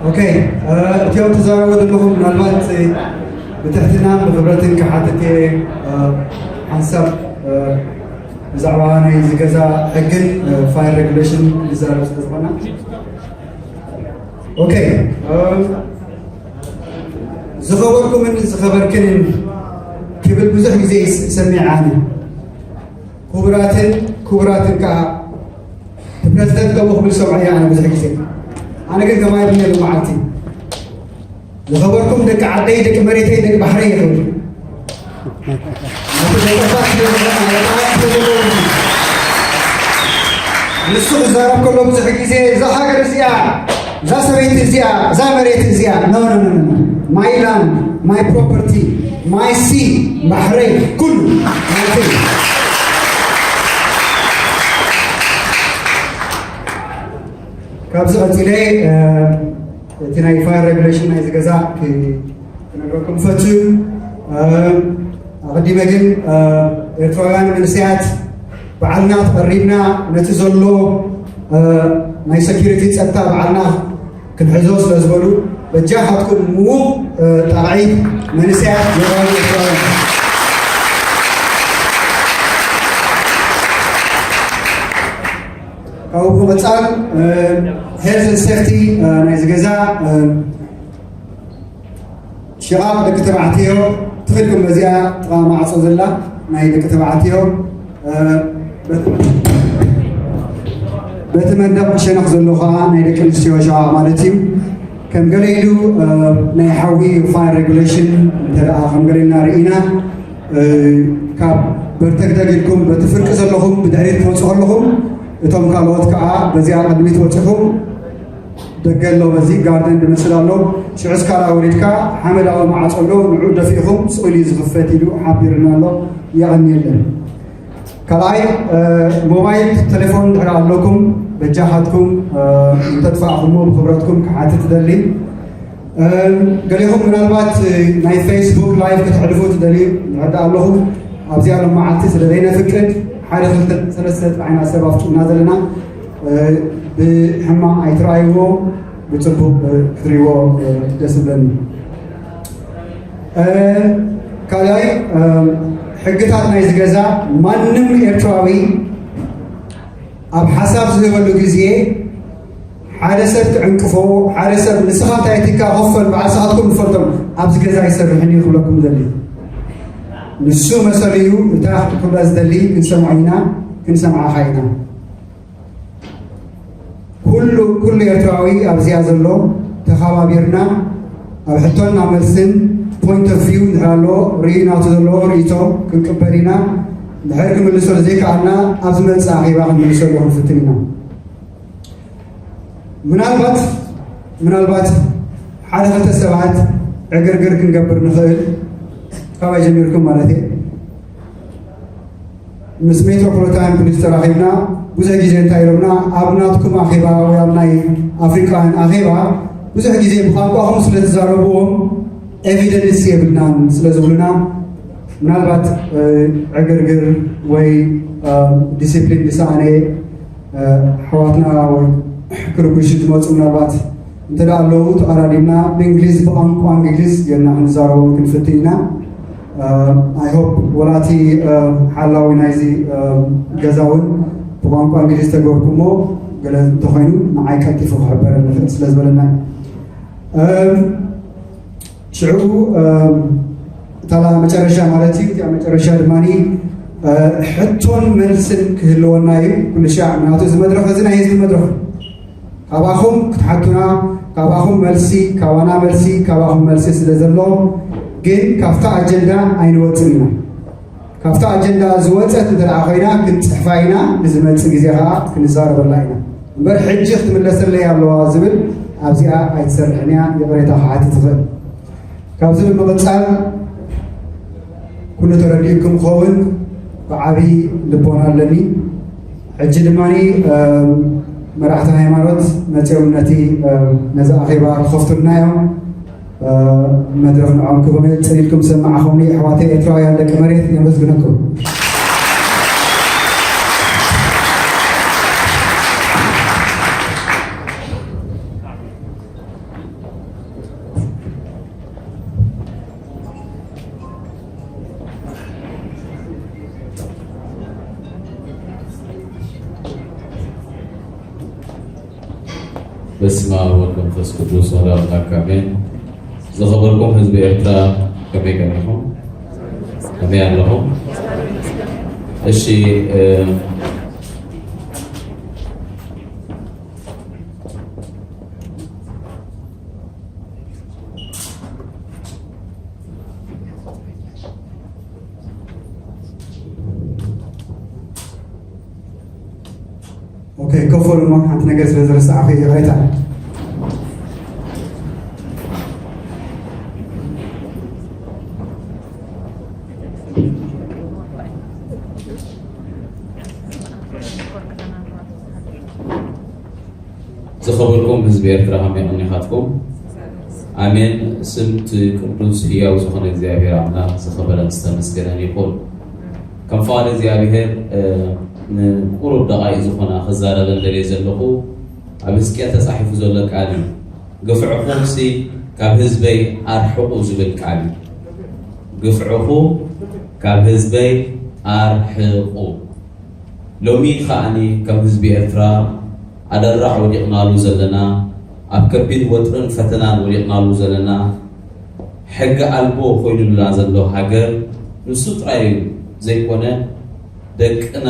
ኦኬ፣ እቲኦም ትዛረቡ ዘለኹም ምናልባት ብትሕትናን ብኽብረትን ክሓትት እየ። ሓንሳብ ብዛዕባ ናይ ዝገዛ ሕግን ፋይር ሬጉሌሽን ንዛረብ ስለ ዝኾና። ኦኬ፣ ዝኸበርኩምን ዝኸበርክንን ክብል ብዙሕ ግዜ ይስ- ይሰሚዕ ኣነ። ክቡራትን ክቡራትን ከዓ ፕረዚደንት ከምኡ ክብል ሰምዐ ኣነ ብዙሕ ግዜ። ኣነ ግን ከማይ ብየ መዓልቲ ዝኸበርኩም ደቂ ዓደይ፣ ደቂ መሬተይ፣ ደቂ ባሕረይ ይኽብል። ንሱ ክዛረብ ከሎ ብዙሕ ግዜ እዛ ሃገር እዚኣ፣ እዛ ሰበይቲ እዚኣ፣ እዛ መሬት እዚኣ፣ no no no no, my land, my property, my sea, ባሕረይ ኩሉ ናተይ። ካብዚ ቀፂለ እቲ ናይ ፋየር ሬጉሌሽን ናይ ዝገዛ ክነግረኩም ፈቱ። ኣቐዲመ ግን ኤርትራውያን መንእሰያት ባዕልና ተቐሪብና ነቲ ዘሎ ናይ ሴኩሪቲ ጸጥታ ባዕልና ክንሕዞ ስለ ዝበሉ በጃኻትኩም ምዉቕ ጣቕዒት መንእሰያት ዞባዊ ኤርትራውያን። ካብኡ ብምቕጻል ሄልዝ ን ሴፍቲ ናይ ዝገዛ ሽቓቕ ደቂ ተባዕትዮ ትኽልኩም በዚኣ ጥቓ ማዕጾ ዘላ ናይ ደቂ ተባዕትዮ በቲ መንደቕ ሸነኽ ዘሎ ከዓ ናይ ደቂ ኣንስትዮ ሽቓቕ ማለት እዩ። ከም ገለ ኢሉ ናይ ሓዊ ፋየር ሬጉሌሽን እንተ ከም ገለ ኢልና ርኢና ካብ በርተግደግ ኢልኩም በቲ ፍርቂ ዘለኹም ብድሕሪት ትወፁ ከለኹም እቶም ካልኦት ከዓ በዚኣ ቅድሚት ወፂኹም ደገ ኣሎ በዚ ጋርደን ዝመስል ኣሎ። ሽዑ እስካላ ወሪድካ ሓመዳዊ ማዕጾ ኣሎ ንዑ ደፊእኹም ስቕ ኢሉ እዩ ዝኽፈት ኢሉ ሓቢርና ኣሎ። የቐንየለን። ካልኣይ ሞባይል ቴሌፎን ድሕሪ ኣለኩም በጃኻትኩም እንተጥፋእኹሞ ብክብረትኩም ክሓትት ትደሊ። ገሌኹም ምናልባት ናይ ፌስቡክ ላይቭ ክትሕልፉ ትደልዩ ንረዳ ኣለኹም። ኣብዚኣ ሎም መዓልቲ ስለ ዘይነፍቅድ ሓደ ክልተ ሰለስተ ጥራሕና ሰብ ኣፍጡና ዘለና ብሕማቕ ኣይትረኣይዎ፣ ብፅቡቕ ክትሪዎ ደስ ብለኒ። ካልኣይ ሕግታት ናይ ዝገዛ ማንም ኤርትራዊ ኣብ ሓሳብ ዝህበሉ ግዜ ሓደ ሰብ ትዕንቅፎ ሓደ ሰብ ንስኻ እንታይ ትካ ኮፈል በዓል ስኻትኩም ንፈልጦም ኣብዚ ገዛ ይሰርሕን እዩ ክብለኩም ዘሊ ንሱ መሰሉ እዩ። እታ ክብላ ዝደሊ ክንሰምዖ ኢና ክንሰምዓኻ ኢና። ኩሉ ኩሉ ኤርትራዊ ኣብዚኣ ዘሎ ተኸባቢርና ኣብ ሕቶና መልስን point of view እንድሕር ኣሎ ርእዩ ናቱ ዘለዎ ርእይቶ ክንቅበል ኢና። እንድሕር ክምልሶ ዘይከኣልና ኣብ ዝመፅእ ኣኼባ ክንምልሰሉ ክንፍትን ኢና። ምናልባት ምናልባት ሓደ ክልተ ሰባት ዕግርግር ክንገብር ንኽእል ካባይ ጀሚርኩም ማለት እየ። ምስ ሜትሮፖሊታን ፖሊስ ተራኺብና ብዙሕ ግዜ እንታይ ኢሎምና ኣብ ናትኩም ኣኼባ ወይ ኣብ ናይ ኣፍሪቃውያን ኣኼባ ብዙሕ ግዜ ብቋንቋኹም ስለ ትዛረብዎም ኤቪደንስ የብልናን ስለ ዝብሉና ምናልባት ዕግርግር ወይ ዲሲፕሊን ዝሰኣነ ኣሕዋትና ወይ ክርብሹ ዝመፁ ምናልባት እንተ ኣለዉ ተቐዳዲምና ብእንግሊዝ ብቋንቋ እንግሊዝ ጌርና ክንዛረቦም ክንፍትን ኢና። I hope ወላቲ ሓላዊ ናይዚ ገዛ እውን ብቋንቋ እንግሊዝ ተገብርኩሞ ገለ እንተኮይኑ ንዓይ ቀልጢፉ ክሕበረ ንኽእል ስለ ዝበለና ሽዑ እታ መጨረሻ ማለት እዩ እቲኣ መጨረሻ ድማ ሕቶን መልስን ክህልወና እዩ። ኩሉ ሻዕ ምናቱ እዚ መድረኽ እዚ ናይ ህዝቢ መድረኽ ካባኹም ክትሓቱና ካባኹም መልሲ ካባና መልሲ ካባኹም መልሲ ስለ ዘሎ ግን ካብታ ኣጀንዳ ኣይንወፅን ኢና። ካብታ ኣጀንዳ ዝወፀት እንተ ኮይና ክንፅሕፋ ኢና። ንዝመፅእ ግዜ ከዓ ክንዛረበላ ኢና እምበር ሕጂ ክትምለሰለይ ኣለዋ ዝብል ኣብዚኣ ኣይትሰርሕን እያ። ይቕሬታ ክሓትት ይኽእል። ካብዚ ብምቕፃል ኩሉ ተረዲኡኩም ክኸውን ብዓብዪ ልቦና ኣለኒ። ሕጂ ድማ መራሕቲ ሃይማኖት መፅኦም ነቲ ነዚ ኣኼባ ክኸፍቱልና እዮም። መድረኽ ንዖም ክህቦም እየ። ፅን ኢልኩም ዝሰማዕኹምኒ ኣሕዋተይ ኤርትራውያን ደቂ መሬት የመስግነኩም። በስመ አብ ወወልድ ወመንፈስ ቅዱስ አሐዱ አምላክ አሜን። ዝኸበርኩም ህዝቢ ኤርትራ ከመይ ቀኒኹም? ከመይ ኣለኹም? እሺ፣ እ፣ ኦኬ፣ ኮፍ በሉ እሞ ሓንቲ ነገር ስለ ዝረሳዕኹ ይቕሬታ። ዝኸበርኩም ህዝቢ ኤርትራ ከመይ ቀኒኻትኩም? ኣሜን። ስም እቲ ቅዱስ ህያው ዝኾነ እግዚኣብሔር ኣምላኽ ዝኸበረን ዝተመስገነን ይኹን። ከም ፍቓድ እግዚኣብሔር፣ እ፣ ንቁሩብ ደቓይቕ ዝኾና ክዛረበን ደልየ ዘለኹ ኣብ ሕዝቅኤል ተጻሒፉ ዘሎ ቃል እዩ። ግፍዕኹምሲ ካብ ህዝበይ ኣርሕቑ ዝብል ቃል እዩ። ግፍዕኹም ካብ ህዝበይ ኣርሕቑ። ሎሚ ከኣኒ ከም ህዝቢ ኤርትራ ኣደራዕ ወዲቕናሉ ዘለና፣ ኣብ ከቢድ ወጥርን ፈተናን ወዲቕናሉ ዘለና፣ ሕጊ ኣልቦ ኮይኑልና ዘሎ ሃገር ንሱ ጥራይ ዘይኮነ፣ ደቅና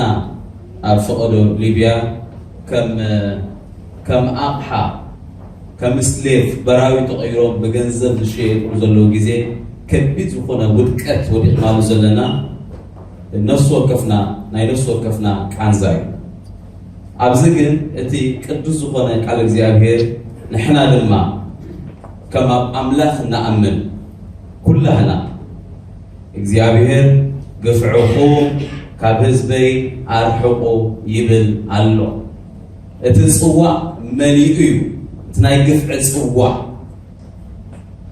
ኣብ ፈቐዶ ሊብያ ከም፣ ከም ኣቕሓ፣ ከም ስሌቭ በራዊ ተቐይሮም ብገንዘብ ዝሸየጥሉ ዘለዉ ግዜ፣ ከቢድ ዝኾነ ውድቀት ወዲቕናሉ ዘለና፣ ነፍሲ ወከፍና፣ ናይ ነፍሲ ወከፍና ቃንዛ እዩ። ኣብዚ ግን እቲ ቅዱስ ዝኾነ ቃል እግዚኣብሔር፣ ንሕና ድማ ከም ኣብ ኣምላኽ እንኣምን ኩላህና፣ እግዚኣብሔር ግፍዕኹም ካብ ህዝበይ ኣርሕቑ ይብል ኣሎ። እቲ ጽዋእ መሊኡ እዩ። እቲ ናይ ግፍዒ ጽዋእ፣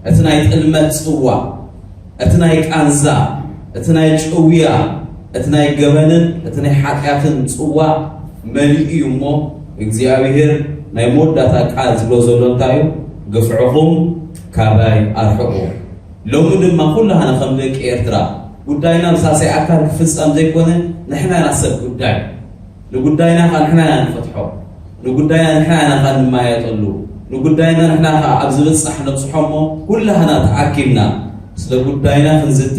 እቲ ናይ ጥልመት ጽዋእ፣ እቲ ናይ ቃንዛ፣ እቲ ናይ ጭውያ፣ እቲ ናይ ገበንን እቲ ናይ ሓጢኣትን ጽዋእ መሊኡ እዩ እሞ፣ እግዚኣብሔር ናይ መወዳእታ ቃል ዝብሎ ዘሎ እንታይ እዩ? ግፍዕኹም ካባይ ኣርሕቑ። ሎሚ ድማ ኩላህና ከም ደቂ ኤርትራ ጉዳይና ብሳልሳይ ኣካል ክፍጸም ዘይኮነ፣ ንሕና ኢና ሰብ ጉዳይ። ንጉዳይና ኸኣ ንሕና ኢና ንፈትሖ። ንጉዳይና ንሕና ኢና ኸኣ ንመያየጠሉ። ንጉዳይና ንሕና ኸኣ ኣብ ዝብጻሕ ነብጽሖ እሞ፣ ኩላህና ተኣኪብና ስለ ጉዳይና ክንዝቲ፣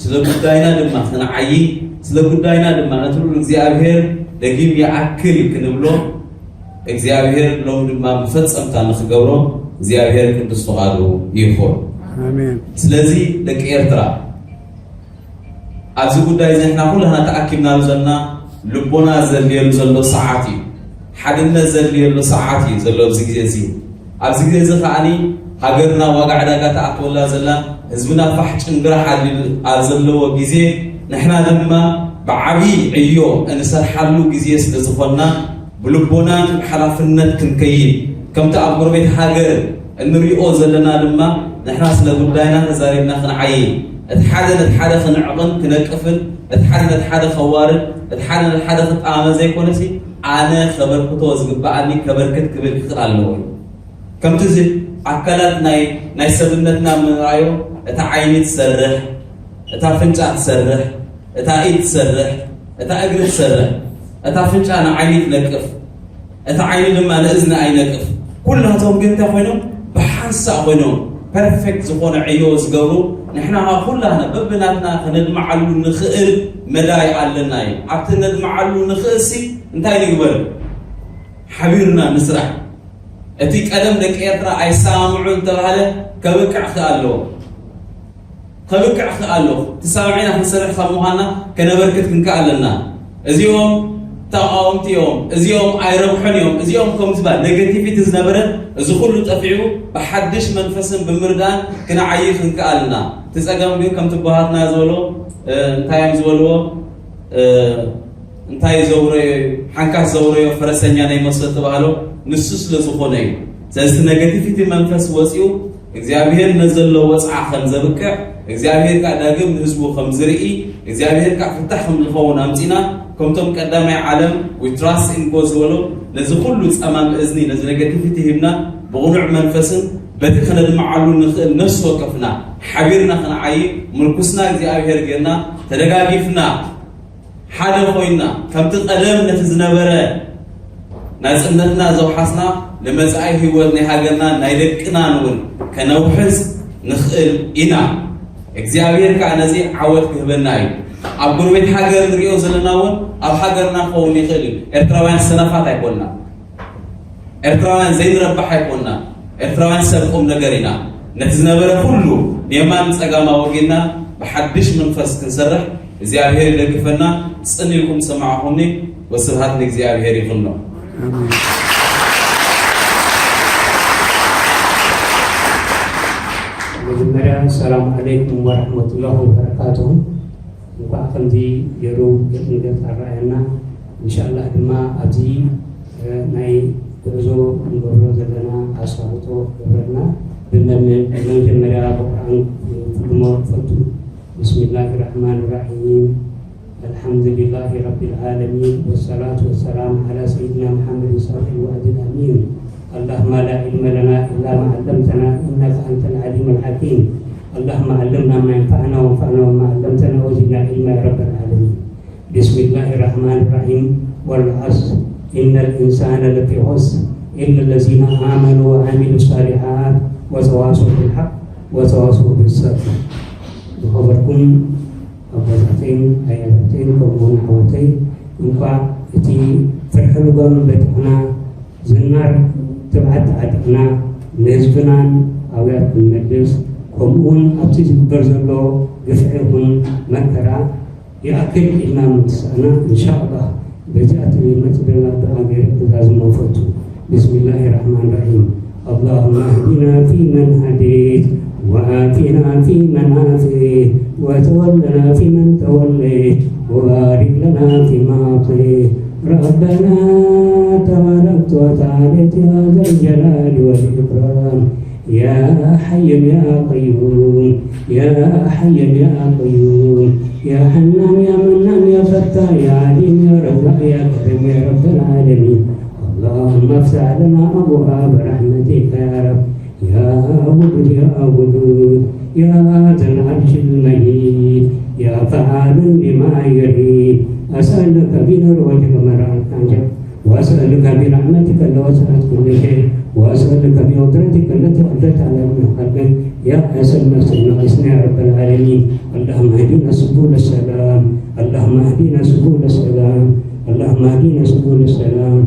ስለ ጉዳይና ድማ ክንዓዪ፣ ስለ ጉዳይና ድማ ነቲ ልኡል እግዚኣብሔር ደጊም ይኣክል ክንብሎ፣ እግዚኣብሔር ሎም ድማ መፈጸምታ ንኽገብሮ እግዚኣብሔር ቅዱስ ፍቓዱ ይኹን። ኣሜን። ስለዚ ደቂ ኤርትራ፣ ኣብዚ ጉዳይ እዚ ንሕና ኩላህና ተኣኪብናሉ ዘለና ልቦና ዘድልየሉ ዘሎ ሰዓት እዩ። ሓድነት ዘድልየሉ ሰዓት እዩ ዘሎ ኣብዚ ግዜ እዚ። ኣብዚ ግዜ እዚ ከኣኒ ሃገርና ዋጋ ዕዳጋ ተኣትወላ ዘላ፣ ህዝብና ፋሕ ጭንግራሕ ኣቢሉ ኣብ ዘለዎ ግዜ፣ ንሕና ድማ ብዓብዪ ዕዮ እንሰርሓሉ ግዜ ስለ ዝኾንና፣ ብልቦናን ብሓላፍነት ክንከይድ፣ ከምቲ ኣብ ጎረቤት ሃገር እንሪኦ ዘለና ድማ፣ ንሕና ስለ ጉዳይና ተዛሪብና ክንዓዪ፣ እቲ ሓደ ነቲ ሓደ ክንዕቕን ክነቅፍን፣ እቲ ሓደ ነቲ ሓደ ከዋርድ፣ እቲ ሓደ ነቲ ሓደ ክጠማመ ዘይኮነሲ፣ ኣነ ከበርክቶ ዝግበኣኒ ከበርክት ክብል ክኽእል ኣለዎ እዩ። ከምቲ እዚ ኣካላት ናይ፣ ናይ ሰብነትና ምንራዮ፣ እታ ዓይኒ ትሰርሕ፣ እታ ኣፍንጫ ትሰርሕ፣ እታ ኢድ ትሰርሕ፣ እታ እግሪ ትሰርሕ፣ እታ ኣፍንጫ ንዓይኒ ትነቅፍ፣ እታ ዓይኒ ድማ ንእዝኒ ኣይነቅፍ። ኩላቶም ግን እንታይ ኮይኖም? ብሓንሳእ ኮይኖም ፐርፌክት ዝኾነ ዕዮ ዝገብሩ፣ ንሕና ኸዓ ኩላህና በብናትና ከነድምዓሉ ንኽእል መዳይ ኣለና እዩ። ኣብቲ ነድምዓሉ ንኽእልሲ እንታይ ንግበር? ሓቢርና ንስራሕ። እቲ ቀደም ደቂ ኤርትራ ኣይሰማምዑን እንተባህለ ከብቅዕ ክኣ ኣለዎ። ከብቅዕ ክኣ ኣለዎ። ተሰማሚዕና ክንሰርሕ ካብ ምዃንና ከነበርክት ክንክእ ኣለና። እዚኦም ተቓወምቲ እዮም፣ እዚኦም ኣይረብሑን እዮም፣ እዚኦም ከም ዝበሃል ኔጋቲቪቲ ዝነበረ እዚ ኩሉ ጠፊዑ ብሓድሽ መንፈስን ብምርዳእን ክንዓዪ ክንክእ ኣለና። እቲ ጸገም ግን ከምቲ ኣቦታትና ዝበልዎ፣ እ፣ እንታይ እዮም ዝበልዎ? እ፣ እንታይ ዘውረዮ እዩ? ሓንካስ ዘውረዮ ፈረሰኛ ናይ መስሎ ተባህሎ ንሱ ስለ ዝኾነ እዩ። ስለዚ እቲ ኔጋቲቪቲ መንፈስ ወፂኡ እግዚኣብሔር ነዘሎ ወፅዓ ከም ዘብቅዕ፣ እግዚኣብሔር ከዓ ዳግም ንህዝቡ ከም ዝርኢ፣ እግዚኣብሔር ከዓ ፍታሕ ከም ዝኸውን ኣምፂና፣ ከምቶም ቀዳማይ ዓለም we trust in God ዝበሎ፣ ነዚ ኩሉ ፀማም እዝኒ፣ ነዚ ኔጋቲቪቲ ሂብና፣ ብቕኑዕ መንፈስን በቲ ከነድምዓሉ ንኽእል ነፍሲ ወከፍና ሓቢርና ክንዓዪ፣ ምርኩስና እግዚኣብሔር ጌርና፣ ተደጋጊፍና፣ ሓደ ኮይና፣ ከምቲ ቀደም ነቲ ዝነበረ ናጽነትና ዘውሓስና፣ ንመጻኢ ህይወት ናይ ሃገርናን ናይ ደቅናን እውን ከነውሕስ ንኽእል ኢና። እግዚኣብሔር ከኣ ነዚ ዓወት ክህበና እዩ። ኣብ ጎረቤት ሃገር ንሪኦ ዘለና እውን ኣብ ሃገርና ክኸውን ይኽእል እዩ። ኤርትራውያን ሰነፋት ኣይኮንና። ኤርትራውያን ዘይንረብሕ ኣይኮንና። ኤርትራውያን ሰብ ቁም ነገር ኢና። ነቲ ዝነበረ ኩሉ ንየማን ጸጋም ኣወጊድና ብሓድሽ መንፈስ ክንሰርሕ እግዚኣብሔር ይደግፈና። ጽን ኢልኩም ዝሰማዕኹምኒ። ወስብሃት ንእግዚኣብሔር ይኹኖ። መጀመርያ ሰላም ዓለይኩም ወረሕመቱላህ ወበረካቱ። እንኳዕ ከምዚ ገይሩ ገጽ ንገጽ ኣረኣየና። እንሻላህ ድማ ኣብዚ ናይ ጉዕዞ ንገብሮ ዘለና ኣሳልጦ ክገብረልና ብመጀመርያ ብቁርኣን ክፍልሞ ፈቱ። بسم الله الرحمن الرحيم. الحمد لله رب العالمين، والصلاة والسلام على سيدنا محمد صادق الوعد الأمين. اللهم لا علم لنا إلا ما علمتنا إنك أنت العليم الحكيم. اللهم علمنا ما ينفعنا وانفعنا بما علمتنا وزدنا علما يا رب العالمين. بسم الله الرحمن الرحيم. والعصر إن الإنسان لفي خسر إلا الذين آمنوا وعملوا الصالحات وتواصوا بالحق وتواصوا بالصبر. ዝኸበርኩም ኣቦታተይን ኣያታተይን ከምኡውን ኣሕዋተይ፣ እንኳዕ እቲ ፍርሒ ልጓም በቲሕና ዝናር ትብዓት ተዓጢቕና ንህዝብናን ኣብያት ክንመልስ፣ ከምኡውን ኣብቲ ዝግበር ዘሎ ግፍዒ ይኹን መከራ ይኣክል ኢልና ምትሳእና፣ እንሻኣላህ በዚኣ ትመፅእ ዘላ ዱዓ ገይረ ክዛዝሞ ፈቱ። بسم الله الرحمن الرحيم. اللهم اهدنا فيمن هديت وعافنا فيمن عافيت وتولنا فيمن توليت وبارك لنا فيما أعطيت. ربنا تباركت وتعاليت يا ذا الجلال والإكرام. يا حي يا قيوم، يا حي يا قيوم، يا حنان يا منان يا فتاح يا عليم يا رزاق يا كريم يا رب العالمين. اللهم افتح لنا أبواب رحمتك يا رب. يا ودود يا ودود يا ذا العرش المجيد يا فعال لما يريد. أسألك بنور وجهك مرة وأسألك برحمتك التي وسعت كل شيء وأسألك بقدرتك التي قدرت على كل خلق يا أسأل نفسي ناقصنا يا رب العالمين. اللهم اهدنا سبل السلام. اللهم اهدنا سبل السلام. اللهم اهدنا سبل السلام.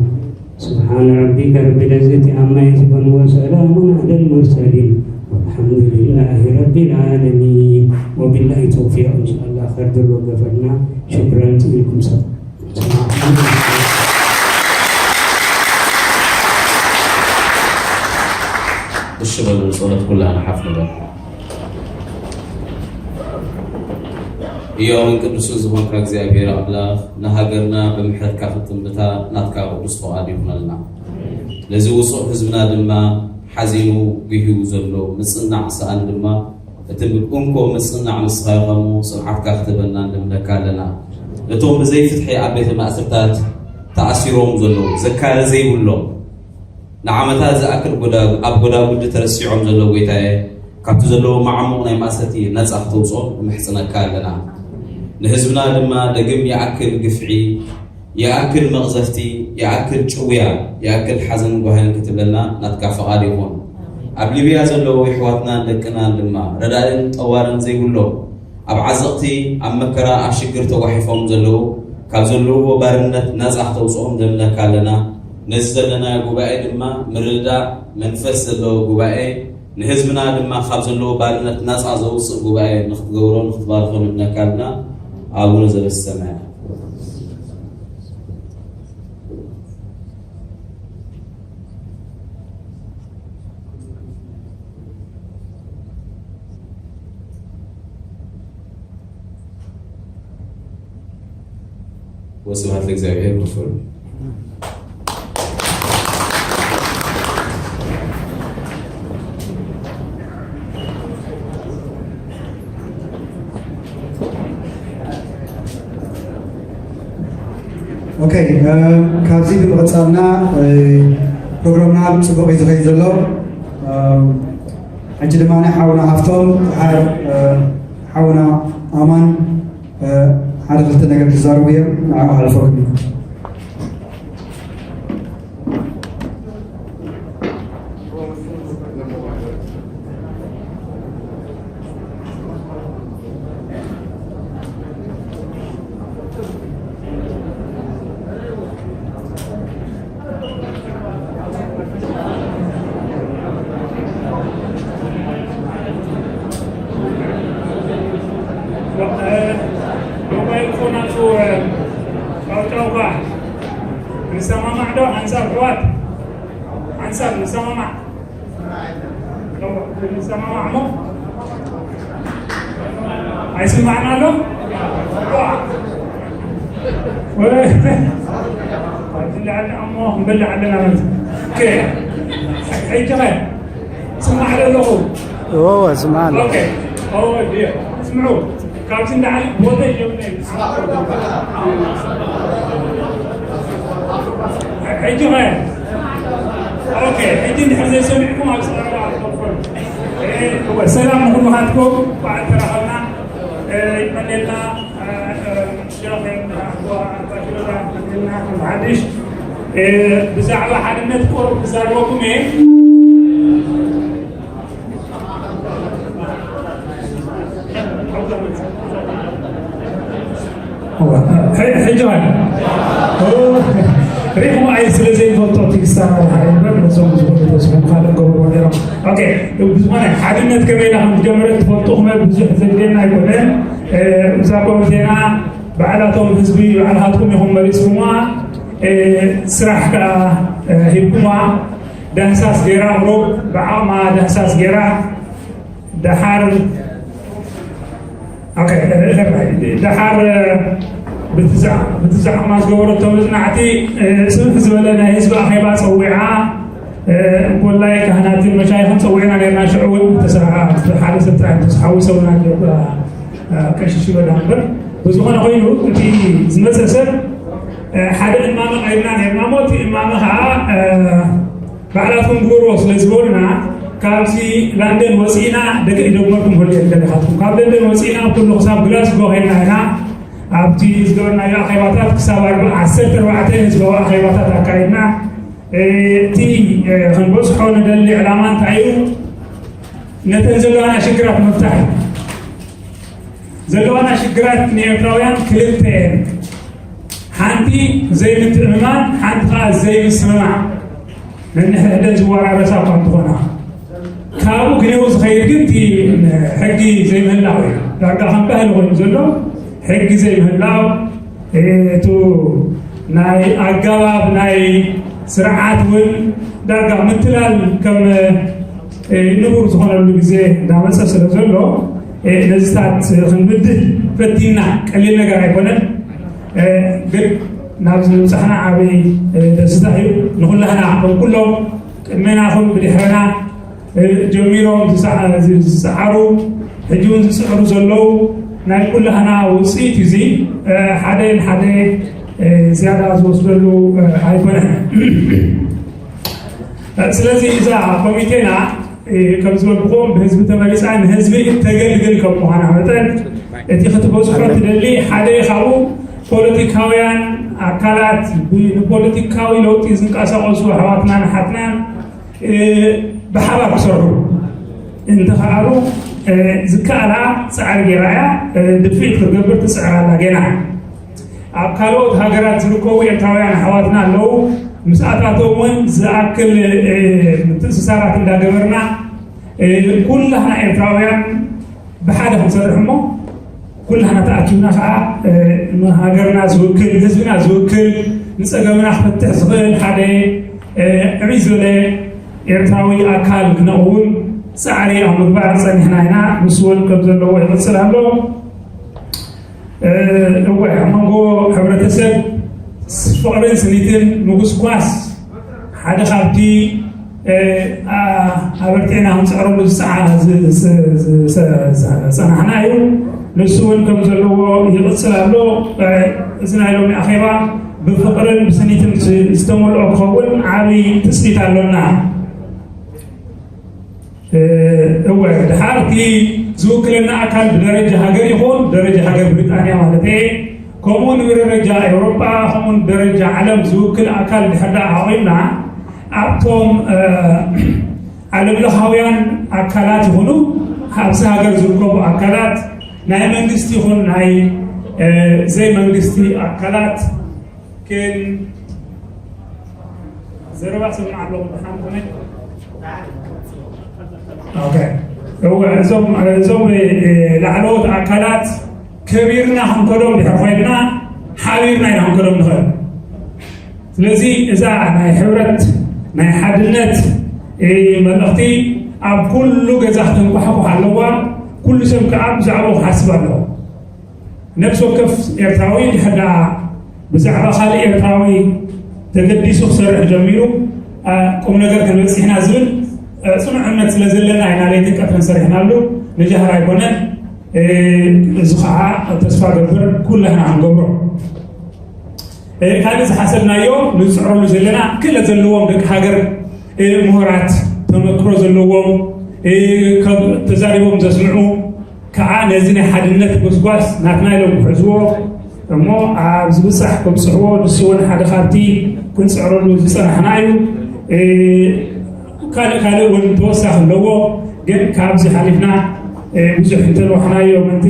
سبحان ربك رب العزة عما يصفون وسلام على المرسلين والحمد لله رب العالمين. وبالله التوفيق إن شاء الله. خير دل وقفلنا. شكرا لكم سلام. እሺ በሉ፣ ጸሎት ኩላና ሓፍ ንበል። ሕያውን ቅዱስን ዝኾንካ እግዚኣብሔር ኣምላኽ፣ ንሃገርና ብምሕረትካ ክትጥምታ ናትካ ቅዱስ ፍቓድ ይኹነልና። ነዚ ውጹዕ ህዝብና ድማ ሓዚኑ ጉህዩ ዘሎ ምጽንናዕ ሰኣን ድማ እቲ እንኮ ምጽንናዕ ንስኻ ኢኻ እሞ ጽንዓትካ ክትህበና ንልምነካ ኣለና። ነቶም ብዘይፍትሒ ኣብ ቤተ ማእሰርታት ተኣሲሮም ዘለዉ ዘካሪ ዘይብሎም ንዓመታት ዝኣክል ጎዳ- ኣብ ጎዳጉዲ ተረሲዖም ዘለዉ ጎይታየ፣ ካብቲ ዘለዎም መዓሙቕ ናይ ማእሰርቲ ነጻ ክተውጽኦም ንምሕጽነካ ኣለና። ንህዝብና ድማ ደግም ይኣክል ግፍዒ፣ ይኣክል መቕዘፍቲ፣ ይኣክል ጭውያ፣ ይኣክል ሓዘንን ጓህን ክትብለና ናትካ ፍቓድ ይኹን። ኣብ ሊብያ ዘለዉ የሕዋትናን ደቅናን ድማ ረዳእን ጠዋርን ዘይብሎም ኣብ ዓዘቕቲ፣ ኣብ መከራ፣ ኣብ ሽግር ተጓሒፎም ዘለዉ፣ ካብ ዘለውዎ ባርነት ናጻ ክተውጽኦም ንለምነካ ኣለና። ነዚ ዘለናዮ ጉባኤ ድማ ምርድዳእ መንፈስ ዘለዎ ጉባኤ፣ ንህዝብና ድማ ካብ ዘለዎ ባርነት ናጻ ዘውጽእ ጉባኤ ንኽትገብሮ ንኽትባርኾ ንልምነካ ኣለና። ኣቡነ ዘበሰማያት። ወስብሐት ለእግዚኣብሔር። ክፈሉ። ኦኬ፣ እ፣ ካብዚ ብምቕጻልና፣ እ፣ ፕሮግራምና ጽቡቕ እዩ ዝኸይድ ዘሎ። እ፣ ሕጂ ድማ ናይ ሓውና ሃፍቶም ድሓር፣ እ፣ ሓውና ኣማን፣ እ፣ ሓደ ክልተ ነገር ክዛረቡ እዮም። ንዕኡ ሓልፈኩም እዩ። ሰማማዕ ሰማማዕ እሞ ኣይስማዕና ኣሎ። ልዕሊ እሞ ክንበልዕ ኣለና ማለት እዩ። ሕጂ ኸ ስማዕ ኣለኹ። ስማዕ ኣሎ። ስምዑ ካብዚ እንዳዓሊ ቦታ ይጀምር። ሕጂ ኸ ኦኬ፣ ሕጂ እንድሕር ዘይሰሚዕኩም ኣብ ሰላም ንኹልኻትኩም። በዓል ተራኸብና ይመለና። ሓድሽ ብዛዕባ ሓድነት ቆርብ ክዛረበኩም እየ። ሕጂ ሪኹም ኣይ ስለ ዘይፈልጦ ቲክስታ ሓይበር ነዞም ዝፈልጡ ተስፎም ካልእ ገብርዎ ነይሮም። ኦኬ፣ ብዝኾነ ሓድነት ከመይ ኢላ ከም ዝጀመረት ትፈልጡ ክመ ብዙሕ ዘድልየና ኣይኮነን። እዛ ኮሚቴና ባዕላቶም ህዝቢ ባዕልኻትኩም ኢኹም መሪፅኩማ። ስራሕ ከዓ ሂብኩማ። ዳህሳስ ገይራ ሮብ ብዓቕማ ዳህሳስ ገይራ ደሓር ደሓር ብትዛዕማ ዝገበረቶ መፅናዕቲ ስብሕ ዝበለ ናይ ህዝቢ ኣኼባ ፀዊዓ። እንኮላይ ካህናትን መሻይኽን ፀዊዕና ነርና። ሽዑ እውን ሓደ ሰብ ጥራይ ተስሓዊ ሰብና ቀሽሽ ይበዳ ነበር። ብዝኾነ ኮይኑ እቲ ዝመፀ ሰብ ሓደ እማመ ቀይርና ነርና። ሞ እቲ እማመ ከዓ ባዕላትኩም ግበርዎ ስለ ዝበሉና ካብዚ ላንደን ወፂእና ደቂ ኢደግመርኩም ህሉ የለን ኢኻትኩም። ካብ ለንደን ወፂእና ኩሉ ክሳብ ግላስጎ ኸይድና ኢና። ኣብቲ ዝገበርናዮ ኣኼባታት ክሳብ ኣርባ ዓሰርተ ኣርባዕተ ህዝባዊ ኣኼባታት ኣካይድና። እቲ ክንበፅሖ ንደሊ ዕላማ እንታይ እዩ? ነተን ዘለዋና ሽግራት ምፍታሕ እዩ። ዘለዋና ሽግራት ንኤርትራውያን ክልተ እየን። ሓንቲ ዘይምትእምማን፣ ሓንቲ ከዓ ዘይምስምማዕ። ነንሕድሕደን ዝወራረሳ እኳ እንትኾና ካብኡ ግኔው ዝኸይድ ግን እቲ ሕጊ ዘይምህላው እዩ። ዳርጋ ከም ባህሊ ኮይኑ ዘሎ ሕጊ ዘይምህላው፣ እቱ ናይ ኣገባብ ናይ ስርዓት እውን ዳርጋ ምትላል ከም ንቡር ዝኾነሉ ግዜ እንዳመፀ ስለ ዘሎ ነዚታት ክንብድህ ፈቲና። ቀሊል ነገር ኣይኮነን። ግን ናብዚ ምብፃሕና ዓብይ ደስታ እዩ። ንኩላህና ከም ኩሎም ቅድሜና ኹን ብድሕረና ጀሚሮም ዝፀዓሩ ሕጂ እውን ዝፅዕሩ ዘለዉ ናይ ኩላህና ውፅኢት እዚ ሓደ ሓደ ዝያዳ ዝወስደሉ ኣይኮነን። ስለዚ እዛ ኮሚቴና ከም ዝበልኩኹም ብህዝቢ ተመሪፃ ንህዝቢ እተገልግል ከም ምዃና መጠን እቲ ክትበፅሖ ትደሊ ሓደ ካብኡ ፖለቲካውያን ኣካላት ንፖለቲካዊ ለውጢ ዝንቀሳቀሱ ኣሕዋትናን ኣሓትናን ብሓባር ክሰርሑ እንተኸኣሉ ዝከኣላ ፃዕሪ ገይራ እያ። ድፍኢት ክትገብር ትፅዕር ኣላ ገና። ኣብ ካልኦት ሃገራት ዝርከቡ ኤርትራውያን ኣሕዋትና ኣለዉ። ምስኣታቶም እውን ዝኣክል ምትእስሳራት እንዳገበርና ኩላህና ኤርትራውያን ብሓደ ክንሰርሕ እሞ ኩላህና ተኣኪብና ከዓ ንሃገርና ዝውክል ህዝብና ዝውክል ንፀገምና ክፈትሕ ዝኽእል ሓደ ዕብይ ዝበለ ኤርትራዊ ኣካል ክነቕውም ፃዕሪ ኣብ ምግባር ፀኒሕና ኢና። ንሱ እውን ከም ዘለዎ ይቕፅል ኣሎ። እወ ኣብ መንጎ ሕብረተሰብ ፍቕርን ስኒትን ምጉስጓስ ሓደ ካብቲ ኣበርቲዕና ክንፅዕረሉ ዝፀናሕና እዩ። ንሱ እውን ከም ዘለዎ ይቕፅል ኣሎ። እዚ ናይ ሎሚ ኣኼባ ብፍቕርን ብስኒትን ዝተመልኦ ክኸውን ዓብዪ ትፅቢት ኣሎና። እወ ድሓር እቲ ዝውክለና ኣካል ብደረጃ ሃገር ይኹን ደረጃ ሃገር ብሪጣንያ ማለት ከምኡ ንብደረጃ ኤውሮጳ ከምኡ ንደረጃ ዓለም ዝውክል ኣካል ድሕር ደኣ ኣቑምና ኣብቶም ዓለም ለኻውያን ኣካላት ይኹኑ ኣብዚ ሃገር ዝርከቡ ኣካላት ናይ መንግስቲ ይኹን ናይ ዘይመንግስቲ ኣካላት ግን ዘረባ ሰምዕ ኣለኹ ብሓንቲ እወ እዞም እዞም ላዕለዎት ኣካላት ከቢርና ክንከዶም ድሕር ኮይንና ሓቢርና ኢና ክንከዶም ንኽእል። ስለዚ እዛ ናይ ሕብረት ናይ ሓድነት መልእኽቲ ኣብ ኩሉ ገዛ ክተንኳሕኩሕ ኣለዋ። ኩሉ ሰብ ከዓ ብዛዕባኡ ክሓስብ ኣለዎ። ነፍሲ ወከፍ ኤርትራዊ ድሕር ደኣ ብዛዕባ ካልእ ኤርትራዊ ተገዲሱ ክሰርሕ ጀሚሩ፣ ቁም ነገር ክንበጽሕ ኢና ዝብል ጽኑዕ እምነት ስለ ዘለና ኢና ለይትን ቀትርን ሰሪሕናሉ። ንጃህራ ኣይኮነን። እዚ ከዓ ተስፋ ገብር ኩላህና ክንገብሮ። ካልእ ዝሓሰብናዮ ንዝፅዕረሉ ዘለና ክእለት ዘለዎም ደቂ ሃገር፣ ምሁራት፣ ተመክሮ ዘለዎም፣ ተዛሪቦም ዘስምዑ ከዓ ነዚ ናይ ሓድነት ጎስጓስ ናትና ኢሎም ክሕዝዎ እሞ ኣብ ዝብፃሕ ከብፅሕዎ፣ ንሱ እውን ሓደ ካብቲ ክንፅዕረሉ ዝፀናሕና እዩ። ካልእ ካልእ እውን ተወሳኺ ኣለዎ፣ ግን ካብዚ ሓሊፍና ብዙሕ እንተልዋሕናዮ ምእንቲ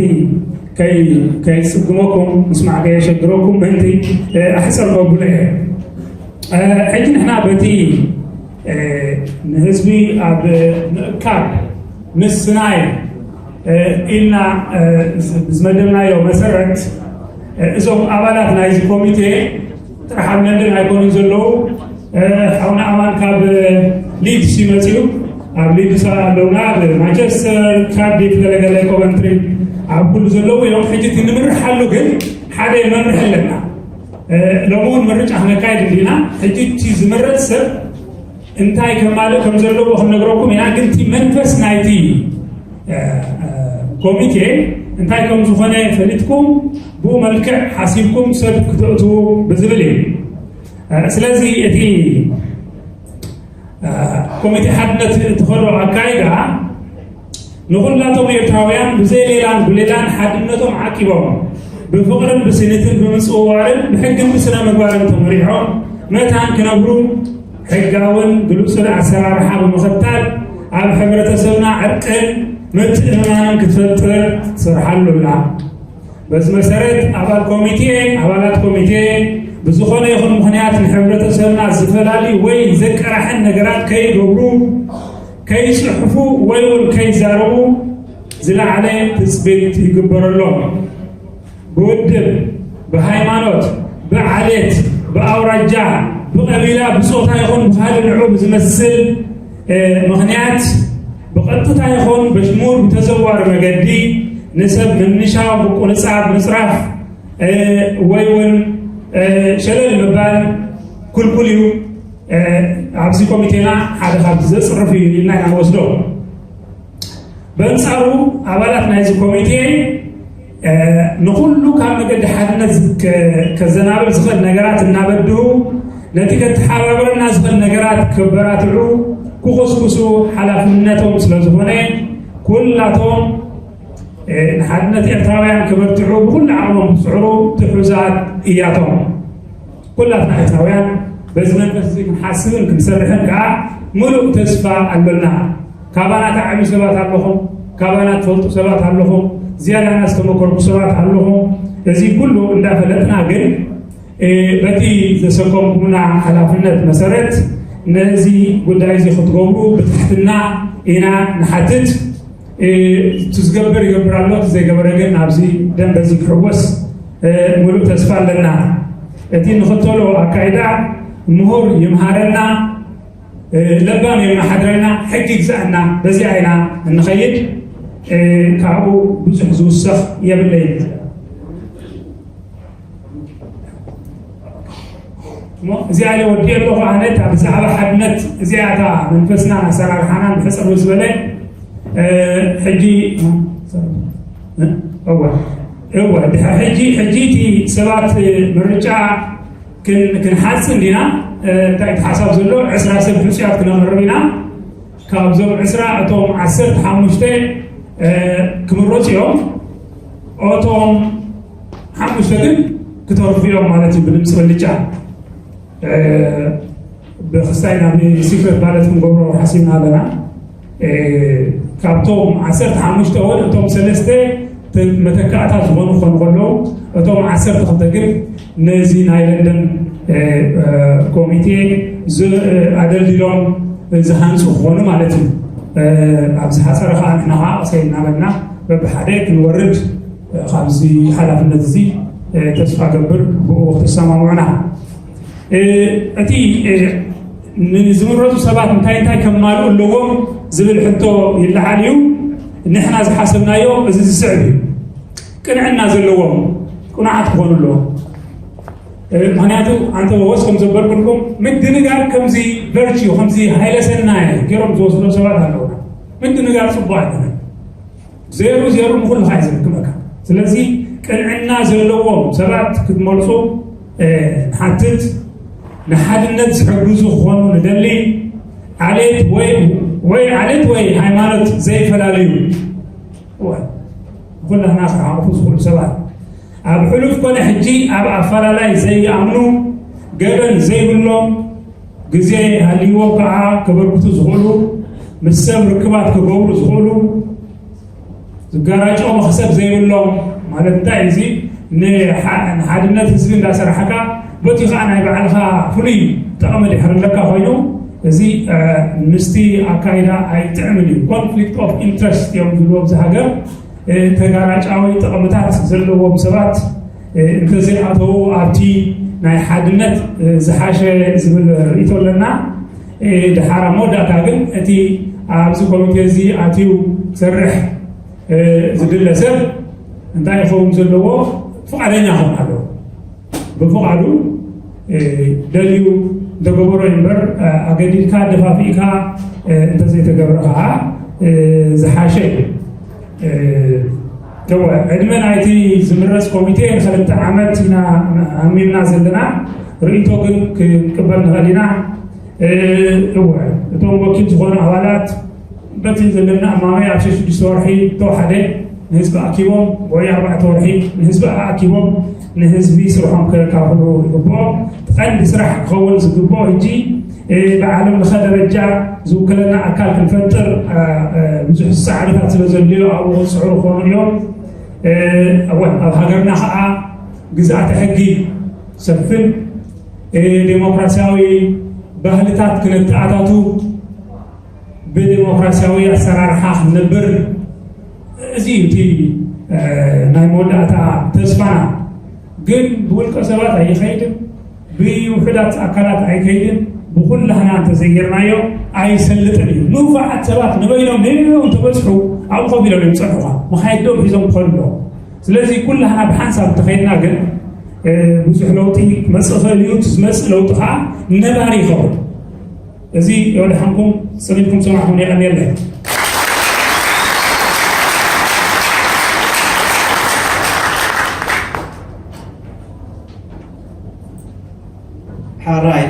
ከይፅግመኩም፣ ምስማዕ ከየሸግረኩም ምእንቲ ኣሕፅር መብሎ እየ። ሕጂ ንሕና በቲ ንህዝቢ ኣብ ምእካብ ምስናይ ኢልና ዝመደብናዮ መሰረት፣ እዞም ኣባላት ናይዚ ኮሚቴ ጥራሕ ኣብ ለንደን ኣይኮኑን ዘለዉ። ሓውና ኣማን ካብ ሊድስ ይመፅኡ። ኣብ ሊድስ ኣለውና፣ ማንቸስተር፣ ካርዲፍ፣ ገለገለ፣ ኮቨንትሪ፣ ኣብ ኩሉ ዘለዉ እዮም። ሕጂ እቲ ንምርሓሉ ግን ሓደ መምርሒ ኣለና። ሎሚ እውን ምርጫ ክነካይድ እንዲና። ሕጂ እቲ ዝምረፅ ሰብ እንታይ ከማልእ ከም ዘለዎ ክንነግረኩም ኢና። ግን እቲ መንፈስ ናይቲ ኮሚቴ እንታይ ከም ዝኾነ ፈሊጥኩም ብኡ መልክዕ ሓሲብኩም ሰብ ክተእትዉ ብዝብል እዩ። ስለዚ እቲ ኮሚቴ ሓድነት እትኸዶ ኣካይዳ ንኹላቶም ኤርትራውያን ብዘይ ሌላን ጉሌላን ሓድነቶም ዓቂቦም ብፍቕርን ብስኒትን ብምጽውዋርን ብሕግን ብስነ ምግባርን ተመሪሖም መታን ክነብሩ ሕጋውን ግሉጽን ኣሰራርሓ ብምኽታል ኣብ ሕብረተሰብና ዕርቅን ምትእምማንን ክትፈጥር ትሰርሓሉ ኣላ። በዚ መሰረት ኣባል ኮሚቴ፣ ኣባላት ኮሚቴ ብዝኾነ ይኹን ምኽንያት ንሕብረተሰብና ዝፈላሊ ወይ ዘቀራሕን ነገራት ከይገብሩ፣ ከይጽሕፉ ወይ እውን ከይዛረቡ ዝለዓለ ትጽቢት ይግበረሎም። ብውድብ፣ ብሃይማኖት፣ ብዓሌት፣ ብኣውራጃ፣ ብቐቢላ፣ ብጾታ ይኹን ብኻልእ ንዑ ብዝመስል ምኽንያት ብቐጥታ ይኹን ብሽሙር ብተዘዋሪ መገዲ ንሰብ ምንሻው፣ ምቁንጻብ፣ ምጽራፍ ወይ እውን ሸለል ምባል ክልኩል እዩ። ኣብዚ ኮሚቴና ሓደ ካብቲ ዘጽርፍ እዩ ኢልና ኢና ንወስዶ። በንጻሩ ኣባላት ናይዚ ኮሚቴ ንኹሉ ካብ መገዲ ሓድነት ከዘናብል ዝኽእል ነገራት እናበድሁ ነቲ ከተሓባብረና ዝኽእል ነገራት ከበራትዑ ክኹስኩሱ ሓላፍነቶም ስለ ዝኾነ ኩላቶም ንሓድነት ኤርትራውያን ከበርትዑ ብኹሉ ዓቕሞም ክጽዕሩ ትሑዛት እያቶም። ኩላትና ኤርትራውያን በዚ መንፈስ እዚ ክንሓስብን ክንሰርሕን ከዓ ምሉእ ተስፋ ኣሎና። ካባና ትዓብዩ ሰባት ኣለኹም፣ ካባና ትፈልጡ ሰባት ኣለኹም፣ ዝያዳና ዝተመከርኩ ሰባት ኣለኹም። እዚ ኩሉ እንዳፈለጥና ግን በቲ ዘሰከምኩምና ሓላፍነት መሰረት ነዚ ጉዳይ እዚ ክትገብሩ ብትሕትና ኢና ንሓትት። እቲ ዝገብር ይገብር ኣሎ፣ እቲ ዘይገበረ ግን ኣብዚ ደንበ እዚ ክሕወስ ምሉእ ተስፋ ኣለና። እቲ ንኽተሎ ኣካይዳ ምሁር ይምሃረና፣ ለባም የመሓድረና፣ ሕጊ ይግዛኣና። በዚኣ ኢና እንኸይድ። ካብኡ ብዙሕ ዝውሰኽ የብለይን። እዚኣ ኢለ ወዲኤ ኣለኹ። ኣነ እታ ብዛዕባ ሓድነት እዚኣ እታ መንፈስናን ኣሰራርሓናን ብሕፅር ዝበለ ሕጂ እወ እወ ድሕሪ ሕጂ ሕጂ እቲ ሰባት ምርጫ ክንሓጽ እንዲና። እንታይ እቲ ሓሳብ ዘሎ ዕስራ ሰብ ሕፁያት ክነቕርብ ኢና። ካብዞም ዕስራ እቶም ዓሰርተ ሓሙሽተ ክምረፁ እዮም። እቶም ሓሙሽተ ግን ክተርፉ እዮም ማለት እዩ ብድምፂ ብልጫ። ብክስታይ ናብ ሲክሬት ባለት ክንገብሮ ሓሲብና ኣለና። ካብቶም ዓሰርተ ሓሙሽተ እውን እቶም ሰለስተ መተካእታ ዝኾኑ ክኾኑ ከለዉ እቶም ዓሰርተ ክልተ ግን ነዚ ናይ ለንደን ኮሚቴ ኣደልዲሎም ዝሃንፁ ክኾኑ ማለት እዩ። ኣብ ዝሓፀረ ከዓ ንሕና ከዓ ቀሰይ እናበልና በብሓደ ክንወርድ ካብዚ ሓላፍነት እዚ ተስፋ ገብር ብኡ ክትሰማምዑና። እቲ ንዝምረፁ ሰባት እንታይ እንታይ ከማልኡ ኣለዎም ዝብል ሕቶ ይለዓል እዩ። ንሕና ዝሓሰብናዮ እዚ ዝስዕብ እዩ። ቅንዕና ዘለዎም ቅኑዓት ክኾኑ ኣለዎም። ምክንያቱ ኣንተ ወስ ከም ዘበልኩልኩም ምድንጋር ከምዚ ቨርቹ ከምዚ ሃይለ ሰናይ ገይሮም ዝወስዶ ሰባት ኣለውና። ምድንጋር ፅቡቅ ኣይኮነን። ዜሩ ዜሩ ንኩሉ ካ ዝርክበካ። ስለዚ ቅንዕና ዘለዎም ሰባት ክትመርፁ ንሓትት። ንሓድነት ዝሕግዙ ክኾኑ ንደሊ። ዓሌት ወይ ወይ ዓሌት ወይ ሃይማኖት ዘይፈላለዩ ኩላህና ክሓቁፉ ዝኽእሉ ሰባት ኣብ ሕሉፍ ኮነ ሕጂ ኣብ ኣፈላላይ ዘይኣምኑ፣ ገበን ዘይብሎም፣ ግዜ ሃልይዎም ከዓ ከበርክቱ ዝኽእሉ፣ ምስ ሰብ ርክባት ክገብሩ ዝኽእሉ፣ ዝጋራጮ መኽሰብ ዘይብሎም። ማለት እንታይ እዚ ንሓድነት ህዝቢ እንዳሰራሕካ በቲ ከዓ ናይ ባዕልካ ፍሉይ ጥቕሚ ድሕር ኣለካ ኮይኑ እዚ ምስቲ ኣካይዳ ኣይጥዕምን እዩ። ኮንፍሊክት ኦፍ ኢንትረስት እዮም ዝብልዎ ኣብዚ ሃገር። ተጋራጫዊ ጥቕምታት ዘለዎም ሰባት እንተዘይኣተዉ ኣብቲ ናይ ሓድነት ዝሓሸ ዝብል ርእይቶ ኣለና። ድሓር ኣብ መወዳእታ ግን እቲ ኣብዚ ኮሚቴ እዚ ኣትዩ ክሰርሕ ዝድለ ሰብ እንታይ ክኸውን ዘለዎ ፍቓደኛ ክኸውን ኣለዎ። ብፍቓዱ ደልዩ እንተገበሮ እምበር ኣገዲድካ ደፋፊእካ እንተዘይተገብረ ከዓ ዝሓሸ እዩ። እወ፣ ዕድመ ናይቲ ዝምረፅ ኮሚቴ ንክልተ ዓመት ኢና ኣሚምና ዘለና። ርእይቶ ግን ክንቅበል ንኽእል ኢና። እወ፣ እቶም ወኪል ዝኾኑ ኣባላት በቲ ዘለና እማመ ኣብ ሽዱሽተ ወርሒ ተወሓደ ንህዝቢ ኣኪቦም ወይ ኣርባዕተ ወርሒ ንህዝቢ ኣኪቦም ንህዝቢ ስርሖም ከካፍሉ ይግብኦም። ቀንዲ ስራሕ ክኸውን ዝግብኦ ሕጂ ብዓለም ለኸ ደረጃ ዝውክለና ኣካል ክንፈጥር ብዙሕ ፃዕርታት ስለ ዘድልዮ ኣብኡ ክፅዕሩ ክኾኑ እዮም። እወ ኣብ ሃገርና ከዓ ግዝኣተ ሕጊ ሰፍን ዴሞክራሲያዊ ባህልታት ክነተኣታቱ ብዲሞክራሲያዊ ኣሰራርሓ ክንነብር እዚ እዩ እቲ ናይ መወዳእታ ተስፋና። ግን ብውልቀ ሰባት ኣይኸይድን፣ ብውሑዳት ኣካላት ኣይከይድን። ብኩላህና እንተዘይጌርናዮ ኣይሰልጥን እዩ። ንፉዓት ሰባት ንበይኖም ነይኖም ተበዝሑ ኣብኡ ኮፍ ኢሎም እዮም ፀንሑኻ መኻይዶም ሒዞም ክኸዱ ኣለዎም። ስለዚ ኩላህና ብሓንሳብ እንተኸይድና ግን ብዙሕ ለውጢ ክመፅእ ይኽእል እዩ። እቲ ዝመፅእ ለውጢ ከዓ ነባሪ ይኸውን። እዚ የወድሓንኩም፣ ፅን ኢልኩም ሰማዕኩም፣ የቐንየለይ። ሕራይ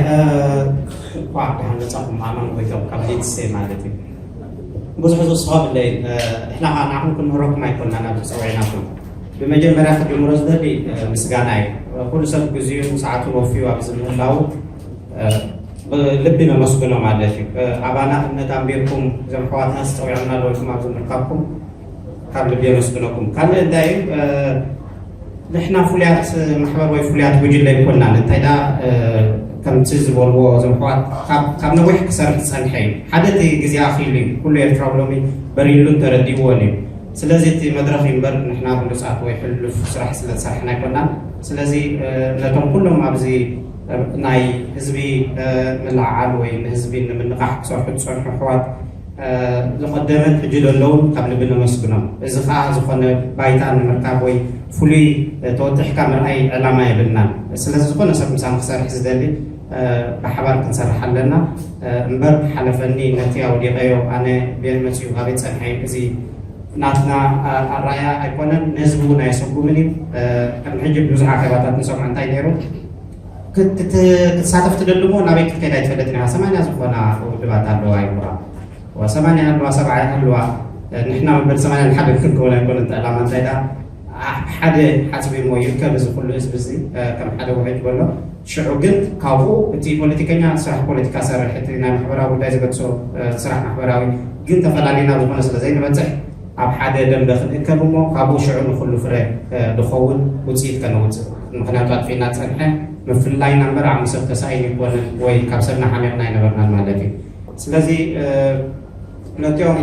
እንኳዕ ደሓን መጻኹም ኣማን ጎይቶም ካብ ሊድስ ማለት እዩ። ብዙሕ ዝውስኾ ብለይ ንሕና ከዓ ንዓኹም ክንምህረኩም ኣይኮንና ናብ ዝፀውዕናኩም። ብመጀመርያ ክጅምሮ ዝደሊ ምስጋና እዩ። ኩሉ ሰብ ግዜኡን ሰዓቱን ወፊዩ ኣብዚ ምህላው ብልቢ ነመስግኖ ማለት እዩ። ኣባና እምነት ኣንቢርኩም እዞም ኣሕዋትና ዝፀዊዖምና ኣለውኩም ኣብዚ ምርካብኩም ካብ ልቢ የመስግነኩም። ካልእ እንታይ እዩ ንሕና ፍሉያት ማሕበር ወይ ፍሉያት ጉጅለ ኣይኮናን። እንታይ ዳ ከምቲ ዝበልዎ እዞም ኣሕዋት ካብ ነዊሕ ክሰርሕ ዝፀንሐ እዩ። ሓደ እቲ ግዜ ኣኺሉ እዩ። ኩሉ ኤርትራዊ ሎሚ በሪሉን ተረዲእዎን እዩ። ስለዚ እቲ መድረኽ እዩ እምበር ንሕና ብሉፃት ወይ ሕሉፍ ስራሕ ስለ ዝሰርሕና ኣይኮናን። ስለዚ ነቶም ኩሎም ኣብዚ ናይ ህዝቢ ምልዕዓል ወይ ንህዝቢ ንምንቓሕ ክሰርሑ ዝፀንሑ ኣሕዋት ዝቐደመን ሕጂ ዘለውን ካብ ልቢ ነመስግኖም። እዚ ከዓ ዝኾነ ባይታ ንምርካብ ወይ ፍሉይ ተወጢሕካ ምርኣይ ዕላማ የብልናን። ስለዚ ዝኾነ ሰብ ምሳና ክሰርሕ ዝደሊ ብሓባር ክንሰርሕ ኣለና እምበር ሓለፈኒ ነቲ ኣውዲቐዮ ኣነ ቤን መፅኡ ካበይ ፀንሐ እዚ ናትና ኣራያ ኣይኮነን፣ ንህዝቢ እውን ኣየሰጉምን እዩ። ከም ሕጂ ብዙሕ ኣኼባታት ንሰምዖ እንታይ ነይሩ ክትሳተፍ ትደሊ እሞ ናበይ ክትከይድ ኣይትፈልጥን ኢኻ። ሰማንያ ዝኾና ውድባት ኣለዋ ይብሉኻ። ሰማንያ ኣለዋ፣ ሰብዓ ኣለዋ። ንሕና መበል ሰማንያን ሓደን ክንከውን ኣይኮነን እቲ ዕላማ። እንታይ ደኣ ሓደ ሓፅቢ እሞ ይርከብ እዚ ኩሉ ህዝቢ እዚ ከም ሓደ ውሕጅ በሎ። ሽዑ ግን ካብኡ እቲ ፖለቲከኛ ስራሕ ፖለቲካ ሰርሕ፣ እቲ ናይ ማሕበራዊ ጉዳይ ዝበግሶ ስራሕ ማሕበራዊ ግን ተፈላሊና ዝኾነ ስለ ዘይንበፅሕ ኣብ ሓደ ደንበ ክንእከብ እሞ ካብኡ ሽዑ ንኹሉ ፍረ ዝኸውን ውፅኢት ከነውፅእ። ምኽንያቱ ኣጥፊእና ዝፀንሐ ምፍልላይና እምበር ዓቕሚ ሰብ ተሳኢኑ ኣይኮነን ወይ ካብ ሰብና ሓሚቕና ኣይነበርናን ማለት እዩ። ስለዚ ነቲኦም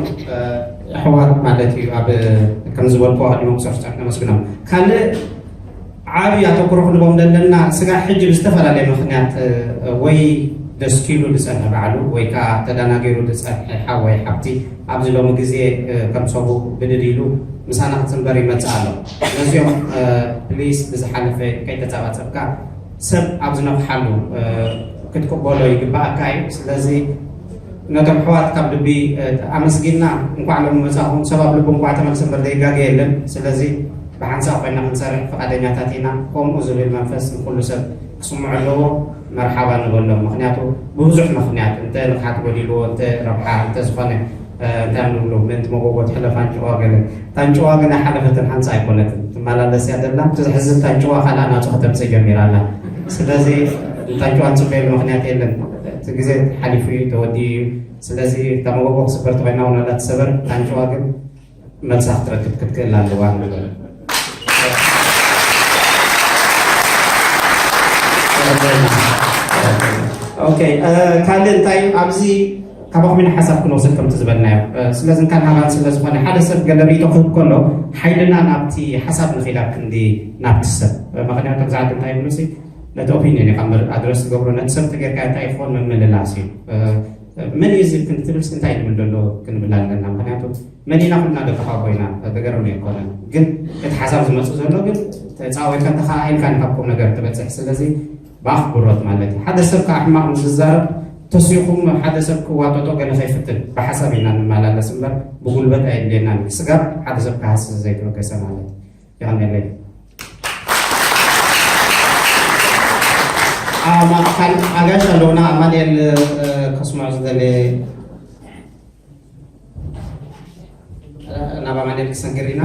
ኣሕዋት ማለት እዩ ኣብ ከም ዝበልኩ ኣቐዲሞም ክሰርሑ ዝፀንሑ ነመስግኖም። ካልእ ዓብዪ ኣተኩሮ ክንቦም ዘለና ስጋዕ ሕጂ ብዝተፈላለየ ምኽንያት ወይ ደስኪሉ ዝጸንሐ ባዕሉ ወይ ከዓ ተደናጊሩ ዝጸንሐ ሓወይ ሓብቲ ኣብዚ ሎሚ ግዜ ከም ሰቡ ብድድ ኢሉ ምሳና ክጽንበር ይመጽእ ኣሎ። ነዚኦም ፕሊስ ብዝሓለፈ ከይተጸባጸብካ ሰብ ኣብ ዝነፍሓሉ ክትቅበሎ ይግባኣካ እዩ። ስለዚ ነቶም ኣሕዋት ካብ ልቢ ኣመስጊንና እንኳዕ ሎሚ መጻኹም። ሰብ ኣብ ልቡ እንኳዕ ተመልሰ እምበር ዘይጋገ የለን። ስለዚ ብሓንሳብ ኮይና ክንሰርሕ ፍቓደኛታት ኢና። ከምኡ ዝብል መንፈስ ንኩሉ ሰብ ክስምዖ ኣለዎ። መርሓባ ንበሎም። ምክንያቱ ብብዙሕ ምክንያት፣ እንተ ንቕሓት ጎዲልዎ፣ እንተ ረብሓ፣ እንተ ዝኾነ እንታይ ንብሎ ምእንቲ መጎጎ ትሕለፍ ኣንጭዋ ገለ። እታ ኣንጭዋ ግን ኣይሓለፈትን፣ ሓንሳ ኣይኮነትን፣ ትመላለስ እያ ዘላ። እቲ ዘሕዝን እታ ኣንጭዋ ካልኣ ናጹ ከተምጽእ ጀሚራ ኣላ። ስለዚ እታ ኣንጭዋ ንጽበየሉ ምክንያት የለን። እቲ ግዜ ሓሊፉ እዩ፣ ተወዲኡ እዩ። ስለዚ እታ መጎጎ ክስበር ተኮይና እውን ዋላ ትሰበር፣ እታ ኣንጭዋ ግን መልሳ ክትረክብ ክትክእል ኣለዋ ንብል። ኦኬ፣ ካልእ እንታይ ኣብዚ ካባኹም ኢና ሓሳብ ክንወስድ ከምቲ ዝበልናዮ። ስለዚ እንካን ሃባን ስለ ዝኾነ ሓደ ሰብ ገለ ርእይቶ ክህብ ከሎ ሓይልና ናብቲ ሓሳብ ንኺድ ኣብ ክንዲ ናብቲ ሰብ። ምክንያቱ ብዙሓት እንታይ ይብሉ ሲ ነቲ ኦፒኒየን ኢኻ እምበር ኣድረስ ትገብሮ ነቲ ሰብ ተጌርካ እንታይ ይኸውን ምምልላስ እዩ። መን እዩ እዚ ክንትብልስ እንታይ ይብል ዘሎ ክንብል ኣለና። ምክንያቱ መሊና ኩልና ደቂ ሓቦ ኢና፣ ተገርም ኣይኮነን። ግን እቲ ሓሳብ ዝመጽእ ዘሎ ግን ተጻዊርካ እንተኸኣኢልካ ንካብ ቁም ነገር ትበጽሕ። ስለዚ ብኣኽብሮት ማለት እዩ። ሓደ ሰብ ከዓ ሕማቕ ምስ ዝዛረብ ተሲኹም ሓደ ሰብ ክዋጠጦ ገለ ከይፍትን ብሓሳብ ኢና ንመላለስ እምበር ብጉልበት ኣየድልየናን። ስጋብ ሓደ ሰብ ክሃስስ ዘይተበገሰ ማለት እዩ። የቐንየለይ። ኣማ-፣ ካል-፣ ኣጋይሽ ኣለውና። ኣማንኤል ከስምዖ ዝደለ ናብ ኣማንኤል ክሰግር ኢና።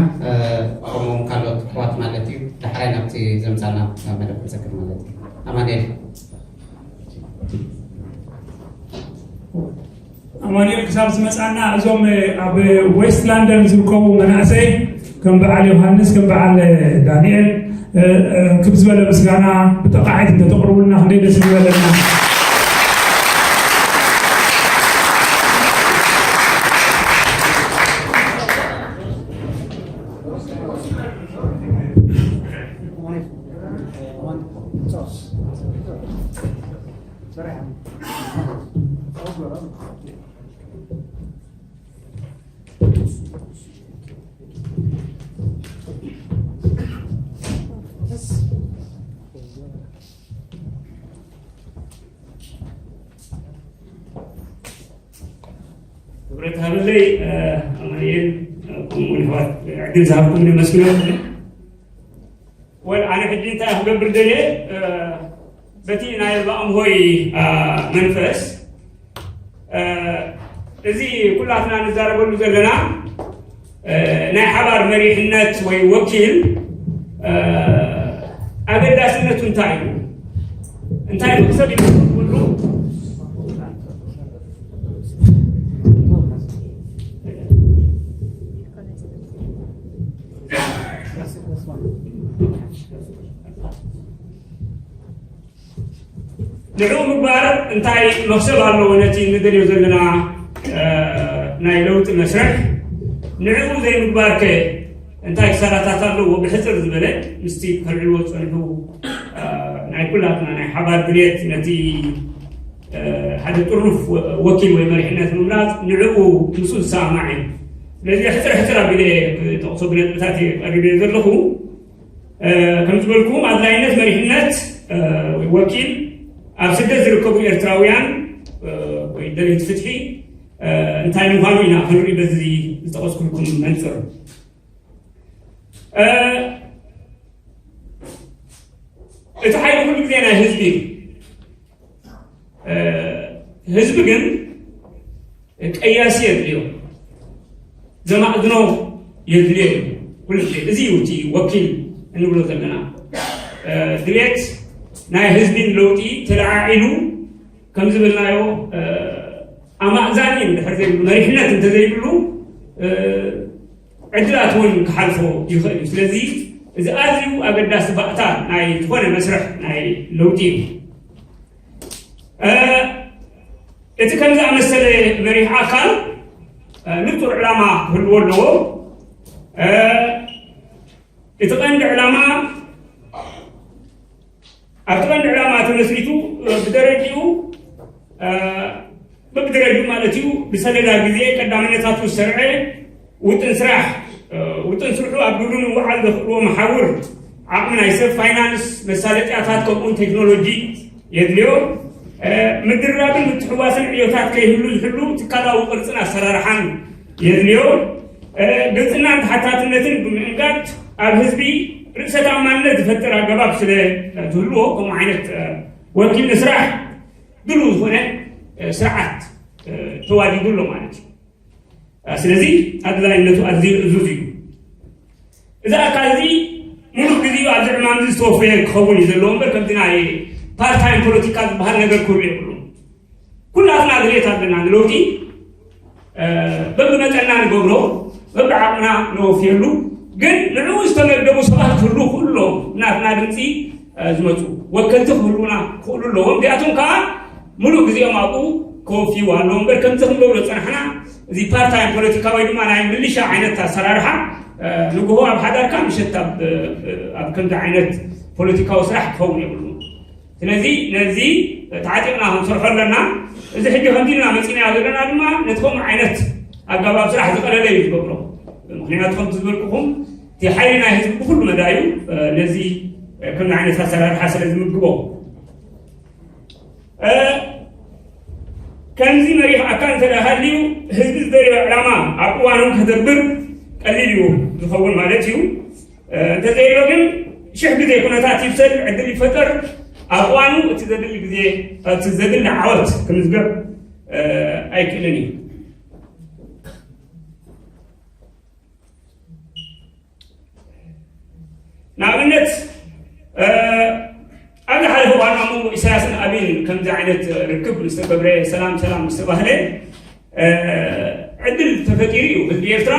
ከምኡውን ካልኦት ኣሕዋት ማለት እዩ። ዳሕራይ ናብቲ ዘምጻና መደብ ክንሰግር ማለት እዩ። ኣማንኤል። ኣማንኤል ክሳብ ዝመጻና እዞም ኣብ ዌስት ላንደን ዝርከቡ መናእሰይ ከም በዓል ዮሃንስ ከም በዓል ዳንኤል ክብ ዝበለ ምስጋና ብጠቃዒት እንተተቅርቡልና ክንደይ ደስ ዝበለና። ክብረት ሃበለይ። ኣማንኤል፣ ከምኡውን ኣሕዋት ዕድል ዝሃብኩም ነመስግኖ። ወል ኣነ ሕጂ እንታይ ክገብር ደልየ፣ በቲ ናይ ኣቦ ኣምሆይ መንፈስ፣ እዚ ኩላትና ንዛረበሉ ዘለና ናይ ሓባር መሪሕነት ወይ ወኪል ኣገዳስነቱ እንታይ እዩ? እንታይ መክሰብ ይብሉ? ንዕኡ ምግባር እንታይ መኽሰብ ኣለዎ? ነቲ ንደልዮ ዘለና ናይ ለውጢ መስርሕ ንዕኡ ዘይምግባርከ እንታይ ክሳራታት ኣለዎ? ብሕፅር ዝበለ ምስቲ ከልዕልዎ ዝፀንሑ ናይ ኩላትና ናይ ሓባር ድልየት ነቲ ሓደ ጥሩፍ ወኪል ወይ መሪሕነት ምምራፅ ንዕኡ ምስኡ ዝሰማማዕ እዩ። ስለዚ ሕፅር ሕፅር ኣቢለ ጠቕሶ ብነጥብታት ቀሪበ ዘለኹ። ከም ዝበልኩም ኣድላይነት መሪሕነት ወይ ወኪል ኣብ ስደት ዝርከቡ ኤርትራውያን ወይ ደለይቲ ፍትሒ እንታይ ምዃኑ ኢና ክንርኢ በዚ ዝጠቐስኩልኩም መንፅር። እቲ ሓይሊ ኩሉ ግዜ ናይ ህዝቢ እዩ። ህዝቢ ግን ቀያሲ የድልዮ፣ ዘማእዝኖ የድልዮ እዩ። ኩሉ ግዜ እዚ እዩ እቲ ወኪል እንብሎ ዘለና። ድሌት ናይ ህዝቢ ንለውጢ ተለዓዒሉ ከም ዝበልናዮ ኣማእዛኒ እንድሕር ዘይብሉ፣ መሪሕነት እንተዘይብሉ ዕድላት እውን ክሓልፎ ይኽእል እዩ። ስለዚ እዚ ኣዝዩ ኣገዳሲ ባእታ ናይ ዝኾነ መስርሕ ናይ ለውጢ እዩ። እቲ ከም ዝኣመሰለ መሪሕ ኣካል ንጹር ዕላማ ክህልዎ ኣለዎ። እቲ ቀንዲ ዕላማ ኣብቲ ቀንዲ ዕላማ ተመስሪቱ ብደረጅኡ በብደረጅኡ ማለት እዩ። ብሰሌዳ ግዜ ቀዳምነታቱ ዝሰርዐ ውጥን ስራሕ፣ ውጥን ስርሑ ኣብ ግብሪ ንምውዓል ዘኽእልዎ መሓውር ዓቕሚ ናይ ሰብ ፋይናንስ፣ መሳለጥያታት ከምኡውን ቴክኖሎጂ የድልዮ። ምድርራብን ምትሕዋስን ዕዮታት ከይህሉ ዝሕሉ ትካላዊ ቅርፅን ኣሰራርሓን የድልዮ። ግልፅናን ተሓታትነትን ብምእንጋድ ኣብ ህዝቢ ርእሰ ተኣማንነት ዝፈጥር ኣገባብ ስለ ዝህልዎ ከምኡ ዓይነት ወኪል ንስራሕ ድሉ ዝኾነ ስርዓት ተዋዲዱ ኣሎ ማለት እዩ። ስለዚ ኣድላይነቱ ኣዝዩ እዙዝ እዩ። እዚ ኣካል እዚ ሙሉእ ግዜኡ ኣብዚ ዕማም እዚ ዝተወፈየ ክኸውን እዩ ዘለዎ እምበር ከምዚ ናይ ፓርታይም ፖለቲካ ዝበሃል ነገር ክህሉ የብሉን። ኩላትና ድሌት ኣለና ንለውጢ። በብመጠና ንገብሮ፣ በብዓቕምና ነወፍየሉ። ግን ንዕኡ ዝተመደቡ ሰባት ክህሉ ክእሉ ኣለዎም። ናትና ድምፂ ዝመፁ ወከልቲ ክህሉና ክኽእሉ ኣለዎም። እዚኣቶም ከዓ ሙሉእ ግዜኦም ኣብኡ ከወፍይዎ ኣለዎም እምበር ከምዚ ክንገብሮ ዝፀናሕና እዚ ፓርታይም ፖለቲካ ወይ ድማ ናይ ምልሻ ዓይነት ኣሰራርሓ ንግሆ ኣብ ሓዳርካ ምሸት ኣብ ከምዚ ዓይነት ፖለቲካዊ ስራሕ ክኸውን የብሉ። ስለዚ ነዚ ተዓጢቕና ክንሰርሖ ኣለና። እዚ ሕጂ ከምዚ ኢልና መፂናዮ ዘለና ድማ ነቲ ከምኡ ዓይነት ኣገባብ ስራሕ ዝቐለለ እዩ ዝገብሮ። ምክንያቱ ከምቲ ዝበልኩኹም እቲ ሓይሊ ናይ ህዝቢ ብኩሉ መዳዩ ነዚ ከምዚ ዓይነት ኣሰራርሓ ስለ ዝምግቦ ከምዚ መሪሕ ኣካል እንተ ሃልዩ ህዝቢ ዝደልዮ ዕላማ ኣብ እዋኑ ከተግብር ቀሊል እዩ ዝኸውን ማለት እዩ። እንተዘይሎ ግን ሽሕ ግዜ ኩነታት ይብሰል፣ ዕድል ይፈጠር፣ ኣብ እዋኑ እቲ ዘድሊ ግዜ እቲ ዘድሊ ዓወት ክምዝገብ ኣይክእልን እዩ። ንኣብነት ኣብዚ ሓለፈ እዋን ኣብ መንጎ ኢሳያስን ኣብይን ከምዚ ዓይነት ርክብ ምስ ተገብረ፣ ሰላም ሰላም ምስ ተባህለ ዕድል ተፈጢሩ እዩ። ህዝቢ ኤርትራ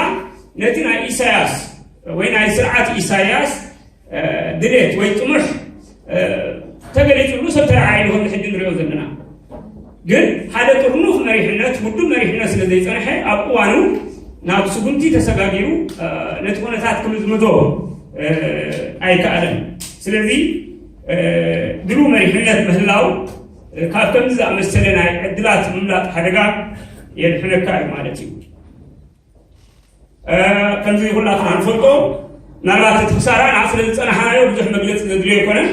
ነቲ ናይ ኢሳያስ ወይ ናይ ስርዓት ኢሳያስ ድሌት ወይ ጥሙሕ ተገሊፅሉ ሰብ ተረዓይሉ ከም ሕጂ ንሪኦ ዘለና። ግን ሓደ ጥርኑፍ መሪሕነት ውዱብ መሪሕነት ስለ ዘይፀንሐ ኣብ እዋኑ ናብ ስጉምቲ ተሰጋጊሩ ነቲ ኩነታት ክምዝምዞ ኣይከኣለን። ስለዚ ድሉ መሪሕነት ምህላው ካብ ከምዚ ዝኣመሰለ ናይ ዕድላት ምምላጥ ሓደጋ የድሕነካ እዩ ማለት እዩ። ከምዚ ኩላትና ንፈልጦ ምናልባት እቲ ክሳራና ስለ ዝፀናሕናዮ ብዙሕ መግለፂ ዘድልዮ ኣይኮነን።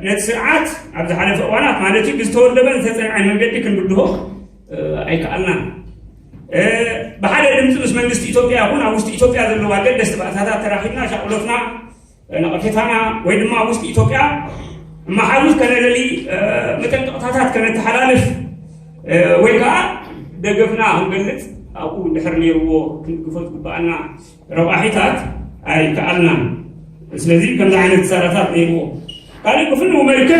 ነቲ ስርዓት ኣብ ዝሓለፈ እዋናት ማለት እዩ ብዝተወደበን ዝተፀንዐን መንገዲ ክንብድሆ ኣይከኣልናን። ብሓደ ድምፂ ምስ መንግስቲ ኢትዮጵያ ይኹን ኣብ ውሽጢ ኢትዮጵያ ዘለዋ ገደስቲ ባእታታት ተራኺብና ሻቕሎትና ነቐፌታና ወይ ድማ ኣብ ውሽጢ ኢትዮጵያ መሓዙት ከነለሊ መጠንቀቕታታት ከነተሓላልፍ ወይ ከዓ ደገፍና ክንገልፅ ኣብኡ ድሕር ነይርዎ ክንግፎ ዝግበኣና ረቋሒታት ኣይከኣልናን። ስለዚ ከምዚ ዓይነት ክሳራታት ነይርዎ። ካልእ ብፍንው መልክዕ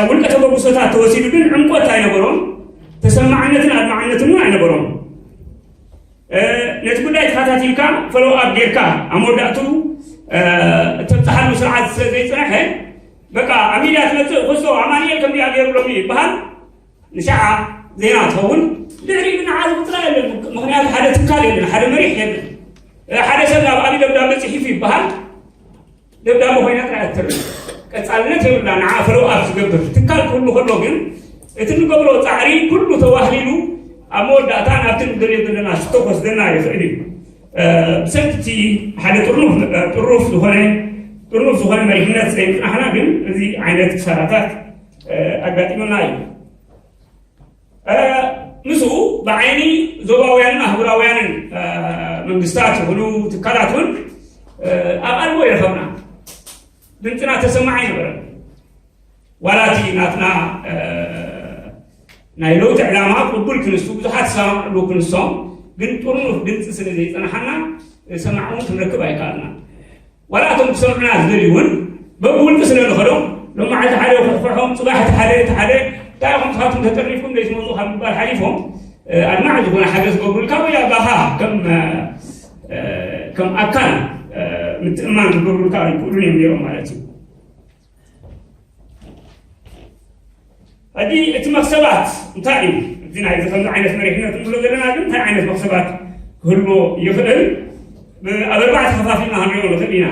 ውልቀ ተበግሶታት ተወሲዱ ግን ዕምቆት ኣይነበሮም፣ ተሰማዕነትን ኣድማዕነትን እውን ኣይነበሮም። ነቲ ጉዳይ ተኸታቲልካ ፈሎው ኣፕ ጌርካ ኣብ መወዳእቱ እተብፅሓሉ ስርዓት ስለ ዘይፅንሐ በቃ ኣብ ሚድያ ትመፅእ ክስቶ ኣማኒኤል ከምዚኣ ገይሩ ሎሚ ይበሃል። ንሻዓ ዜና ትኸውን ድሕሪ ንዓ ዝቕፅላ የለን። ምክንያቱ ሓደ ትካል የለን፣ ሓደ መሪሕ የለን። ሓደ ሰብ ናብ ኣብይ ደብዳቤ ፅሒፉ ይበሃል። ደብዳቤ ኮይና ጥራይ ኣትርፍ ቀፃልነት የብላ። ንዓ ፈሎው ኣፕ ዝገብር ትካል ክህሉ ከሎ ግን እቲ ንገብሮ ፃዕሪ ኩሉ ተዋህሊሉ ኣብ መወዳእታ ናብቲ ንደልዮ ዘለና ሽቶ ክወስደና ይኽእል እዩ። ብሰንኪ እቲ ሓደ ጥርኑፍ ጥሩፍ ዝኾነ ጥርኑፍ ዝኾነ መሪሕነት ዘይምፅናሕና ግን እዚ ዓይነት ክሳራታት ኣጋጢሙና እዩ። ምስኡ ብዓይኒ ዞባውያንን ኣህጉራውያንን መንግስታት ይኹኑ ትካላት እውን ኣቓልቦ ይረኸብና። ድምፅና ተሰማዕ ኣይነበረን። ዋላ እቲ ናትና ናይ ለውጢ ዕላማ ቅቡል ክንሱ ብዙሓት ዝሰማምዕሉ ክንሶም ግን ጥርኑፍ ድምፂ ስለ ዘይፀናሓና ሰማዕ እውን ክንረክብ ኣይከኣልና። ዋላ እቶም ክሰምዑና ዝደልዩ እውን በብውልቂ ስለ ንኸዶም ሎማዓልቲ ሓደ ኩሕኩሖም ፅባሕ እቲ ሓደ እቲ ሓደ እንታይ ኢኹም ንስኻትኩም ተጠርኒፍኩም ዘይትመፁ ካብ ምባል ሓሊፎም ኣድማዕ ዝኾነ ሓገዝ ገብሩልካ ወይ ኣባኻ ከም ከም ኣካል ምትእማን ክገብሩልካ ኣይክእሉን እዮም ነይሮም ማለት እዩ። ሕጂ እቲ መክሰባት እንታይ እዩ? እዚ ናይ ከምዚ ዓይነት መሪሕነት ንብሎ ዘለና ግን እንታይ ዓይነት መክሰባት ክህልዎ ይኽእል? ኣብ ኣርባዕተ ከፋፊልና ክንሪኦ ንኽእል ኢና።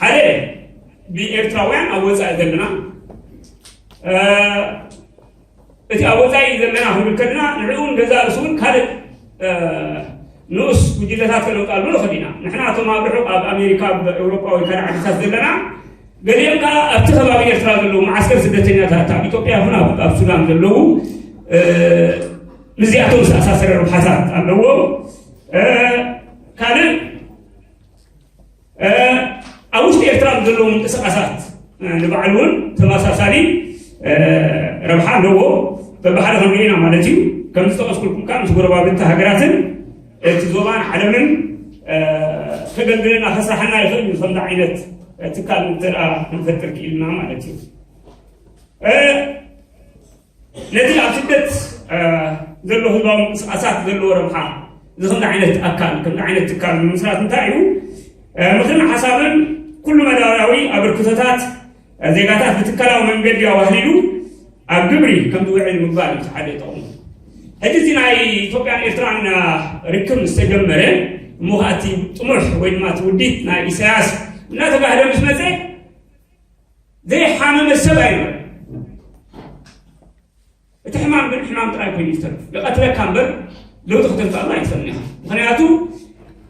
ሓደ ብኤርትራውያን ኣብ ወፃኢ ዘለና እቲ ኣብ ወፃኢ ዘለና ክንብል ከለና ንዕኡ እውን ገዛ ርእሱ እውን ካልእ ንኡስ ጉጅለታት ከነውጣሉ ንኽእል ኢና። ንሕና እቶም ኣብ ርሑቕ ኣብ ኣሜሪካ፣ ኣብ ኤውሮጳ ወይ ካልእ ዓድታት ዘለና፣ ገሊኦም ከዓ ኣብቲ ከባቢ ኤርትራ ዘለዉ መዓስከር ስደተኛታት ኣብ ኢትዮጵያ ይኹን ኣብ ሱዳን ዘለዉ ምስዚኣቶም ዝተኣሳሰረ ረብሓታት ኣለዎም። ካልእ ኣብ ውሽጢ ኤርትራ ዘለዉ ምንቅስቃሳት ንባዕሉ እውን ተመሳሳሊ ረብሓ ኣለዎ። በብሓደ ክንሪኦ ኢና ማለት እዩ። ከም ዝጠቐስኩልኩም ከዓ ምስ ጎረባብቲ ሃገራትን እቲ ዞባን ዓለምን ከገልግለና ከስራሕና ይኽእል እዩ። ከምዚ ዓይነት ትካል እንተ ክንፈጥር ክኢልና ማለት እዩ። ነቲ ኣብ ስደት ዘሎ ህዝባዊ ምንቅስቃሳት ዘለዎ ረብሓ እዚ ከምዚ ዓይነት ኣካል ከምዚ ዓይነት ትካል ንምስራት እንታይ እዩ? ምኽርን ሓሳብን ኩሉ መዳያዊ ኣበርክቶታት ዜጋታት ብትካላዊ መንገዲ ኣዋህሊሉ ኣብ ግብሪ ከም ዝውዕል ምግባር እዩ ሓደ ጠቕሙ። ሕጂ እዚ ናይ ኢትዮጵያን ኤርትራን ርክብ ምስ ተጀመረ እሞ ከዓ እቲ ጥሙሕ ወይ ድማ እቲ ውዲት ናይ ኢሳያስ እናተጋህደ ምስ መፀ ዘይሓመመ ሰብ ኣይነበረ። እቲ ሕማም ግን ሕማም ጥራይ ኮይኑ ዝተርፍ ይቐትለካ እምበር ለውጢ ክትምፃሉ ኣይትኽእልን ኢኻ። ምክንያቱ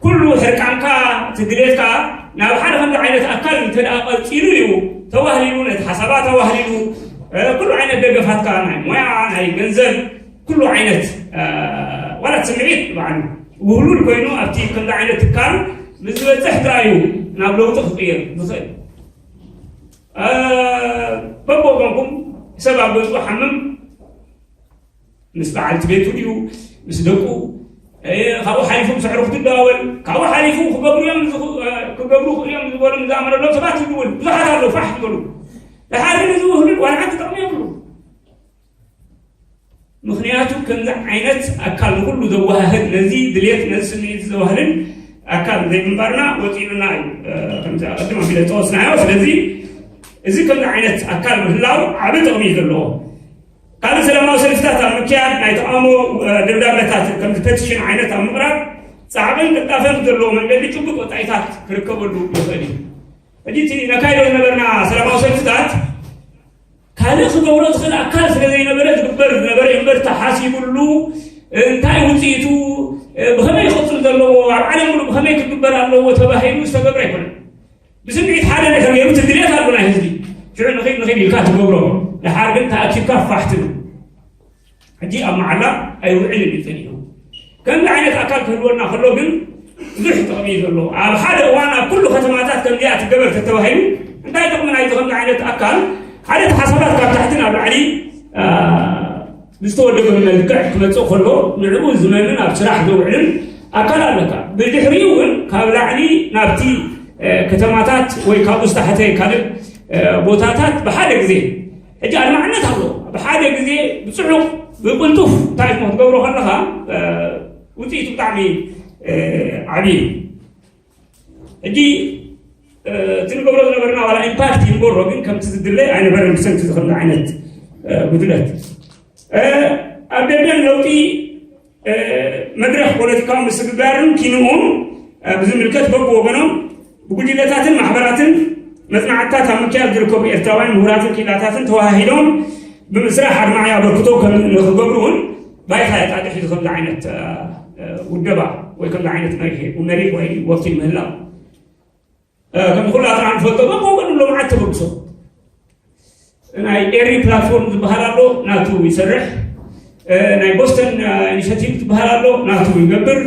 ኩሉ ሕርቃንካ እቲ ድሌትካ ናብ ሓደ ከምዚ ዓይነት ኣካል እንተ ደኣ ቀፂሉ እዩ ተዋህሊሉ ነቲ ሓሳባት ኣዋህሊሉ ኩሉ ዓይነት ደገፋትካ ናይ ሞያ ናይ ገንዘብ ኩሉ ዓይነት ዋላት ስምዒት ባዕሉ ውህሉል ኮይኑ ኣብቲ ከምዚ ዓይነት ትካል ምስ ዝበፅሕ ጥራይ እዩ ናብ ለውጢ ክቅየር ዝኽእል። በቦጎንኩም ሰብ ኣብ ገዝኡ ሓምም ምስ በዓልቲ ቤቱ ድዩ ምስ ደቁ ካብኡ ሓሊፉ ምስ ኣዕሩኽቱ ይደዋወል ካብኡ ሓሊፉ ክገብሩ እዮም ክገብሩ ክእሉ እዮም ዝበሎም ዝኣመነሎም ሰባት ይድውል ብዙሓት ኣለዉ ፋሕ ዝበሉ ድሓር ግን እዚ ውህሉል ዋላ ሓንቲ ጥቕሚ የብሉ ምኽንያቱ ከምዚ ዓይነት ኣካል ንኩሉ ዘወሃህድ ነዚ ድሌት ነዚ ስምዒት ዘዋህልን ኣካል ዘይምንባርና ወፂኡና እዩ ከምዚ ኣቐድም ኣቢለ ዝጠወስናዮ ስለዚ እዚ ከምዚ ዓይነት ኣካል ምህላው ዓብ ጥቕሚ እዩ ዘለዎ ካልእ ሰላማዊ ሰልፍታት ኣብ ምክያድ ናይ ተቃውሞ ደብዳበታት ከምዚ ፐቲሽን ዓይነት ኣብ ምቕራብ ፃዕቕን ቅልጣፈን ዘለዎ መንገዲ ጭቡጥ ወፃኢታት ክርከበሉ ይኽእል እዩ ሕጂ እቲ ነካይዶ ዝነበርና ሰላማዊ ሰልፍታት ካልእ ክገብሮ ዝኽእል ኣካል ስለ ዘይነበረ ዝግበር ዝነበረ እምበር ተሓሲብሉ እንታይ ውፅኢቱ ብኸመይ ክቕፅል ዘለዎ ኣብ ዓለም ሙሉ ብኸመይ ክግበር ኣለዎ ተባሂሉ ዝተገብረ ኣይኮነን ብስምዒት ሓደ ድሕር ገይሩ እቲ ድሌት ኣሎ ናይ ህዝቢ ሽዑ ንኺድ ንኺድ ኢልካ ትገብሮ ድሓር ግን ተኣኪብካ ፋሕ ትብል ሕጂ ኣብ መዓላ ኣይውዕልን እዩ ጸኒሑ ከምዚ ዓይነት ኣካል ክህልወና ከሎ ግን ብዙሕ ጥቕሚ እዩ ዘለዎ ኣብ ሓደ እዋን ኣብ ኩሉ ከተማታት ከምዚኣ ትገበር ተተባሂሉ እንታይ ጥቕሚ ናይዚ ከምዚ ዓይነት ኣካል ሓደ ተሓሳባት ካብ ታሕቲ ናብ ላዕሊ ብዝተወደበ መልክዕ ክመፅእ ከሎ ንዕኡ ዝመምን ኣብ ስራሕ ዘውዕልን ኣካል ኣለካ ብድሕሪኡ እውን ካብ ላዕሊ ናብቲ ከተማታት ወይ ካብኡ ዝተሓተ ካልእ ቦታታት ብሓደ ግዜ ሕጂ ኣድማዕነት ኣሎ ብሓደ ግዜ ብፅዑቕ ብቅልጡፍ እንታይ እሞ ክትገብሮ ከለካ ውፅኢቱ ብጣዕሚ ዓብዪ እዩ ሕጂ እቲ ንገብሮ ዝነበርና ዋላ ኢምፓክት ይንበሮ ግን ከምቲ ዝድለ ኣይነበረን ብሰንኪ ዝኸምዚ ዓይነት ጉድለት ኣብ ደገን ለውጢ መድረኽ ፖለቲካዊ ምስግጋርን ኪንኡን ብዝምልከት በብወገኖም ብጉጅለታትን ማሕበራትን መፅናዕትታት ኣብ ምክያድ ዝርከቡ ኤርትራውያን ምሁራትን ክኢላታትን ተወሃሂዶም ብምስራሕ ኣድማዒ ኣበርክቶ ንክገብሩ እውን ባይታ የጣጥሕ እዩ ከምዚ ዓይነት ውደባ ወይ ከምዚ ዓይነት መሪሕ ወይ ወኪል ምህላው ከም ኩላትና ንፈልጦ በብወገኑ ሎምዓት ተበግሶ ናይ ኤሪ ፕላትፎርም ዝበሃል ኣሎ ናቱ ይሰርሕ ናይ ቦስተን ኢኒሽቲቭ ዝበሃል ኣሎ ናቱ ይገብር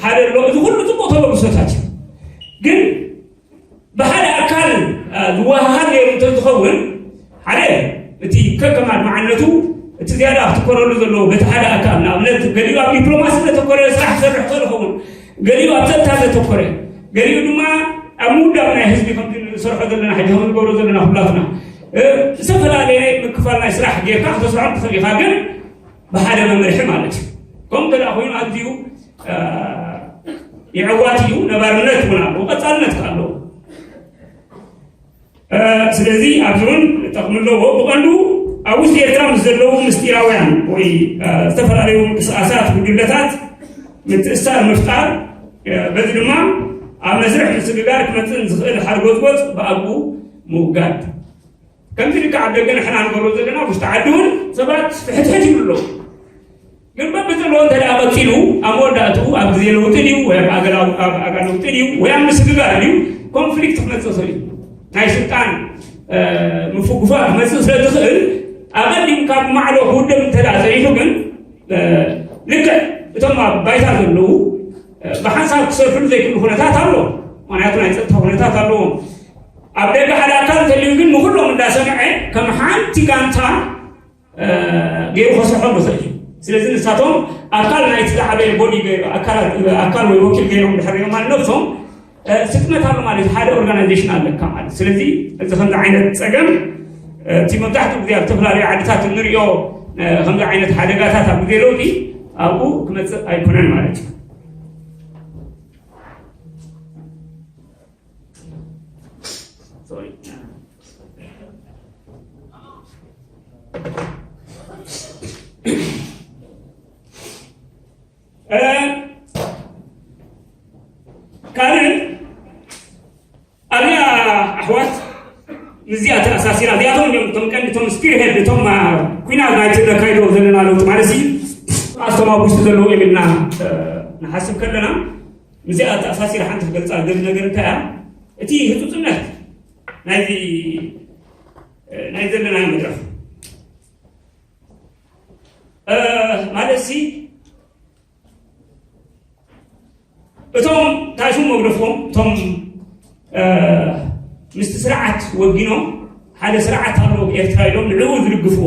ሓደ ኣሎ እዚ ኩሉ ፅቡቅ ተበግሶታት እዩ ግን ብሓደ ኣካል ዝወሃሃድ ነይሩ እንተዝኸውን ሓደ እቲ ከከም ኣድማዕነቱ እቲ ዝያዳ ክትኮረሉ ዘለዎ በቲ ሓደ ኣካል ንኣብነት ገሊኡ ኣብ ዲፕሎማሲ ዘተኮረ ስራሕ ክሰርሕ ክእል ኸውን ገሊኡ ኣብ ፀጥታ ዘተኮረ ገሊኡ ድማ ኣብ ምውዳብ ናይ ህዝቢ ከምቲ ንሰርሖ ዘለና ሕጂ ከም ንገብሮ ዘለና ኩላትና ዝተፈላለየ ምክፋል ናይ ስራሕ ጌርካ ክተስርሖም ትኽእል ኢኻ ግን ብሓደ መምርሒ ማለት እዩ ከምኡ እንተ ኮይኑ ኣዝዩ የዕዋት እዩ ነባርነት እውን ኣለዎ ቀፃልነት ኣለዎ ስለዚ ኣብዚ እውን ጠቕሚ ኣለዎ ብቐንዱ ኣብ ውሽጢ ኤርትራ ምስ ዘለዉ ምስጢራውያን ወይ ዝተፈላለዩ ምንቅስቃሳት ጉጅለታት ምትእሳር ምፍጣር በዚ ድማ ኣብ መስርሕ ምስግጋር ክመፅእ ዝኽእል ሓርጎፅጎፅ ብኣግኡ ምውጋድ ከምቲ ልክዕ ኣብ ደገ ንሕና ንገብሮ ዘለና፣ ውሽጢ ዓዲ እውን ሰባት ፍሕትሕት ይብሉ ኣለዉ። ግን በብዘለዎ እንተ ደኣ ቀጺሉ፣ ኣብ መወዳእትኡ ኣብ ግዜ ለውጢ ድዩ ወይ ኣብ ኣገላው-፣ ኣብ ኣጋ ለውጢ ድዩ ወይ ኣብ ምስግጋር ድዩ፣ ኮንፍሊክት ክመጽእ ይኽእል እዩ። ናይ ስልጣን፣ እ፣ ምፍጉፋ ክመጽእ ስለ ዝኽእል፣ ኣቐዲሙ ካብ ማዕዶ ክውደብ እንተ ደኣ ጸኒሑ ግን፣ እ፣ ልክዕ እቶም ኣብ ባይታ ዘለዉ፣ እ፣ ብሓንሳብ ክሰርሕሉ ዘይክእሉ ኩነታት ኣሎ። ምኽንያቱ ናይ ጸጥታ ኩነታት ኣለዎም። ኣብ ደገ ሓደ ኣካል እንተልዩ ግን ንኹሎም እንዳሰምዐ ከም ሓንቲ ጋንታ፣ እ፣ ገይሩ ከስርሖም ይኽእል እዩ። ስለዚ ንሳቶም ኣካል ናይቲ ዝዓበየ ቦዲ ገይሩ፣ ኣካላት፣ ኣካል ወይ ወኪል ገይሮም ድሕር ሪኦም ማለት ነብሶም፣ እ፣ ስጥመት ኣሎ ማለት እዩ። ሓደ ኦርጋናይዜሽን ኣለካ ማለት። ስለዚ እዚ ከምዚ ዓይነት ጸገም፣ እ፣ እቲ መብዛሕትኡ ግዜ ኣብ ዝተፈላለዩ ዓድታት እንሪኦ፣ እ፣ ከምዚ ዓይነት ሓደጋታት ኣብ ግዜ ለውጢ ኣብኡ ክመጽእ ኣይኮነን ማለት እዩ። ሶሪ። እ፣ ካልእ ኣብያ ኣሕዋት ምስዚኣ ተኣሳሲራ፣ እዚኣቶም እዮም እቶም ቀንዲ፣ እቶም ስፒርሄድ፣ እቶም፣ አ፣ ኲናት ናይቲ ዘካይዶ ዘለና ለውጢ ማለት እዩ። ኣስቶም ኣብ ውሽጢ ዘለዉ እዮም ኢልና፣ እ፣ ንሓስብ ከለና፣ ምስዚኣ ተኣሳሲራ ሓንቲ ክገልጻ ዝደሊ ነገር እንታይ እያ? እቲ ህጹጽነት ናይዚ፣ እ፣ ናይ ዘለናዮ መድረኽ፣ እ፣ ማለት ሲ እቶም ታሽም መግደፎም፣ እቶም፣ እ፣ ምስቲ ስርዓት ወጊኖም፣ ሓደ ስርዓት ኣሎ ኤርትራ ኢሎም ንዕኡ ዝድግፍዎ፣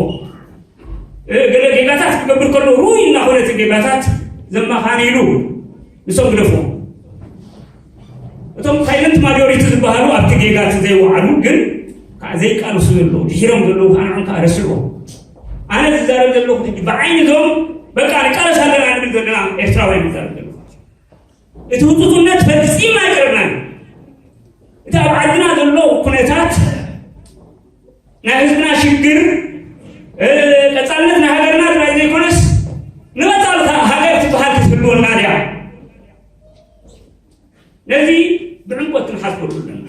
እ፣ ገለ ጌጋታት ክገብር ከሎ ሩይ እናኾነ እቲ ጌጋታት ዘማኻኒ ኢሉ ንሶም ግደፍዎም። እቶም ሳይለንት ማጆሪቲ ዝበሃሉ ኣብቲ ጌጋ እቲ ዘይወዓሉ ግን ከዓ ዘይቃለሱ ዘለዉ፣ ድሒሮም ዘለዉ ከዓ ንዖም ከዓ ረስዕዎም። ኣነ ዝዛረብ ዘለኹ ሕጂ ብዓይኒ እዞም በቃ ንቃለስ ኣለና ንብል ዘለና ኤርትራውያን ዝዛረብ ዘለኹ። እቲ ህጹጽነት ፈጺምና ኣይቀረብናን። እቲ ኣብ ዓድና ዘሎ ኩነታት ናይ ህዝብና ሽግር፣ እ፣ ቀጻልነት ናይ ሃገርና ጥራይ ዘይኮነስ ንቐጻሊ ሃገር ትበሃል ክትህልወና ድያ? ነዚ ብዕምቆት ክንሓስበሉ ኣለና።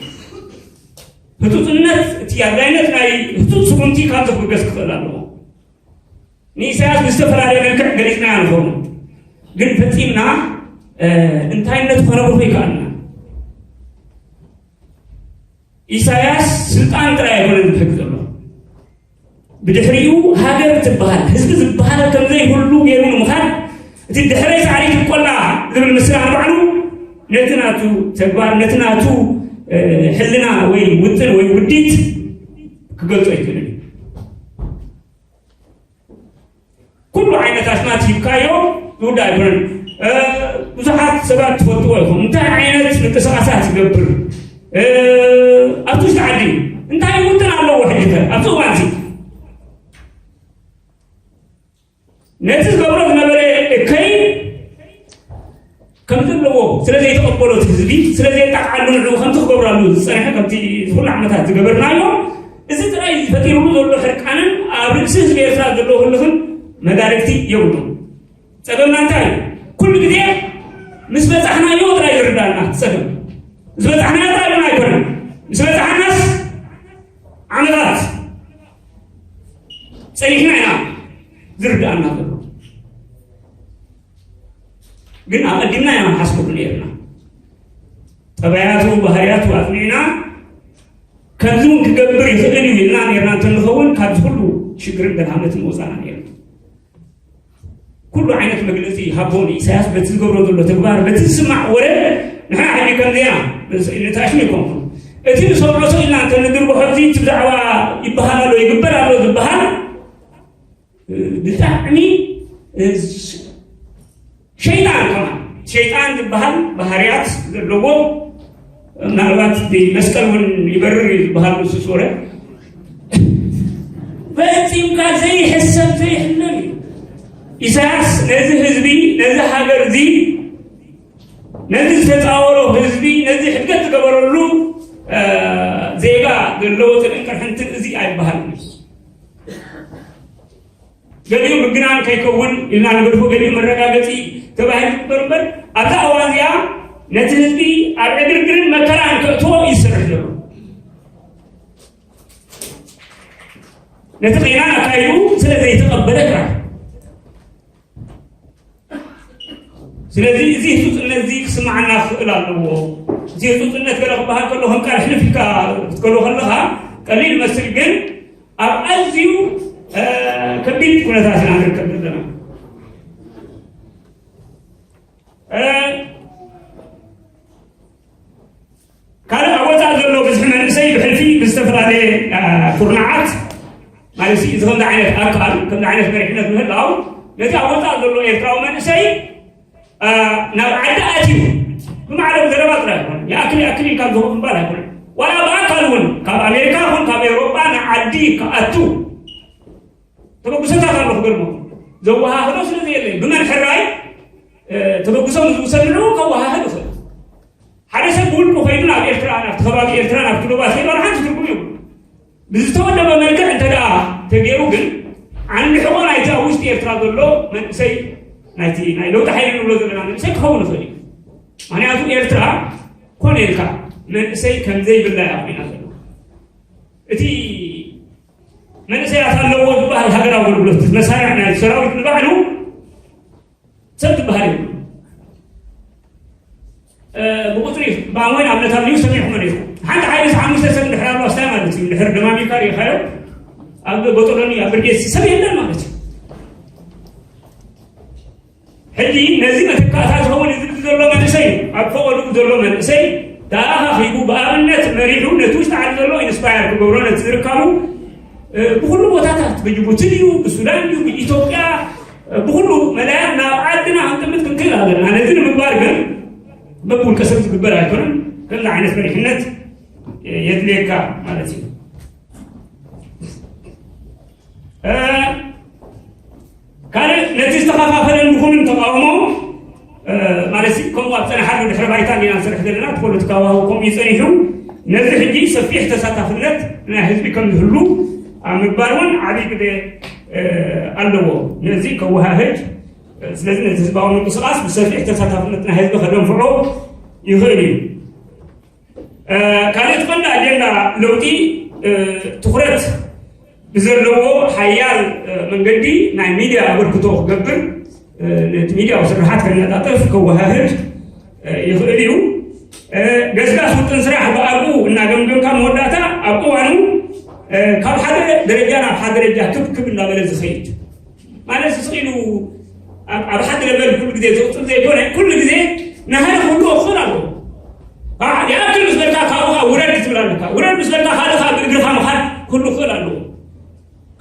ህጹጽነት እቲ ኣድላይነት ናይ ህጹጽ ስጉምቲ ካብዚ ክብገስ ክኽእል ኣለዎ። ንኢሳያስ ብዝተፈላለየ መልክዕ ገሊጽናዮ ንኸውን፣ ግን ፈጺምና፣ እ፣ እንታይነቱ ከነብርሆ ይከኣልና። ኢሳያስ ስልጣን ጥራይ ኣይኮነን ዝሕግ ዘሎ። ብድሕሪኡ ሃገር ትበሃል፣ ህዝቢ ዝበሃል ከም ዘይህሉ ገይሩ ንምኻድ፣ እቲ ድሕረይ ሳዕሪ ትቆላ ዝብል ምስላ ንባዕሉ ነቲ ናቱ ተግባር፣ ነቲ ናቱ፣ እ፣ ሕልና ወይ ውጥን ወይ ውዲት ክገልጾ ኣይክእልን እዩ። ኩሉ ዓይነት ኣስማት ሂብካዮ ዝውዳእ ኣይኮነን። እ፣ ብዙሓት ሰባት ትፈልጥዎ ኢኹም። እንታይ ዓይነት ምንቅስቓሳት ይገብር? እ፣ ኣብቲ ውሽጢ ዓዲ እንታይ ውጥን ኣለዎ? ሕጂ ከ ኣብዚ እዋን እዚ ነቲ ዝገብሮ ዝነበረ እከይ ከም ዘለዎ ስለ ዘይተቐበሎ እቲ ህዝቢ፣ ስለ ዘየጣቕዓሉ ንዕኡ ከምቲ ክገብራሉ ዝጸንሐ፣ ከምቲ ኩሉ ዓመታት ዝገበርናዮ፣ እዚ ጥራይ ፈጢሩሉ ዘሎ ሕርቃንን ኣብ ርእሲ ህዝቢ ኤርትራ ዘለዎ ህልኽን መዳርግቲ የብሉን። ጸገምና እንታይ እዩ? ኩሉ ግዜ ምስ በጻሕናዮ ጥራይ ዝርዳእና ጸገም። ምስ በጻሕናዮ ጥራይ እውን ኣይኮነን። ምስ በጻሕናስ ዓመታት ጸኒሕና ኢና ዝርዳእና ዘሎ። ግን ኣቐዲምና ኢና ንሓስበሉ ነይርና። ጠባያቱ፣ ባህርያቱ ኣጽኒዕና፣ ከምዚ እውን ክገብር ይኽእል እዩ ኢልና ነይርና እንተንኸውን፣ ካብዚ ኩሉ ሽግርን ደልሃመትን ምወጻና ነይርና። ኩሉ ዓይነት መግለጺ ይሃቦ ንኢሳያስ በቲ ዝገብሮ ዘሎ ተግባር፣ በቲ ዝስማዕ ወረ፣ ንሕና ሕጂ ከምዚ ኢና፣ ንታሽሙ ኣይኮንኩን። እቲ ንሰምዖ ሰው ኢልና እንተ ንድርግሖ፣ እዚ እቲ ብዛዕባ ይበሃል ኣሎ፣ ይግበር ኣሎ ዝበሃል፣ ብጣዕሚ ሸይጣን ከማን፣ ሸይጣን ዝበሃል ባህርያት ዘለዎ፣ ምናልባት ብመስቀል እውን ይበርር እዩ ዝበሃል ንሱ ሶረ። ፈጺምካ ዘይሕሰብ ዘይሕለም እዩ። ኢሳያስ ነዚ ህዝቢ፣ ነዚ ሃገር እዚ፣ ነዚ ዝተጻወሮ ህዝቢ፣ ነዚ ሕድገት ዝገበረሉ፣ እ፣ ዜጋ ዘለዎ ጽልእን ቅርሕንትን እዚ ኣይበሃልን እዩ። ገሊኡ ምግናን ከይከውን ኢልና ንገድፎ፣ ገሊኡ መረጋገጺ ተባሂሉ ዝግበር እምበር፣ ኣብዛ እዋን እዚኣ ነቲ ህዝቢ ኣብ ዕግርግርን መከራን ከእትዎ እዩ ዝሰርሕ ዘሎ። ነቲ ቂናን ኣካይድኡ ስለ ዘይተቐበለ ጥራሕ። ስለዚ እዚ ህጹጽነት እዚ ክስምዓና ክኽእል ኣለዎ። እቲ ህጹጽነት ገለ ክበሃል ከሎ ከም ቃል ሕልፍ ኢልካ ክትከሎ ከለኻ ቀሊል ይመስል፣ ግን ኣብ ኣዝዩ ከቢድ ኩነታት ኢና ንርከብ ዘለና። ካልእ ኣብ ወፃእ ዘሎ ብዝሒ መንእሰይ ብሕልፊ ብዝተፈላለየ ኩርናዓት ማለት እዚ ከምዚ ዓይነት ኣካል ከምዚ ዓይነት መሪሕነት ምህላው ነቲ ኣብ ወፃእ ዘሎ ኤርትራዊ መንእሰይ ናብ ዓዲ ኣትዩ ብማዕረብ ዘረባ ጥራይ ይኮነ ይኣክል ይኣክል ኢልካ ዝኸውን ምባል ኣይኮነ ዋላ ብኣካል እውን ካብ ኣሜሪካ ይኹን ካብ ኤውሮጳ ንዓዲ ክኣቱ ተበግሶታት ኣሎ ክገርመኩም ዘወሃህዶ ስለ ዘየለይ ብመን ሕራይ ተበግሶ ዝውሰድ ንዕኡ ከወሃህድ ይኽእል ሓደ ሰብ ብውልቁ ከይዱ ናብ ኤርትራ ናብቲ ከባቢ ኤርትራ ናብቲ ዶባት ከይዱ ሓንቲ ትርጉም ይብሉ ብዝተወደበ መልክዕ እንተ ደኣ ተገይሩ ግን ዓንዲ ሕቆ ናይቲ ኣብ ውሽጢ ኤርትራ ዘሎ መንእሰይ ናይቲ ናይ ለውጢ ሓይሊ ንብሎ ዘለና መንእሰይ ክኸውን ይኽእል እዩ ምክንያቱ ኤርትራ ኮነ ኢልካ መንእሰይ ከምዘይብላ እያ ኮይና ዘሎ እቲ መንእሰያት ኣለዎ ዝበሃል ሃገር ኣገልግሎት መሳርዕ ናይ ሰራዊት ንባዕሉ ሰብ ዝበሃል እዩ ብቁፅሪ ብኣሞይ ኣብነት ኣብ ኒውስ ሰሚዕኩም ነ ሓንቲ ሓይሊ ሓሙሽተ ሰብ ድሕር ኣሎ ስታይ ማለት እዩ ድሕር ደማሚርካ ሪኢኻዮ ኣብ በጦሎኒ ኣብ ብርጌስ ሰብ የለን ማለት እዩ ሕጂ ነዚ መተካእታ ዝኸውን እዚ ዘሎ መንእሰይ ኣብ ፈቐዱ ዘሎ መንእሰይ ተኣኻኺቡ ብኣብነት መሪሑ ነቲ ውሽጢ ዓዲ ዘሎ ኢንስፓየር ክገብሮ ነቲ ዝርካቡ ብኩሉ ቦታታት ብጅቡቲ ድዩ ብሱዳን ድዩ ብኢትዮጵያ ብኩሉ መዳያት ናብ ዓድና ክንጥምት ክንክእል ኣለና ነዚ ንምግባር ግን በብውልቀ ሰብ ዝግበር ኣይኮነን ከምዚ ዓይነት መሪሕነት የድልየካ ማለት እዩ ካልእ ነቲ ዝተኸፋፈለን ድኹምን ተቃውሞ ማለት ከምኡ ኣብ ፀናሓሉ ድሕሪ ባይታ እንዲና ንሰርሕ ዘለና እቲ ፖለቲካዊ ሃው ከምኡ እዩ ፀኒሑ ነዚ ሕጂ ሰፊሕ ተሳታፍነት ናይ ህዝቢ ከም ዝህሉ ኣብ ምግባር እውን ዓብዪ ግደ ኣለዎ ነዚ ከወሃህድ ስለዚ ነቲ ህዝባዊ ምንቅስቃስ ብሰፊሕ ተሳታፍነት ናይ ህዝቢ ከደንፍዖ ይኽእል እዩ ካልእ እቲ ቀንዲ ኣጀንዳ ለውጢ ትኹረት ብዘለዎ ሓያል መንገዲ ናይ ሚድያ ኣበርክቶ ክገብር ነቲ ሚድያዊ ስርሓት ከነጣጥፍ ከወሃህድ ይኽእል እዩ ገስጋስ ውጥን ስራሕ ብኣግኡ እናገምገምካ መወዳእታ ኣብ እዋኑ ካብ ሓደ ደረጃ ናብ ሓደ ደረጃ ክብ ክብ እናበለ ዝኸይድ ማለት ስቕ ኢሉ ኣብ ሓደ ለበል ኩሉ ግዜ ዝቕፅል ዘይኮነ ኩሉ ግዜ ናሃይ ክህሉ ክኽእል ኣለዎ ይኣክል ምስ በልካ ካብኡ ከዓ ውረድ ክትብል ኣለካ ውረድ ምስ በልካ ካልእ ከዓ ብእግርካ ምኻድ ክህሉ ክኽእል ኣለዎ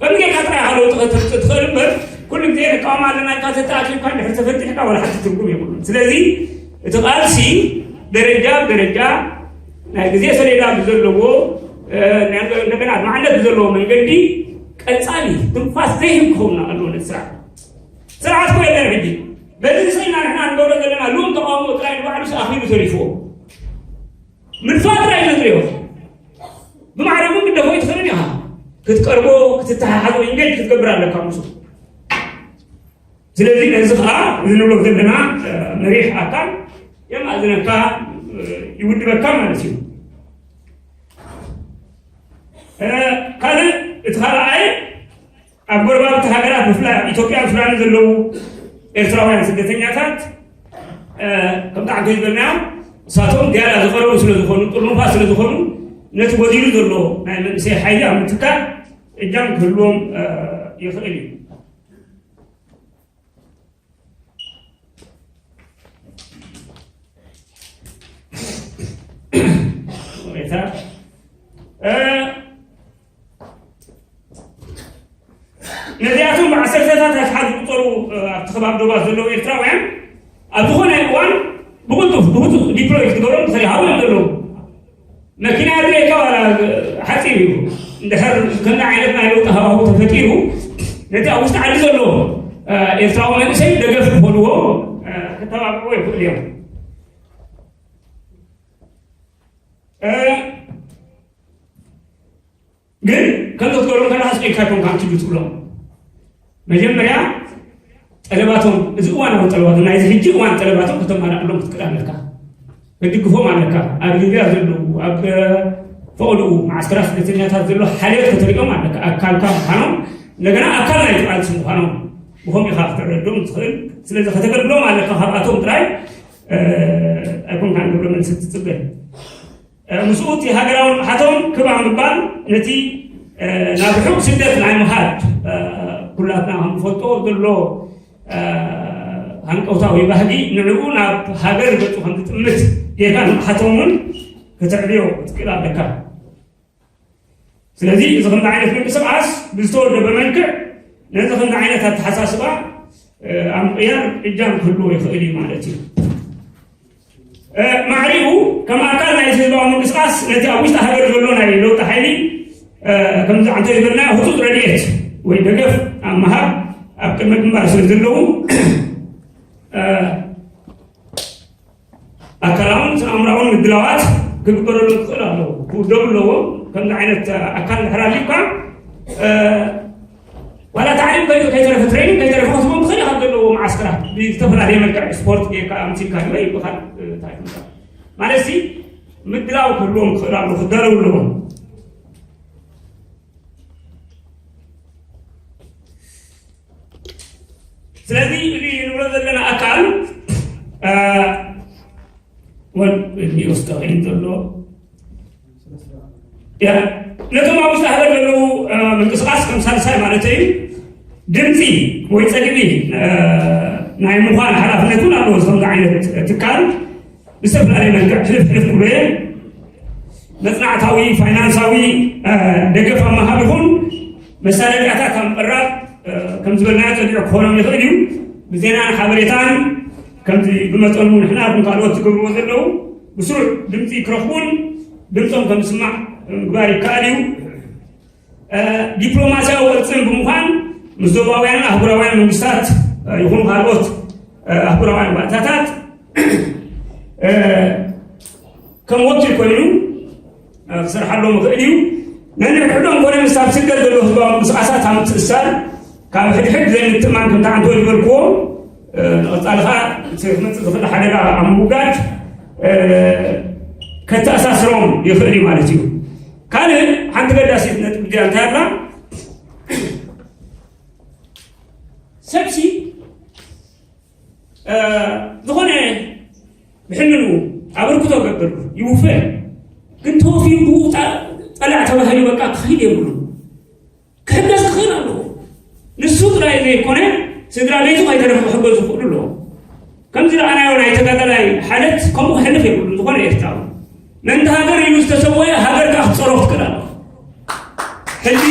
ከምዚ ጌርካ ጥራይ ኢኻ ለውጢ ከተምፅእ ትኽእል እምበር ኩሉ ግዜ ንቃወም ኣለና ኢልካ ተተኣኪብካ እንድሕር ተፈቲሕካ ዋላ ሓንቲ ትርጉም የብሉን ስለዚ እቲ ቃልሲ ደረጃ ብደረጃ ናይ ግዜ ሰሌዳ ብዘለዎ እንደገና ኣድማዕነት ብዘለዎ መንገዲ ቀፃሊ ትንፋስ ዘይህብ ክኸውን ኣለዎ ነቲ ስርዓት ስርዓት እኮ የለን ሕጂ በዚ ስኢና ንሕና ንገብሮ ዘለና ልኡም ተቃውሞ ጥራይ ንባዕሉ ኣኺሉ ተሪፍዎ ምድፋእ ጥራይ እዩ ዘድልዮ ብማዕረ እውን ግደፎ ይትኽእልን ኢኻ ክትቀርቦ ክትተሓሓዞ ኢንጌጅ ክትገብር ኣለካ ምስ ስለዚ ነዚ ከዓ እዚ ንብሎ ዘለና መሪሕ ኣካል የማእዝነካ ይውድበካ ማለት እዩ ካልእ እቲ ካልኣይ ኣብ ጎረባብቲ ሃገራት ብፍላይ ኣብ ኢትዮጵያን ሱዳንን ዘለዉ ኤርትራውያን ስደተኛታት ከምቲ ዓንተ ዝበልናዮ እሳቶም ዝያዳ ዝቐረቡ ስለ ዝኾኑ ጥርኑፋት ስለ ዝኾኑ ነቲ ጎዲሉ ዘሎ ናይ መንእሰይ ሓይሊ ኣብ ምትካል እጃም ክህልዎም ይኽእል እዩ ነዚኣቶም ብዓሰርተታት ኣሽሓት ዝቁፀሩ ኣብቲ ከባቢ ዶባት ዘለዉ ኤርትራውያን ኣብ ዝኾነ እዋን ብቁልጡፍ ብህፁፅ ዲፕሎይ ክትገብሮም ትኽእል ሃው እዮም ዘለዉ መኪና ያድልየካ ዋላ ሓፂር እዩ እንድሕር ከምዚ ዓይነት ናይ ለውጢ ሃዋሁ ተፈጢሩ ነቲ ኣብ ውሽጢ ዓዲ ዘሎ ኤርትራዊ መንእሰይ ደገፍ ክኾንዎ ክተባብዕዎ ይኽእሉ እዮም ግን ከምዚ ክትገብሮም ከለካ ስቕ ኢልካ ይኮንካ ትብሉ ትብሎም መጀመርያ ጠለባቶም እዚ እዋናዊ ጠለባቶም ናይዚ ሕጂ እዋን ጠለባቶም ከተማልኣሎም ክትክእል ኣለካ ክትድግፎም ኣለካ ኣብ ሊብያ ዘለዉ ኣብ ፈቐድኡ መዓስከራት ስደተኛታት ዘሎ ሓልዮት ከተሪኦም ኣለካ። ኣካልካ ምዃኖም፣ እንደገና ኣካል ናይቲ ቃልሲ ምዃኖም ብኸምኡ ኢኻ ከተረድኦም ትኽእል። ስለዚ ከተገልግሎም ኣለካ ካብኣቶም ጥራይ። ኣይኮንካን ግብረ መልሲ ትጽበ። ምስኡ እቲ ሃገራዊ ንቕሓቶም ክብ ኣብ ምባል ነቲ ናብ ርሑቕ ስደት ናይ ምኻድ ኩላትና ከም ንፈልጦ ዘሎ ሃንቀውታዊ ባህጊ ንዕኡ ናብ ሃገር ገጹ ከም ዝጥምት ጌርካ ንቕሓቶም እውን ከተዕብዮ ክትክእል ኣለካ። ስለዚ እዚ ከምዚ ዓይነት ምንቅስቃስ ብዝተወደበ መልክዕ ነዚ ከምዚ ዓይነት ኣተሓሳስባ ኣብ ምቕያር እጃም ክህልዎ ይኽእል እዩ ማለት እዩ። ማዕሪኡ ከም ኣካል ናይ ህዝባዊ ምንቅስቃስ ነቲ ኣብ ውሽጢ ሃገር ዘሎ ናይ ለውጢ ሓይሊ ከምዚ ዓንተ ዝበልና ህፁፅ ረድኤት ወይ ደገፍ ኣብ ምሃብ ኣብ ቅድመ ግንባር ስለ ዘለዉ ኣካላውን ስነ ኣእምራውን ምድላዋት ክግበረሎም ክኽእል ኣለዎ፣ ክውደቡ ኣለዎም። ከምዚ ዓይነት ኣካል ድሕር ኣሊካ ዋላ ታዕሊም ከይተረፈ ትሬኒንግ ከይተረፈ ክትቦም ትኽእል ካብ ዘለዎ መዓስከራት ብዝተፈላለየ መልክዕ ስፖርት ጌርካ ኣምሲልካ ወይ ብካል ማለት ሲ ምድላው ክህልዎም ክኽእል ኣለዎ፣ ክዳለው ኣለዎም። ስለዚ እዚ ንብሎ ዘለና ኣካል ወል እድሚኡ ዝተኸይን ዘሎ ነቶም ኣብ ውስጥ ሃገር ዘለዉ ምንቅስቃስ ከም ሳልሳይ ማለት እዩ ድምፂ ወይ ፀግቢ ናይ ምዃን ሓላፍነት እውን ኣለዎ። ዝኸምዚ ዓይነት ትካል ብዝተፈላለየ መልክዕ ሕልፍ ሕልፍ ክብሎ እየ። መፅናዕታዊ ፋይናንሳዊ ደገፍ ኣብ ምሃብ ይኹን መሳለጥያታት ኣብ ምቕራብ ከም ዝበልናዮ ፀኒዑ ክኾኖም ይኽእል እዩ። ብዜናን ሓበሬታን ከምዚ ብመጠኑ ንሕና ኹን ካልኦት ዝገብርዎ ዘለዉ ብስሩዕ ድምፂ ክረኽቡን ድምፆም ከም ዝስማዕ ምግባር ይከኣል እዩ። ዲፕሎማስያዊ ቅርፅን ብምዃን ምስ ዞባውያን ኣህጉራውያን መንግስታት ይኹኑ ካልኦት ኣህጉራውያን ባእታታት ከም ወኪል ኮይኑ ክሰርሓሎም ይኽእል እዩ። ነንሕድሕዶም ኮነ ምስ ኣብ ስደት ዘለዉ ህዝባዊ ምንቅስቃሳት ኣብ ምትእስሳር ካብ ሕድሕድ ዘይምትእማን ከምቲ ዓንቶ ዝበልክዎ ንቐፃሊ ከዓ እቲ ክመፅእ ዝኽእል ሓደጋ ኣብ ምውጋድ ከተኣሳስሮም ይኽእል እዩ ማለት እዩ። ካልእ ሓንቲ ገዳሲት ነጥቢ እዚኣ እንታይ ኣላ? ሰብሲ ዝኾነ ብሕልኑ ኣበርክቶ ገብር ይውፈ ግን ተወፊሩ ብኡ ጠላዕ ተባሂሉ በቃ ክኸይድ የብሉ። ክሕገዝ ክኽእል ኣለዎ። ንሱ ጥራይ ዘይኮነ ስድራ ቤቱ ከይተረፈ ክሕገዙ ይኽእሉ ኣለዎ። ከምዚ ረኣናዮ ናይ ተጋዳላይ ሓለት ከምኡ ክሕልፍ የብሉ። ዝኾነ ኤርትራዊ ምእንቲ ሃገር ኢሉ ዝተሰወየ ሃገር ከዓ ክትፀሮ ክትክእል ኣለዎ። ሕጂ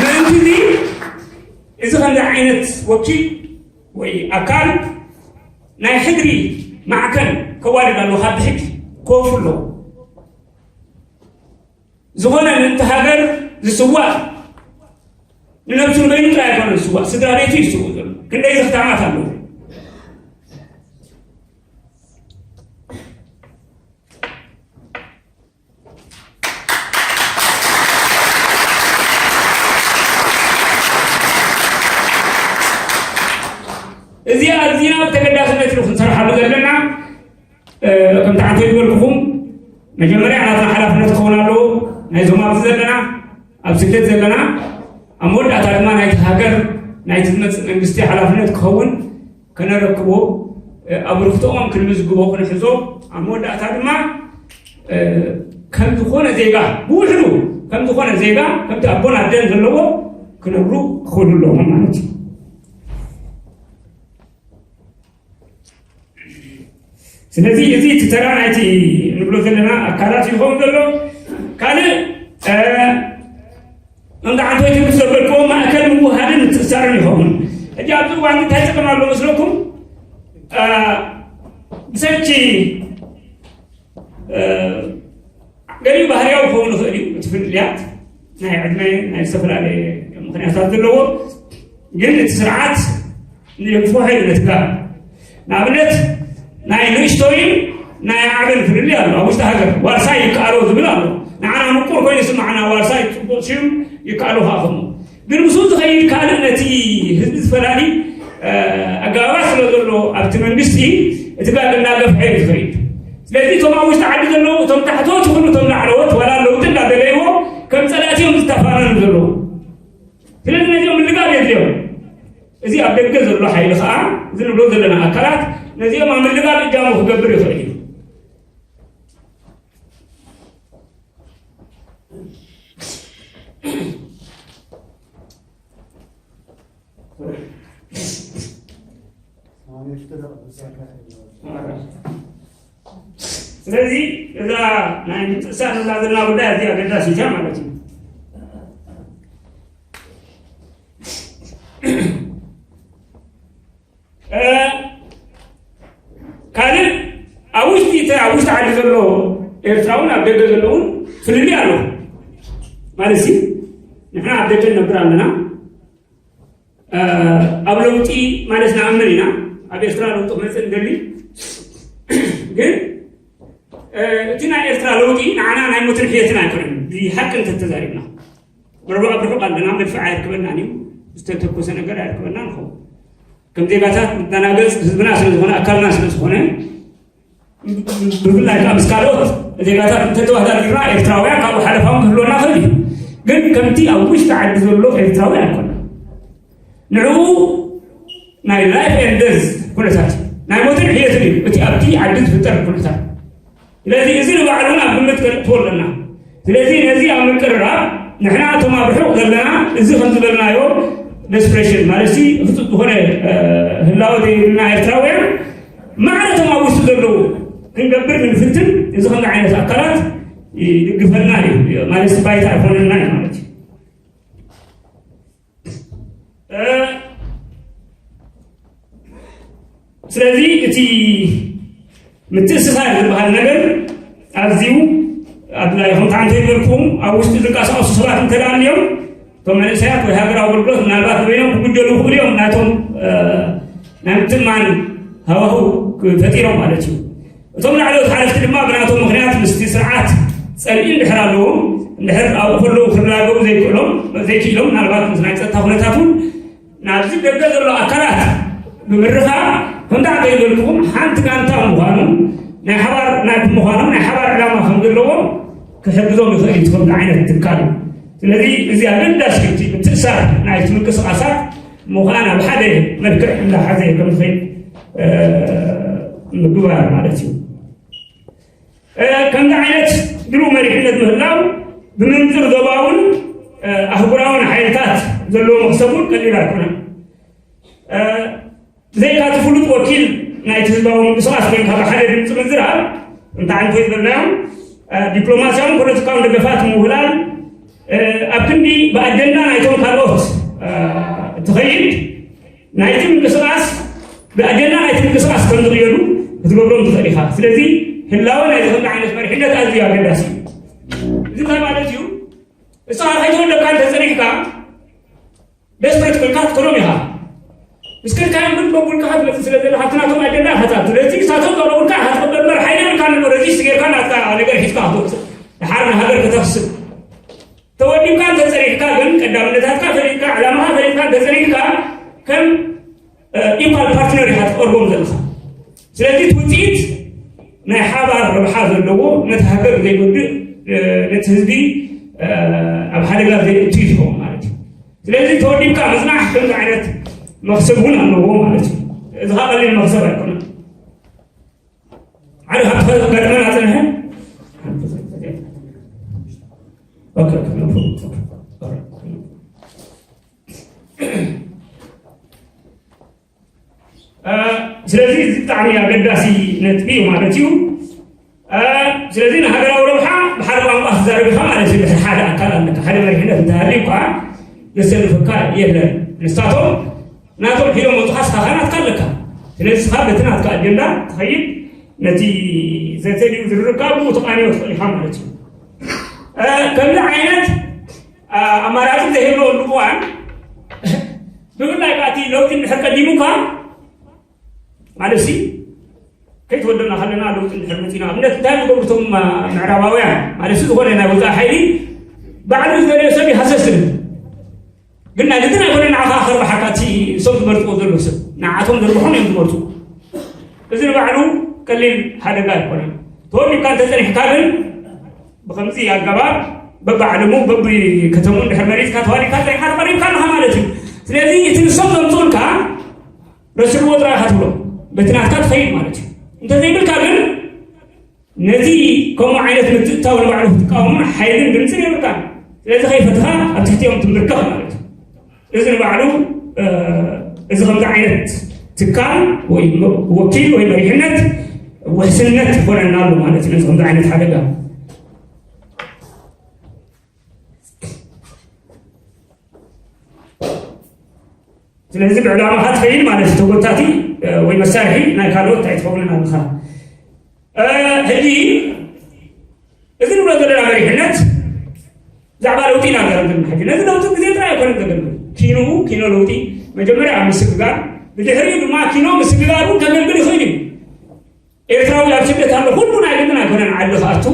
ምእንቲ እዚ እዚ ከምዚ ዓይነት ወኪል ወይ ኣካል ናይ ሕድሪ ማዕከን ከዋድድ ኣለዎ። ካብ ብሕጊ ክወፉ ኣለዎ። ዝኾነ ምእንቲ ሃገር ዝስዋእ ንነብሱ ንበይኑ ጥራይ ኣይኮነ ዝስዋእ፣ ስድራ ቤቱ ይስውእ ዘሎ። ክንደይ ዘኽታማት ኣለዉ። እዚኣ እዚኣ ብተገዳስነት እዩ ክንሰርሓሉ ዘለና። ከምቲ ዓንተ ዝበልኩኹም መጀመርያ ናትና ሓላፍነት ክኸውን ኣለዎ። ናይዞም ኣብዚ ዘለና ኣብ ስደት ዘለና ኣብ መወዳእታ ድማ ናይቲ ሃገር ናይቲ ዝመፅእ መንግስቲ ሓላፍነት ክኸውን ከነረክቦ ኣብ ርክቶኦም ክንምዝግቦ ክንሕዞ ኣብ መወዳእታ ድማ ከም ዝኾነ ዜጋ ብውሕዱ ከም ዝኾነ ዜጋ ከምቲ ኣቦን ኣደን ዘለዎ ክነብሩ ክኽእሉ ኣለዎም ማለት እዩ። ስለዚ እዚ እቲ ተራ ናይቲ ንብሎ ዘለና ኣካላት ይኸውን ዘሎ። ካልእ እንዳ ዓንቶይቲ ምስ ዘበልክዎ ማእከል ምውሃድን ምትእሳርን ይኸውን። ሕጂ ኣብዚ እዋን እንታይ ጥቅም ኣሎ መስለኩም? ብሰንኪ ገሊኡ ባህርያዊ ክኸውን ይኽእል እዩ። እቲ ፍልልያት ናይ ዕድመ ናይ ዝተፈላለየ ምኽንያታት ዘለዎ ግን እቲ ስርዓት ንደግፎ ሓይሊ ነትካ ንኣብነት ናይ ንእሽቶይን ናይ ዓብን ፍልልይ ኣሎ። ኣብ ውሽጢ ሃገር ዋርሳይ ይከኣሎ ዝብል ኣሎ። ንዓና ምቁር ኮይኑ ይስማዓና። ዋርሳይ ፅቡቕ ሽም ይከኣሎ ከዓ ከምኡ ግን ምስኡ ዝኸይድ ካልእ ነቲ ህዝቢ ዝፈላሊ ኣገባባት ስለ ዘሎ ኣብቲ መንግስቲ እቲ ጋግ እናገፍሐ እዩ ዝኸይድ። ስለዚ እቶም ኣብ ውሽጢ ዓዲ ዘለዉ እቶም ታሕተዎት ይኹኑ እቶም ላዕለዎት ዋላ ለውጢ እንዳደለይዎ ከም ጸላእቲ እዮም ዝተፋነኑ ዘለዉ። ስለዚ ነዚኦም ምልጋብ የድልዮም። እዚ ኣብ ደገ ዘሎ ሓይሊ ከዓ እዚ ንብሎ ዘለና ኣካላት ነዚኦም ኣብ ምልጋብ እጃሙ ክገብር ይኽእል እዩ። ስለዚ እዛ ናይ ምትእሳር ንብላ ዘለና ጉዳይ ኣዝያ ኣገዳሲት እያ ማለት እዩ። ካልእ ኣብ ውሽጢ እቲ ኣብ ውሽጢ ዓዲ ዘሎ ኤርትራውን ኣብ ደገ ዘለውን ፍልልይ ኣሎ ማለት ሲ ንሕና ኣብ ደገ ንነብር ኣለና። ኣብ ለውጢ ማለት ንኣምን ኢና። ኣብ ኤርትራ ለውጢ ክመፅእ ንደሊ። ግን እቲ ናይ ኤርትራ ለውጢ ንዓና ናይ ሞትን ሕየትን ኣይኮነን። ብሓቂ እንተተዛሪብና መርበብ ኣብ ርሑቕ ኣለና። መድፍዕ ኣይርከበናን እዩ። ዝተተኮሰ ነገር ኣይርከበና ንኸውን። ከም ዜጋታት መደናገፅ ህዝብና ስለዝኾነ ኣካልና ስለዝኾነ ብፍላይ ከዓ ምስ ካልኦት ዜጋታት እንተተወዳዲርና ኤርትራውያን ካብኡ ሓለፋ እውን ክህልወና ክእል እዩ። ግን ከምቲ ኣብ ውሽጢ ዓዲ ዘሎ ኤርትራዊ ኣይኮነ። ንዕኡ ናይ ላይፍ ኤንደዝ ኩነታት ናይ ሞትን ሕየትን እዩ እቲ ኣብቲ ዓዲ ዝፍጠር ኩነታት። ስለዚ እዚ ንባዕሉ እውን ኣብ ግምት ከነእትዎ ኣለና። ስለዚ ነዚ ኣብ ምቅርራብ ንሕና እቶም ኣብ ርሑቕ ዘለና እዚ ከም ዝበልናዮ ደስፕሬሽን ማለት ሲ ህፁፅ ዝኾነ ህላወ ዘይብልና ኤርትራውያን ማዕረ እቶም ኣብ ውሽጢ ዘለዉ ክንገብር ንፍትን እዚ ከምዚ ዓይነት ኣካላት ይድግፈና እዩ ማለት ባይታ ኣይኮነና እዩ ማለት እዩ። ስለዚ እቲ ምትእስሳር ዝበሃል ነገር ኣዝዩ ኣድላይ ከምታ እንተ ይበልኩም ኣብ ውሽጢ ዝንቀሳቀሱ ሰባት እንተደኣ ኣልዮም እቶም መንእሰያት ወይ ሃገራዊ ኣገልግሎት ምናልባት ንበይኖም ክጉጀሉ ይኽእሉ እዮም ናቶም ናይ ምትእማን ሃዋሁ ፈጢሮም ማለት እዩ። እቶም ላዕለዎት ሓለፍቲ ድማ ብናቶም ምኽንያት ምስቲ ስርዓት ጸልኢ እንድሕር ኣለዎም እንድሕር ኣብኡ ከለዉ ክረጋገቡ ዘይክእሎም ዘይክኢሎም ምናልባት ምስ ናይ ጸጥታ ኩነታት እውን ናብዚ ደገ ዘሎ ኣካላት ብምርኻብ ከምታ ከይበልኩም ሓንቲ ጋንታ ምዃኑ ናይ ሓባር ናይ ብምዃኖም ናይ ሓባር ዕላማ ከም ዘለዎም ክሕግዞም ይኽእል እዩ ትኸምቲ ዓይነት ትካል። ስለዚ እዚ ኣገዳሲ እቲ ምትእሳር ናይቲ ምንቅስቃሳት ምዃን ኣብ ሓደ መልክዕ እንዳሓዘ ከም ዝኸይድ ምግባር ማለት እዩ። ከምዚ ዓይነት ድሩ መሪሕነት ምህላው ብመንፅር ዞባውን ኣህጉራውን ሓይልታት ዘለዎ መክሰብ እውን ቀሊል ኣይኮነን። ብዘይካ እቲ ፍሉጥ ወኪል ናይቲ ህዝባዊ ምንቅስቃስ ኮይንካ ብሓደ ድምፂ ምዝራብ እንታይ ዓይነት ዝበልናዮም ዲፕሎማሲያውን ፖለቲካውን ደገፋት ምውህላል ኣብ ክንዲ ብኣጀንዳ ናይቶም ካልኦት ትኸይድ ናይቲ ምንቅስቃስ ብኣጀንዳ ናይቲ ምንቅስቃስ ከም ዝቕየዱ ክትገብሮም ትኽእል ኢኻ። ስለዚ ህላወ ናይ ዝኽእል ዓይነት መሪሕነት ኣዝዩ ኣገዳሲ እዩ። እዚ እንታይ ማለት እዩ? ንስኻ ከይተወለካ እንተፀኒሕካ ደስፐሬት ኮይንካ ክትከዶም ኢኻ። ምስ ከድካዮም ግን በቡልካ ክትመፅእ ስለ ዘለካ ኣብቲ ናቶም ኣጀንዳ ኢኻ ትኣቱ። ስለዚ ንሳቶም ዘቕረቡልካ ኢኻ ትቕበል እምበር ሓይሊ የብልካን እሞ ረዚስት ጌርካ ናትካ ነገር ሒዝካ ክትወፅእ ድሓር ንሃገር ከተኽስብ ተወዲብካ እንተፀኒሕካ ግን ቀዳምነታትካ ፈሊጥካ ዕላማኻ ፈሊጥካ እንተፀኒሕካ ከም ኢኳል ፓርትነር ኢኻ ትቐርቦም ዘለኻ። ስለዚ እቲ ውፅኢት ናይ ሓባር ረብሓ ዘለዎ ነቲ ሃገር ዘይጎድእ ነቲ ህዝቢ ኣብ ሓደጋ ዘየእቱ እዩ ዝኸውን ማለት እዩ። ስለዚ ተወዲብካ ምፅናሕ ከምዚ ዓይነት መኽሰብ እውን ኣለዎ ማለት እዩ። እዚ ከዓ ቀሊል መኽሰብ ኣይኮነን። ሓደ ካብቲ ከጋጥመና ዝፀንሐ ስለዚ እዚ ብጣዕሚ ኣገዳሲ ነጥቢ እዩ ማለት እዩ። ስለዚ ንሃገራዊ ረብሓ ብሓደ ቋንቋ ክትዛረብ ኢኻ ማለት እዩ። ድሕሪ ሓደ ኣካል ኣለካ፣ ሓደ መሪሕነት እንተሃልዩ እኳ ዘሰልፈካ የለን። ንሳቶም ናቶም ሒዞም ወፁኻ ስኻ ናትካ ኣለካ። ስለዚ ስኻ በቲ ናትካ ኣጀንዳ ትኸይድ ነቲ ዘተድዩ ዝርርብ ከዓ ብኡ ተቃንዮ ትኽእል ኢኻ ማለት እዩ። ከምዚ ዓይነት ኣማራፂ ዘይህልወሉ እዋን ብፍላይ ከዓ እቲ ለውጢ እንድሕር ቀዲሙካ ማለት ሲ ከይተወደና ከለና ለውጢ እንድሕር መፂና ኣብነት እንታይ ዝገብሩ እቶም ምዕራባውያን ማለት ሲ ዝኾነ ናይ ወፃኢ ሓይሊ ባዕሉ ዝደለዮ ሰብ ይሃሰስን ግን ናይ ግድን ኣይኮነ ንዓኻ ከርብሓካ እቲ እሶም ዝመርፅዎ ዘለዉ ሰብ ንዓቶም ዘርብሖም እዮም ዝመርፁ። እዚ ንባዕሉ ቀሊል ሓደጋ ኣይኮነን። ተወዲብካ እንተፀኒሕካ ግን ብኸምዚ ኣገባብ በብዓለሙ በብከተሙ እንድሕር መሪፅካ ተዋዲካ ፀኒሕካ ተቐሪብካ ኣለኻ ማለት እዩ። ስለዚ እቲ ንሶም ዘምፅኡልካ ረስዕዎ ጥራይ ኢኻ ትብሎ። በቲ ናትካ ትኸይድ ማለት እዩ። እንተዘይብልካ ግን ነቲ ከምኡ ዓይነት ምትእትታው ንባዕሉ ክትቃወሙን ሓይልን ድምፅን የብልካን። ስለዚ ከይፈትኻ ኣብ ትሕቲኦም ትምልከኽ ማለት እዩ። እዚ ንባዕሉ እዚ ከምዚ ዓይነት ትካል ወይ ወኪል ወይ መሪሕነት ውሕስነት ይኾነና ኣሎ ማለት እዩ። ነዚ ከምዚ ዓይነት ሓደጋ ስለዚ ብዕላማኻ ትኸይድ ማለት እዩ። ተጎታቲ ወይ መሳርሒ ናይ ካልኦት ኣይትኸውንን ኣለኻ። ሕጂ እዚ ንብሎ ዘለና መሪሕነት ብዛዕባ ለውጢ ኢና ንዛረብ ዘለና። ሕጂ ነዚ ለውጢ ግዜ ጥራይ ኣይኮነን ዘገልግል። ኪንኡ ኪኖ ለውጢ መጀመርያ ኣብ ምስግጋር፣ ብድሕሪኡ ድማ ኪኖ ምስግጋር እውን ከገልግል ይኽእል እዩ። ኤርትራዊ ኣብ ስደት ኣሎ፣ ኩሉ ናይ ግድን ኣይኮነን ዓዲ ክኣቱ።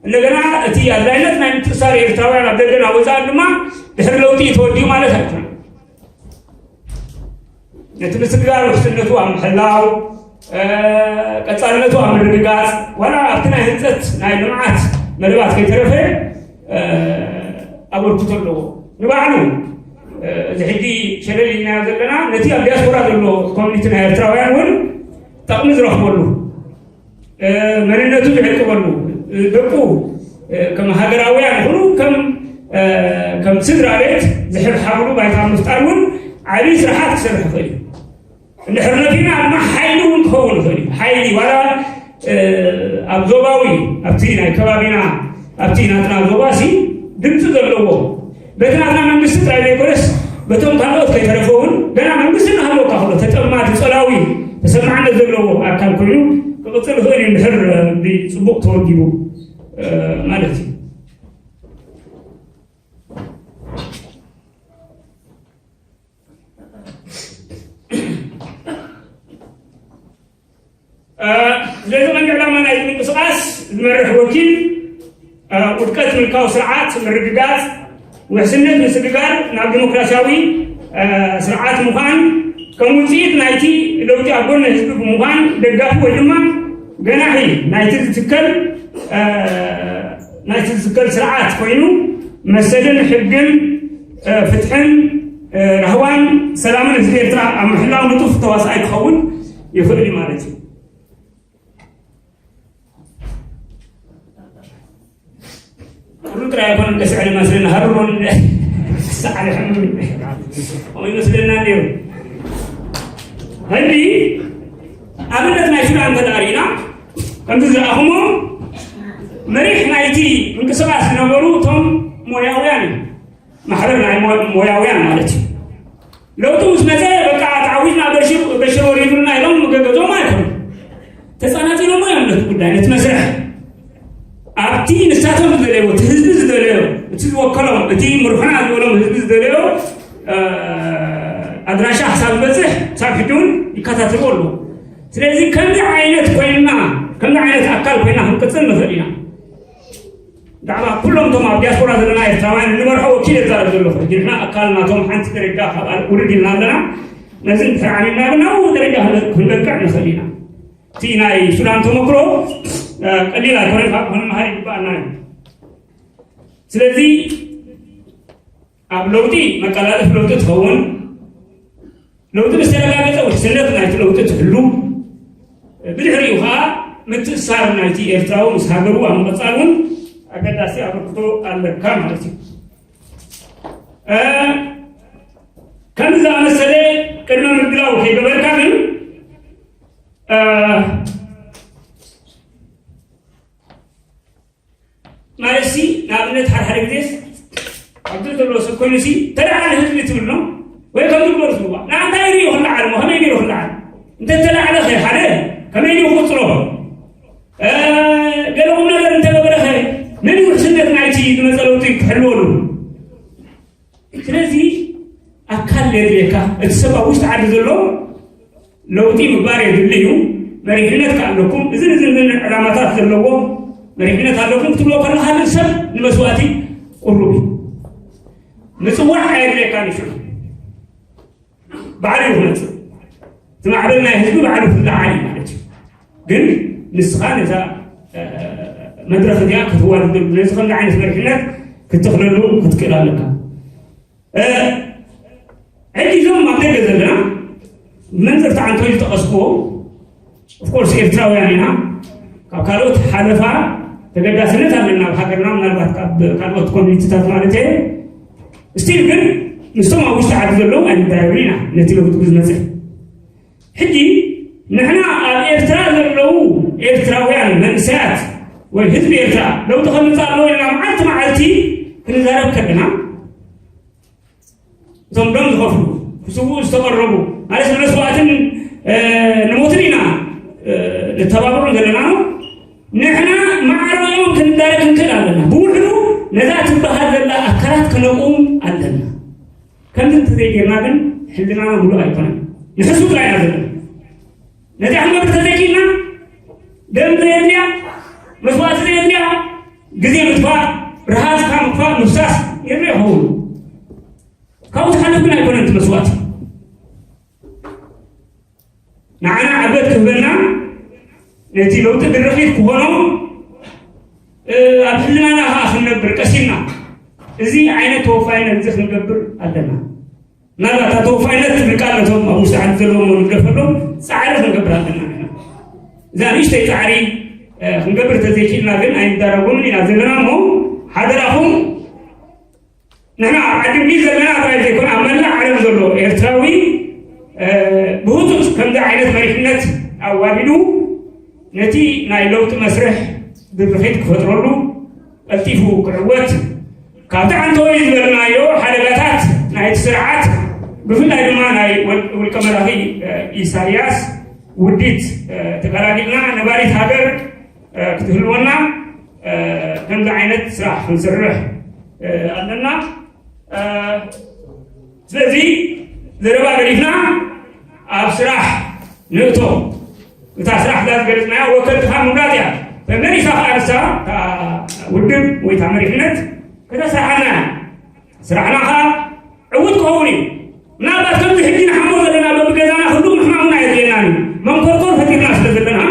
እንደገና እቲ ኣድላይነት ናይ ምትእሳር ኤርትራውያን ኣብ ደገን ኣብ ወፃእን ድማ ድሕሪ ለውጢ እዩ ተወዲኡ ማለት ኣይኮነን። ነቲ ምስግጋር ውሕስነቱ ኣብ ምሕላው፣ ቀፃልነቱ ኣብ ምርግጋፅ፣ ዋላ ኣብቲ ናይ ህንፀት ናይ ልምዓት መደባት ከይተረፈ ኣበርክቶ ኣለዎ። ንባዕሉ እዚ ሕጂ ሸለል ኢልናዮ ዘለና ነቲ ኣብ ዲያስፖራ ዘሎ ኮሚኒቲ ናይ ኤርትራውያን እውን ጠቕሚ ዝረኽበሉ፣ መንነቱ ዝዕቅበሉ፣ ደቁ ከም ሃገራውያን ይኹኑ ከም ከም ስድራ ቤት ዝሕብሓብሉ ባይታ ምፍጣር እውን ዓብዪ ስራሓት ክሰርሕ ይኽእል እዩ። እንድሕር ነቲና ድማ ሓይሊ እውን ክኸውን ይኽእል እዩ። ሓይሊ ዋላ ኣብ ዞባዊ ኣብቲ ናይ ከባቢና ኣብቲ ናትና ዞባ ሲ ድምፂ ዘለዎ በቲ ናትና መንግስቲ ጥራይ ዘይኮነስ በቶም ካልኦት ከይተረፈ እውን ገና መንግስቲ እናሃለወካ ከሎ ተጠማቲ ፀላዊ ተሰማዕነት ዘለዎ ኣካል ኮይኑ ክቕፅል ይኽእል እዩ። እንድሕር ብፅቡቕ ተወዲቡ ማለት እዩ። ስለዚ ቀንዲ ዕላማ ናይ ምንቅስቃስ ዝመርሕ ወኪል ውድቀት ምልካዊ ስርዓት ምርግጋፅ፣ ውሕስነት ምስግጋር፣ ናብ ዲሞክራሲያዊ ስርዓት ምዃን፣ ከም ውፅኢት ናይቲ ለውጢ ኣብ ጎኒ ህዝቢ ብምዃን ደጋፊ ወይ ድማ ገናሒ ናይቲ ዝትከል ናይቲ ዝትከል ስርዓት ኮይኑ መሰልን ሕግን ፍትሕን ራህዋን ሰላምን ህዝቢ ኤርትራ ኣብ ምሕላው ንጡፍ ተዋሳኣይ ክኸውን ይኽእል እዩ ማለት እዩ። ኩሉ ጥራይ ኣይኮነን ደስ ዕሊ መስለና ሃሩሮን ሰዓል ሕሙም ወይ መስለና ነይሩ። ህንዲ ኣብነት ናይ ሱዳን እንተዳሪና ከምዚ ዝረኣኹሞ መሪሕ ናይቲ ምንቅስቃስ ዝነበሩ እቶም ሞያውያን ማሕበር ናይ ሞያውያን ማለት እዩ። ለውጢ ምስ መፀ በቃ ተዓዊትና በሽር በሽር ወሪዱና ኢሎም ገገዞም ኣይኮኑ ተፃናፂኖሞ እዮም ነቲ ጉዳይ ነቲ መስርሕ ኣብቲ ንሳቶም ዝደለዮ እቲ ህዝቢ ዝደለዮ እቲ ዝወከሎም እቲ ምርሑና ዝበሎም ህዝቢ ዝደለዮ ኣድራሻ ክሳብ ዝበፅሕ ክሳብ ሕጂ እውን ይከታተልዎ ኣለዎ። ስለዚ ከምዚ ዓይነት ኮይንና ከምዚ ዓይነት ኣካል ኮይና ክንቅፅል ንኽእል ኢና። ብዛዕባ ኩሎም እቶም ኣብ ዲያስፖራ ዘለና ኤርትራውያን እንመርሖ ወኪል እዛረብ ዘለኹ ሕጂ ንሕና ኣካል ናቶም ሓንቲ ደረጃ ካብ ውርድ ኢልና ኣለና። ነዚ እንድሕር ዓሚምና ግን ናብኡ ደረጃ ክንበቅዕ ንኽእል ኢና። እቲ ናይ ሱዳን ተመክሮ ቀሊል ኣይኮነን፣ ካብ ክንመሃር ይግባኣና እዩ። ስለዚ ኣብ ለውጢ መቀላጠፍ ለውጢ ትኸውን ለውጢ ምስ ተረጋገጸ ውሕስነት ናይቲ ለውጢ ትህሉ፣ ብድሕሪኡ ኸኣ ምትእሳር ናይቲ ኤርትራዊ ምስ ሃገሩ ኣብ ምቕጻል እውን ኣገዳሲ ኣበርክቶ ኣለካ ማለት እዩ። ከምዚ ዝኣመሰለ ቅድመ ምድላው ከይገበርካ ግን ማለት ሲ ንኣብነት ሓደ ሓደ ግዜ ኣብዚ ዘሎ ሰብ ኮይኑ ሲ ተደዓ ንህዝቢ ትብል ነው ወይ ከም ዝግበሩ ትብዋ ንኣንታይ ሪኡ ክለዓል ሞ ከመይ ገይሩ ክለዓል እንተ ተላዕለ ኸ ሓደ ከመይ ሪኡ ክቕፅሎ ገለ ቁም ነገር እንተገበረ ኸ መን እዩ ውሕስነት ናይቲ ዝመፀ ለውጢ ክሕልወሉ ስለዚ ኣካል የድልየካ እቲ ሰብ ኣብ ውሽጢ ዓዲ ዘሎ ለውጢ ምግባር የድሊ እዩ። መሪሕነት ከኣለኩም እዝን እዝን ዕላማታት ዘለዎ መሪሕነት ኣለኩም ክትብሎ ከለካ ግን ሰብ ንመስዋእቲ ቁሩብ እዩ። ምፅዋዕ ኣየድልየካን እዩ ሽዑ። ባዕሉ እዩ ክመፅእ። እቲ ማዕበል ናይ ህዝቢ ባዕሉ ክለዓል እዩ ማለት እዩ። ግን ንስኻ ነዛ መድረኽ እዚኣ ክትዋደደሉ፣ ነዚ ከምዚ ዓይነት መሪሕነት ክትተኽለሉ ክትክእል ኣለካ። ሕጂ እዞም ኣብ ደገ ዘለና መንፅር ተዓንቶ ዝጠቐስክዎ፣ ኦፍኮርስ ኤርትራውያን ኢና። ካብ ካልኦት ሓለፋ ተገዳስነት ኣለና ኣብ ሃገርና፣ ምናልባት ካብ ካልኦት ኮሚኒቲታት ማለት እየ። ስቲል ግን ምስቶም ኣብ ውሽጢ ዓዲ ዘለዉ ኣይንዳረብን ኢና ነቲ ለውጢ ብዝመፅእ። ሕጂ ንሕና ኣብ ኤርትራ ዘለዉ ኤርትራውያን መንእሰያት ወይ ህዝቢ ኤርትራ ለውጢ ከምፅእ ኣለዎ ኢልና መዓልቲ መዓልቲ ክንዛረብ ከለና፣ እቶም ደም ዝኸፍሉ፣ ክስውኡ ዝተቐረቡ፣ ማለት ንመስዋእትን ንሞትን ኢና ንተባብዑ ዘለና ነው። ንሕና ማዕረኦም ክንዳረግ ክንክእል ኣለና። ብውሕዱ ነዛ ትበሃል ዘላ ኣካላት ክነቁም ኣለና። ከምዚ እንተዘይጌርና ግን ሕልናና ምሉእ ኣይኮነን። ንሕሱ ጥራይ ኢና ዘለና። ነዚኣ ክንገብር ተዘይኪልና፣ ደም ዘየድልያ፣ መስዋእቲ ዘየድልያ፣ ግዜ ምጥፋእ፣ ርሃጽካ ምጥፋእ፣ ምፍሳስ ይርእ ይኸውን። ካብኡ ዝሓልፍ ግን ኣይኮነን እቲ መስዋእቲ። ንዓና ዕበት ክህበና፣ ነቲ ለውጢ ድርኺት ክኾኖ ኣብ ህልናና ከዓ ክንነብር ቀሲና፣ እዚ ዓይነት ተወፋይነት እዚ ክንገብር ኣለና። ምናልባት እታ ተወፋይነት ትብል ቃል ነቶም ኣብ ውሽጢ ዓዲ ዘለዎም ንግደፈሎም ፃዕሪ ክንገብር ኣለና። ንሕና እዛ ንእሽተይ ፃዕሪ ክንገብር ተዘይኪልና ግን ኣይንዳረጎምን ኢና ዘለና። እሞ ሓደራኹም ንሕና ኣብ ዓዲ እንግሊዝ ዘለና ጥራይ ዘይኮነ ኣብ መላእ ዓለም ዘሎ ኤርትራዊ ብህፁፅ ከምዚ ዓይነት መሪሕነት ኣዋዲዱ ነቲ ናይ ለውጢ መስርሕ ድርኺት ክፈጥረሉ ቀልጢፉ ክዕወት ካብቲ ዓንተወይ ዝበልናዮ ሓደጋታት ናይቲ ስርዓት ብፍላይ ድማ ናይ ውልቀ መላኺ ኢሳያስ ውዲት ተቀላቂልና ነባሪት ሃገር ክትህልወና ከምዚ ዓይነት ስራሕ ክንስርሕ ኣለና። ስለዚ ዘረባ ገዲፍና ኣብ ስራሕ ንእቶ። እታ ስራሕ እዛ ዝገለፅናያ ወከልትኻ ምምራፅ እያ። ተመሊሳ ከዓ ንሳ እታ ውድብ ወይ እታ መሪሕነት ከተስርሓና እያ። ስራሕና ከዓ ዕዉት ክኸውን እዩ። ምናልባት ከምዚ ሕጂ ንሓሞ ዘለና በብገዛና ክንዱ ምሕማሙና የድልየናን እዩ። መንኮርኮር ፈጢርና ስለ ዘለና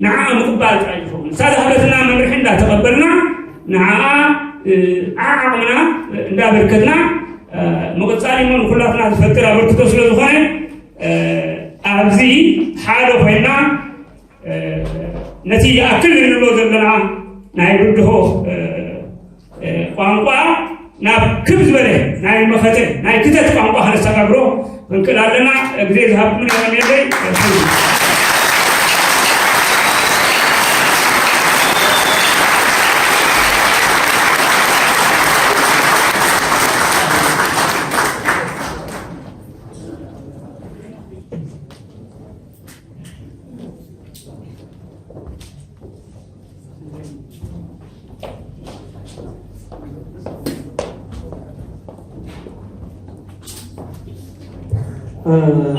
ንዓኣ ምቕባል ጥራይ ዝኸውን። ንሳ ዝሃበትና መምርሒ እንዳተቐበልና ንዓኣ ዓዓቕምና እንዳበርከትና ምቕፃል እሞ ንኩላትና ዝፈጥር ኣበርክቶ ስለ ዝኾነ ኣብዚ ሓደ ኮይና ነቲ ይኣክል እንብሎ ዘለና ናይ ብድሆ ቋንቋ ናብ ክብ ዝበለ ናይ መኸተ ናይ ክተት ቋንቋ ከነሰጋግሮ ክንክእል ኣለና። ግዜ ዝሃብኩምን የቐንየለይ።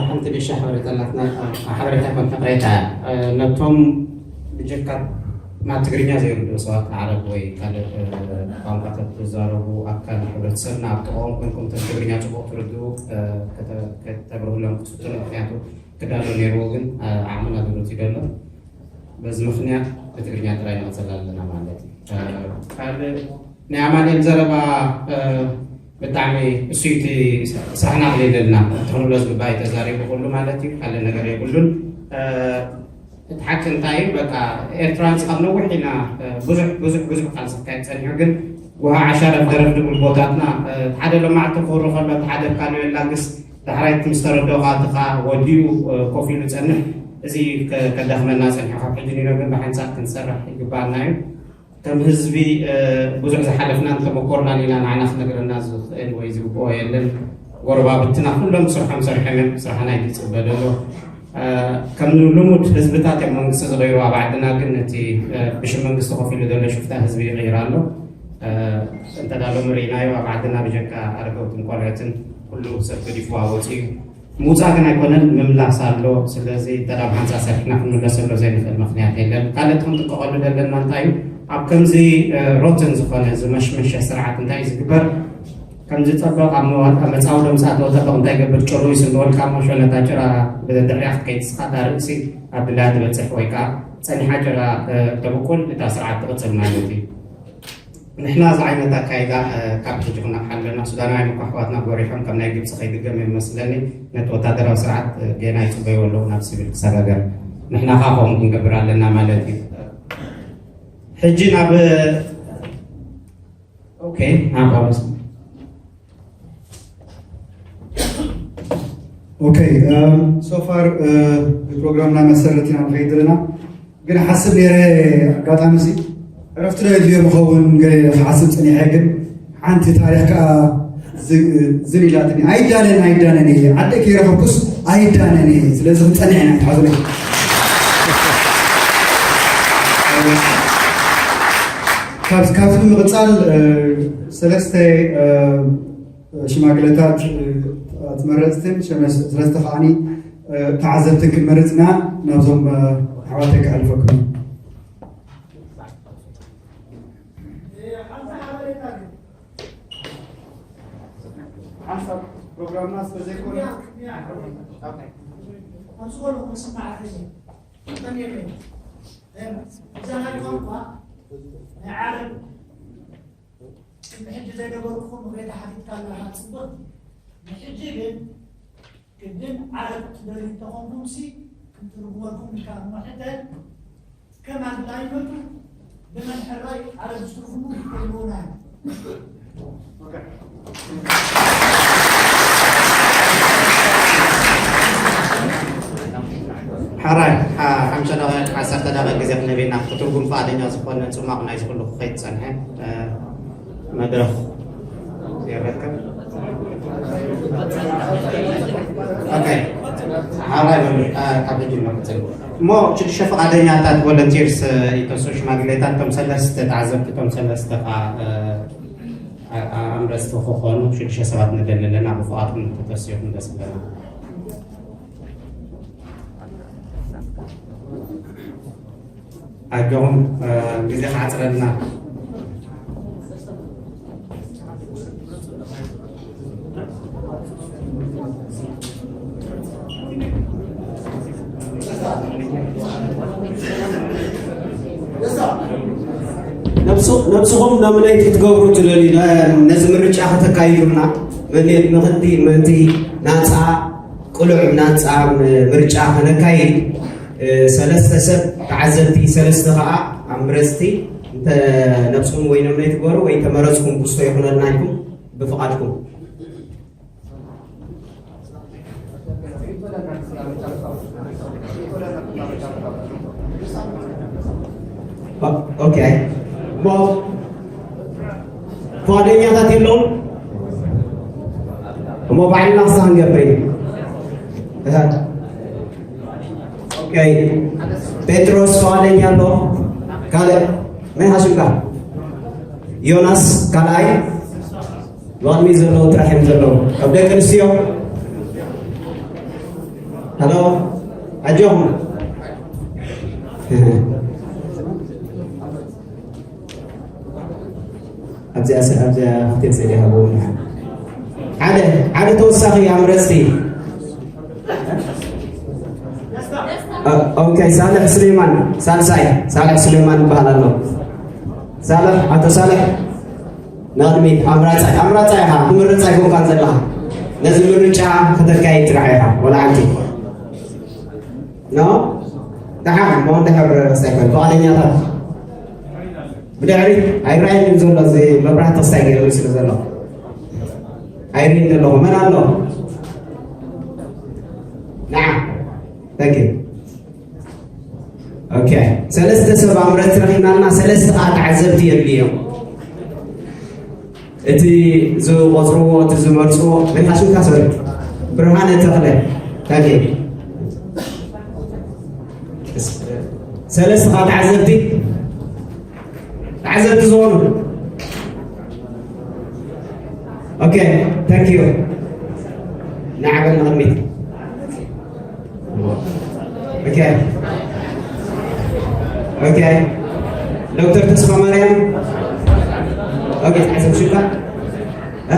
ሓንቲ ቢሻ ሓበሬታ ኣላትና። ሓበሬታ ኮን ሕቕሬታ ነቶም ብጀካ ናብ ትግርኛ ዘይርድኡ ሰባት ዓረብ ወይ ካልእ ቋንቋታት ዝዛረቡ ኣካል ሕብረተሰብና ኣብ ጥቕኦም ኮንኩም እቶም ትግርኛ ፅቡቕ ትርድኡ ከተብርህሎም ክትፍትኑ። ምክንያቱ ክዳሎ ነይርዎ ግን ዓቕምና ድሩት ይደሎ። በዚ ምኽንያት ብትግርኛ ጥራይ ንቕፅል ኣለና ማለት እዩ። ካልእ ናይ ኣማኑኤል ዘረባ ብጣዕሚ እሱ እቲ ሳህና ክልለልና ትኽንብሎ ዝግባእ ተዛሪቡ ኩሉ ማለት እዩ። ካልእ ነገር የብሉን። እቲ ሓቂ እንታይ እዩ? በቃ ኤርትራውያን ስኻብ ነዊሕ ኢና ብዙሕ ብዙሕ ብዙሕ ቃልሲ ክካየድ ፀኒሑ፣ ግን ውሃ ዓሻ ረፍደረፍ ድብል ቦታትና ሓደ ሎማዕቲ ክውሪ ከሎ ሓደ ካልእ የላግስ ዳሕራይት ምስ ተረድኦ ከዓ እቲ ከዓ ወዲኡ ኮፍ ኢሉ ጸንሕ። እዚ ከዳኽመና ጸኒሑ ካብ ሕጂ ንኢሎ ግን ብሓንሳብ ክንሰርሕ ይግባኣና እዩ። ከም ህዝቢ ብዙሕ ዝሓለፍናን ተመኮርናን ኢና። ንዓና ክነግረና ዝኽእል ወይ ዝግብኦ የለን። ጎረባብትና ኩሎም ስርሖም ሰሪሖም እዮም። ስራሕና ይትጽበ ዘሎ። ከም ልሙድ ህዝብታት እዮም መንግስቲ ዝቕይሩ ኣብ ዓድና፣ ግን እቲ ብሽም መንግስቲ ኮፍ ኢሉ ዘሎ ሽፍታ ህዝቢ ይቕይር ኣሎ። እንተ ዳ ሎሚ ርኢናዮ ኣብ ዓድና ብጀካ ኣረገውትን ቆልዑትን ኩሉ ሰብ ገዲፍዋ ወፂኡ እዩ። ምውፃእ ግን ኣይኮነን፣ ምምላስ ኣሎ። ስለዚ እንተ ዳ ብሓንሳእ ሰሪሕና ክንምለሰሉ ዘይንኽእል ምኽንያት የለን። ካልእ እቲ ክንጥቀቐሉ ዘለና እንታይ እዩ? ኣብ ከምዚ ሮትን ዝኾነ ዝመሽመሸ ስርዓት እንታይ እዩ ዝግበር? ከምዚ ጸበቕ ኣብ መዋ-፣ ኣብ መጻወዶ ምስ ኣተወ ጸበቕ እንታይ ይገብር? ጭሩ ይስንድወልካ እሞ ሸነታ ጭራ ብድሕሪኣ ክትከይድ ንስኻ እታ ርእሲ ኣብ ድላያ ትበጽሕ ወይ ከኣ ጸኒሓ ጭራ፣ እ፣ ተብቁል እታ ስርዓት ትቕጽል ማለት እዩ። ንሕና እዚ ዓይነት ኣካይዳ፣ እ፣ ካብ ሕጂ ክነቕሓ ኣለና። ሱዳናውያን እኳ ኣሕዋትና ጎሪሖም ከም ናይ ግብጺ ከይድገም እዮም መስለኒ። ነቲ ወታደራዊ ስርዓት፣ እ፣ ጌና ይጽበይዎ ኣለዉ ናብ ሲቪል ክሰጋገር። ንሕና ከኣ ከምኡ ክንገብር ኣለና ማለት እዩ። ሕጂ ናብ ኦኬ፣ ናብ ጳውሎስ። ኦኬ፣ እም፣ so far፣ እ፣ ፕሮግራምና መሰረት ኢና ንኸይድ ዘለና። ግን ሓስብ ነይረ ኣጋጣሚ እዚ ዕረፍቲ ዶ የድልዮ ምኸውን ገለ ክሓስብ ጸኒሐ፣ ግን ሓንቲ ታሪኽ ከኣ ዝ-፣ ዝን ኢላትኒ። ኣይዳነን፣ ኣይዳነን እየ። ዓደይ ከይረኸብኩስ ኣይዳነን እየ። ስለዚ ክንጸንዕ ኢና፣ ይትሓዙለይ። ካብ፣ ካብዚ ብምቕጻል፣ እ፣ ሰለስተ፣ እ፣ ሽማግለታት፣ እ፣ ተመረጽትን ሸመስ-፣ ሰለስተ ከዓኒ፣ እ፣ ተዓዘብትን ክንመርጽ ኢና። ናብዞም፣ እ፣ ኣሕዋተይ ከሕልፈኩም። ሓንሳብ ፕሮግራምና ስለ ዘይኮነ፣ ኣብ ዝኾነ ክስማዕ እየ። እዛ ናይ ቋንቋ ናይ ዓረብ ቅድሚ ሕጂ ዘይነበርኩም ሬዳ ሓቲትካ ኣለኻ፣ ጽቡቕ። ንሕጂ ግን ቅድም ዓረብ ትደልዩ እንተኾንኩምሲ፣ ክንትርጉመልኩም ኢልካ እሞ ሕተት፣ ከም ኣድላይነቱ ብመን ሕራይ ዓረብ ዝትርጉሙ ይህልዉና እዮም። ሕራይ፣ ሓ-፣ ሓምሳ ደቂቕ፣ ዓሰርተ ደቂቕ ግዜ ክህብ ኢና። ክትርጉም ፍቓደኛ ዝኾነ ጽማቕ ናይዚ ኩሉ ክኸይድ ጸንሐ፣ እ፣ መድረኽ ይረከብ። ኦኬ። ሓራይ በሉ፣ እ፣ ካብ ሕጂ ንቕጽል። እሞ ሽዱሽተ ፍቓደኛታት ቮለንቲርስ፣ እ፣ ይተሱ ሽማግሌታት፣ እቶም ሰለስተ ተዓዘብቲ፣ እቶም ሰለስተ ኸኣ፣ እ፣ ኣ-፣ ኣ-፣ ኣምረጽቲ ክኾኑ ሽዱሽተ ሰባት ንደሊ ኣለና። ብፍቓድኩም ተተሲኹም ደስ ይብለና። ኣጆኹም፣ እ፣ ግዜ ክዓጽረልና። ነብሱ-፣ ነብስኹም ኖሚኔት ክትገብሩ ትደልዩ፣ ነ-፣ ነዚ ምርጫ ከተካይዱና፣ ምእንቲ፣ ምእንቲ ናጻ ቅሉዕ ናጻ ምርጫ ከነካይድ፣ እ፣ ሰለስተ ሰብ ተዓዘብቲ፣ ሰለስተ ኸኣ ኣምረጽቲ፣ እንተ ነብስኹም ወይ ኖሚኔት ግበሩ ወይ ተመረጽኩም ክስቶ ይኹነልና ኢልኩም ብፍቓድኩም። ኦ-፣ ኦኬ። እሞ ፍቓደኛታት የለውን? እሞ ባዕልና ክሳብ ክንገብር ኢና። እህ። ኦኬ። ጴጥሮስ ፍቓደኛ ኣሎ? ካልእ? መን ኢኻ ሽምካ? ዮናስ ካልኣይ? ብቕድሚት ዘለዉ ጥራሕ እዮም ዘለዉ። ካብ ደቂ ኣንስትዮ? ሃሎ? ኣጆኹም። ኣብዚኣ ስ-፣ ኣብዚኣ ሃፍቴን ስእሊ ሃብዎም። ሓደ፣ ሓደ ተወሳኺ ኣምረጽቲ። እ፣ ኦኬ፣ ሳልሕ ስሌማን፣ ሳልሳይ፣ ሳልሕ ስሌማን ይበሃል ኣሎ። ሳልሕ፣ ኣቶ ሳልሕ፣ ንቕድሚት፣ ኣምራጻይ፣ ኣምራጻይ ኢኻ፣ ትምርጽ ኣይኮንካን ዘለኻ። ነዚ ምርጫ ከተካይድ ጥራሕ ኢኻ፣ ወላ ሓንቲ። ኖ? ደሓን፣ እሞ እንድሕር ክስታይ ኮይኑ፣ ፍቓደኛታት። ብድሕሪት ኣይረኣይን እዩ ዘሎ፣ እዚ መብራህቲ ክስታይ ገይሩ ስለ ዘሎ። ኣይርእይን ዘለኹ። መን ኣሎ? ንዓ። Thank you። ኦኬ። ሰለስተ ሰብ ኣምረጽቲ ረኺብና ኣለና፣ ሰለስተ ኸኣ ተዓዘብቲ የድልዮም። እቲ ዝቖጽርዎ፣ እቲ ዝመርጽዎ፣ መን ኢኻ ሽምካ? ሶሪ። ብርሃነ ተኽለ። ታንኪ። ሰለስተ ኸኣ ተዓዘብቲ፣ ተዓዘብቲ ዝኾኑ። ኦኬ፣ ታንኪዩ። ንዓ በል ንቕድሚት። ኦኬ። ኦኬ። ዶክተር ተስፋ ማርያም። ኦኬ፣ ተዓዘብ ሽምካ? እ?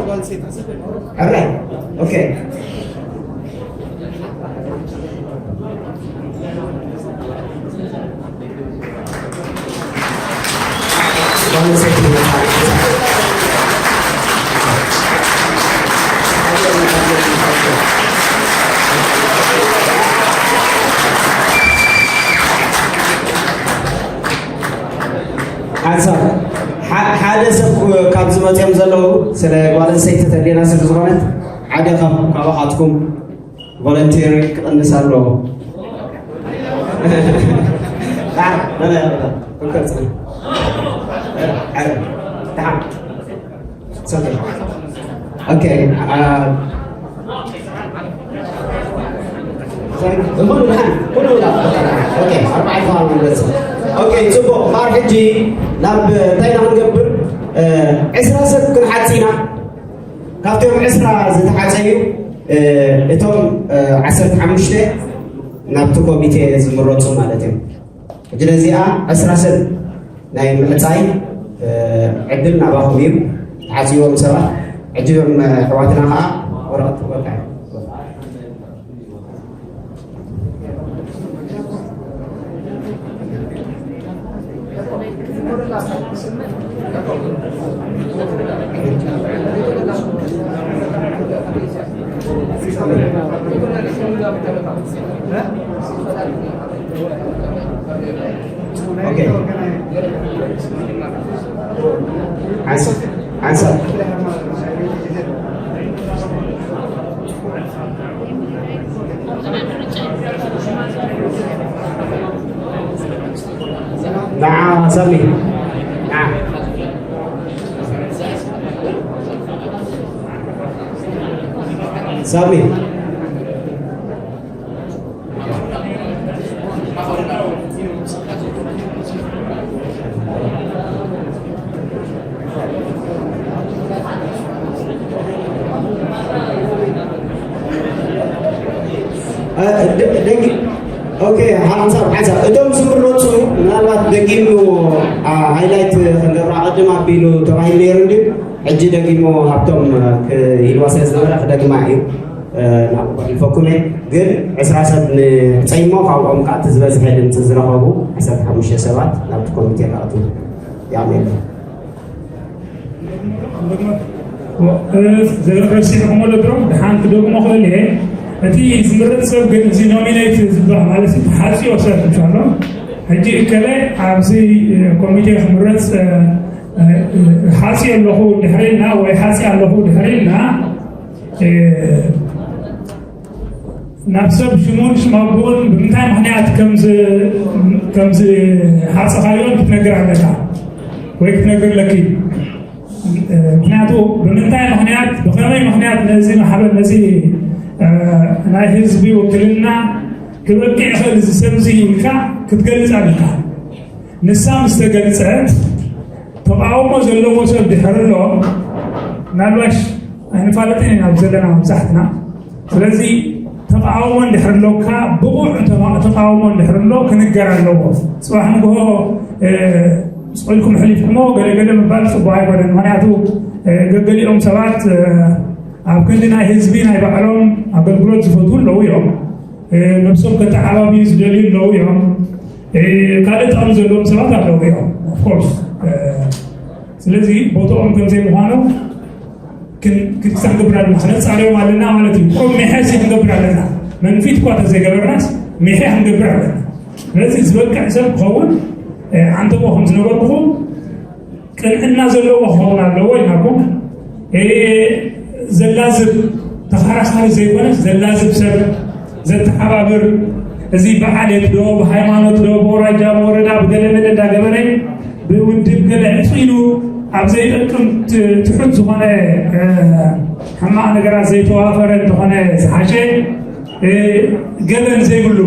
ሕራይ። ኦኬ። ሓንሳብ፣ ሓ-፣ ሓደ ሰብ ካብዚ መፅኦም ዘለዉ ስለ ጓል ኣንስተይቲ ተድልየና ስለ ዝኾነት፣ ሓደ ካብ፣ ካባኻትኩም ቮለንቲር ክቕንስ ኣለዎ። ደሓን፣ በለ፣ በለ፣ ዶክተር ጽን። ሓደ፣ ደሓን። ኦኬ። ኦኬ፣ አ፣ ኩሉ ደሓን፣ ኩሉ ደሓን። ኦኬ፣ ኣርባዕተ ከባቢ ንበጽሕ። ኦኬ፣ ጽቡቕ። እምበኣር ሕጂ ናብ እንታይ ኢና ክንገብር? እ፣ ዕስራ ሰብ ክንሓጽ ኢና። ካብቶም ዕስራ ዝተሓጸዩ፣ እ፣ እቶም፣ እ፣ ዓሰርተ ሓሙሽተ ናብቲ ኮሚቴ ዝምረጹ ማለት እዮም። ሕጂ ነዚኣ ዕስራ ሰብ ናይ ምዕጻይ፣ እ፣ ዕድል ናባኹም እዩ። ተሓጽይዎም ሰባት፣ ሕጂ እዞም ኣሕዋትና ኸኣ ወረቐት ክህበካ እዩ። ኦኬ። ሓንሳብ፣ ሓንሳብ። ንዓ ሳሚ። ንዓ። ሳሚ። እ፣ ደ-፣ ደጊ-፣ ኦኬ፣ ሓንሳብ፣ ሓንሳብ። እቶም ዝምረጹ ምናልባት ደጊሙ፣ አ፣ ሃይላይት ክንገብራ ቅድም ኣቢሉ ተባሂሉ ነይሩ እንድዩ። ሕጂ ደጊሙ ሃብቶም፣ እ፣ ክኢልዋ ስለ ዝነበረ ክደግማ እዩ። እ፣ ናብኡ ከሕልፈኩም እየ። ግን ዕስራ ሰብ ንጸይሞ፣ ካብኦም ከኣ እቲ ዝበዝሐ ድምጺ ዝረኸቡ ዓሰርተ ሓሙሽተ ሰባት ናብቲ ኮሚቴ ክኣትዉ። የቐንየለይ። ረሲዕኹሞ ዶ? ድሮ ደሓን ክደግሞ ክእል እየ። እቲ ዝምረጽ ሰብ ግን፣ እዚ ኖሚኔት ዝበሃል ማለት እዩ፣ ተሓጽዮ ሰብ ኣሎ። ሕጂ እከለ ኣብዚ ኮሚቴ ክምረጽ፣ እ፣ እ፣ ሓጽየ ኣለኹ ድሕሪ ኢልና ወይ ሓጽየ ኣለኹ ድሕሪ ኢልና፣ እ፣ ናብ ሰብ ሽሙን ሽም ኣቦኡን ብምንታይ ምኽንያት ከም ዝ-፣ ከም ዝሓጸኻዮን ክትነግር ኣለካ ወይ ክትነግር ኣለኪ። እ፣ ምኽንያቱ ብምንታይ ምኽንያት፣ ብኸመይ ምኽንያት ነዚ ማሕበር፣ ነዚ፣ እ፣ ናይ ህዝቢ ውክልና ክበቅዕ ይኽእል እዚ ሰብ እዚ ኢልካ ክትገልጽ ኣለካ። ንሳ ምስ ተገልጸት፣ ተቓውሞ ዘለዎ ሰብ ድሕሪ ኣሎ፣ ምናልባሽ ኣይንፋለጥን ኢና ኣብ ዘለና መብዛሕትና። ስለዚ ተቓውሞ እንድሕር ኣሎካ፣ ብቑዕ ተማ-፣ ተቓውሞ እንድሕር ኣሎ፣ ክንገር ኣለዎ። ጽባሕ ንግሆ፣ እ፣ ስቕ ኢልኩም ኣሕሊፍኩሞ ገለ ገለ ምባል ጽቡቕ ኣይኮነን። ምኽንያቱ፣ እ፣ ገገሊኦም ሰባት፣ እ፣ ኣብ ክንዲ ናይ ህዝቢ ናይ ባዕሎም ኣገልግሎት ዝፈትዉ ኣለዉ እዮም። እ፣ ነብሶም ከተዓባብዩ ዝደልዩ ኣለዉ እዮም። እ፣ ካልእ ጥቕሚ ዘለዎም ሰባት ኣለዉ እዮም፣ ኦፍኮርስ። እ፣ ስለዚ ቦትኦም ከም ዘይምዃኑ ክን-፣ ክንሳ ክንገብር ኣለና፣ ክነጻርዮም ኣለና ማለት እዩ። ከምኡ ሚሐ ሲ ክንገብር ኣለና። መንፊት እኳ ተዘይገበርናስ፣ ሚሐ ክንገብር ኣለና። ስለዚ ዝበቅዕ ሰብ ክኸውን፣ እ፣ ዓንተቦ ከም ዝነበርኩኹም፣ ቅንዕና ዘለዎ ክኸውን ኣለዎ ኢልናኩም። እ፣ ዘላዝብ ተኸራኻሪ ዘይኮነስ፣ ዘላዝብ ሰብ፣ ዘተሓባብር፣ እዚ ብዓሌት ዶ፣ ብሃይማኖት ዶ፣ ብወራጃ፣ ብወረዳ፣ ብገለ መለ እንዳገበረ፣ ብውድብ ገለ ዕፍ ኢሉ ኣብ ዘይጠቅም ት-፣ ትሑት ዝኾነ፣ እ፣ ሕማቕ ነገራት ዘይተዋፈረ እንተኾነ ዝሓሸ፣ እ፣ ገበን ዘይብሉ፣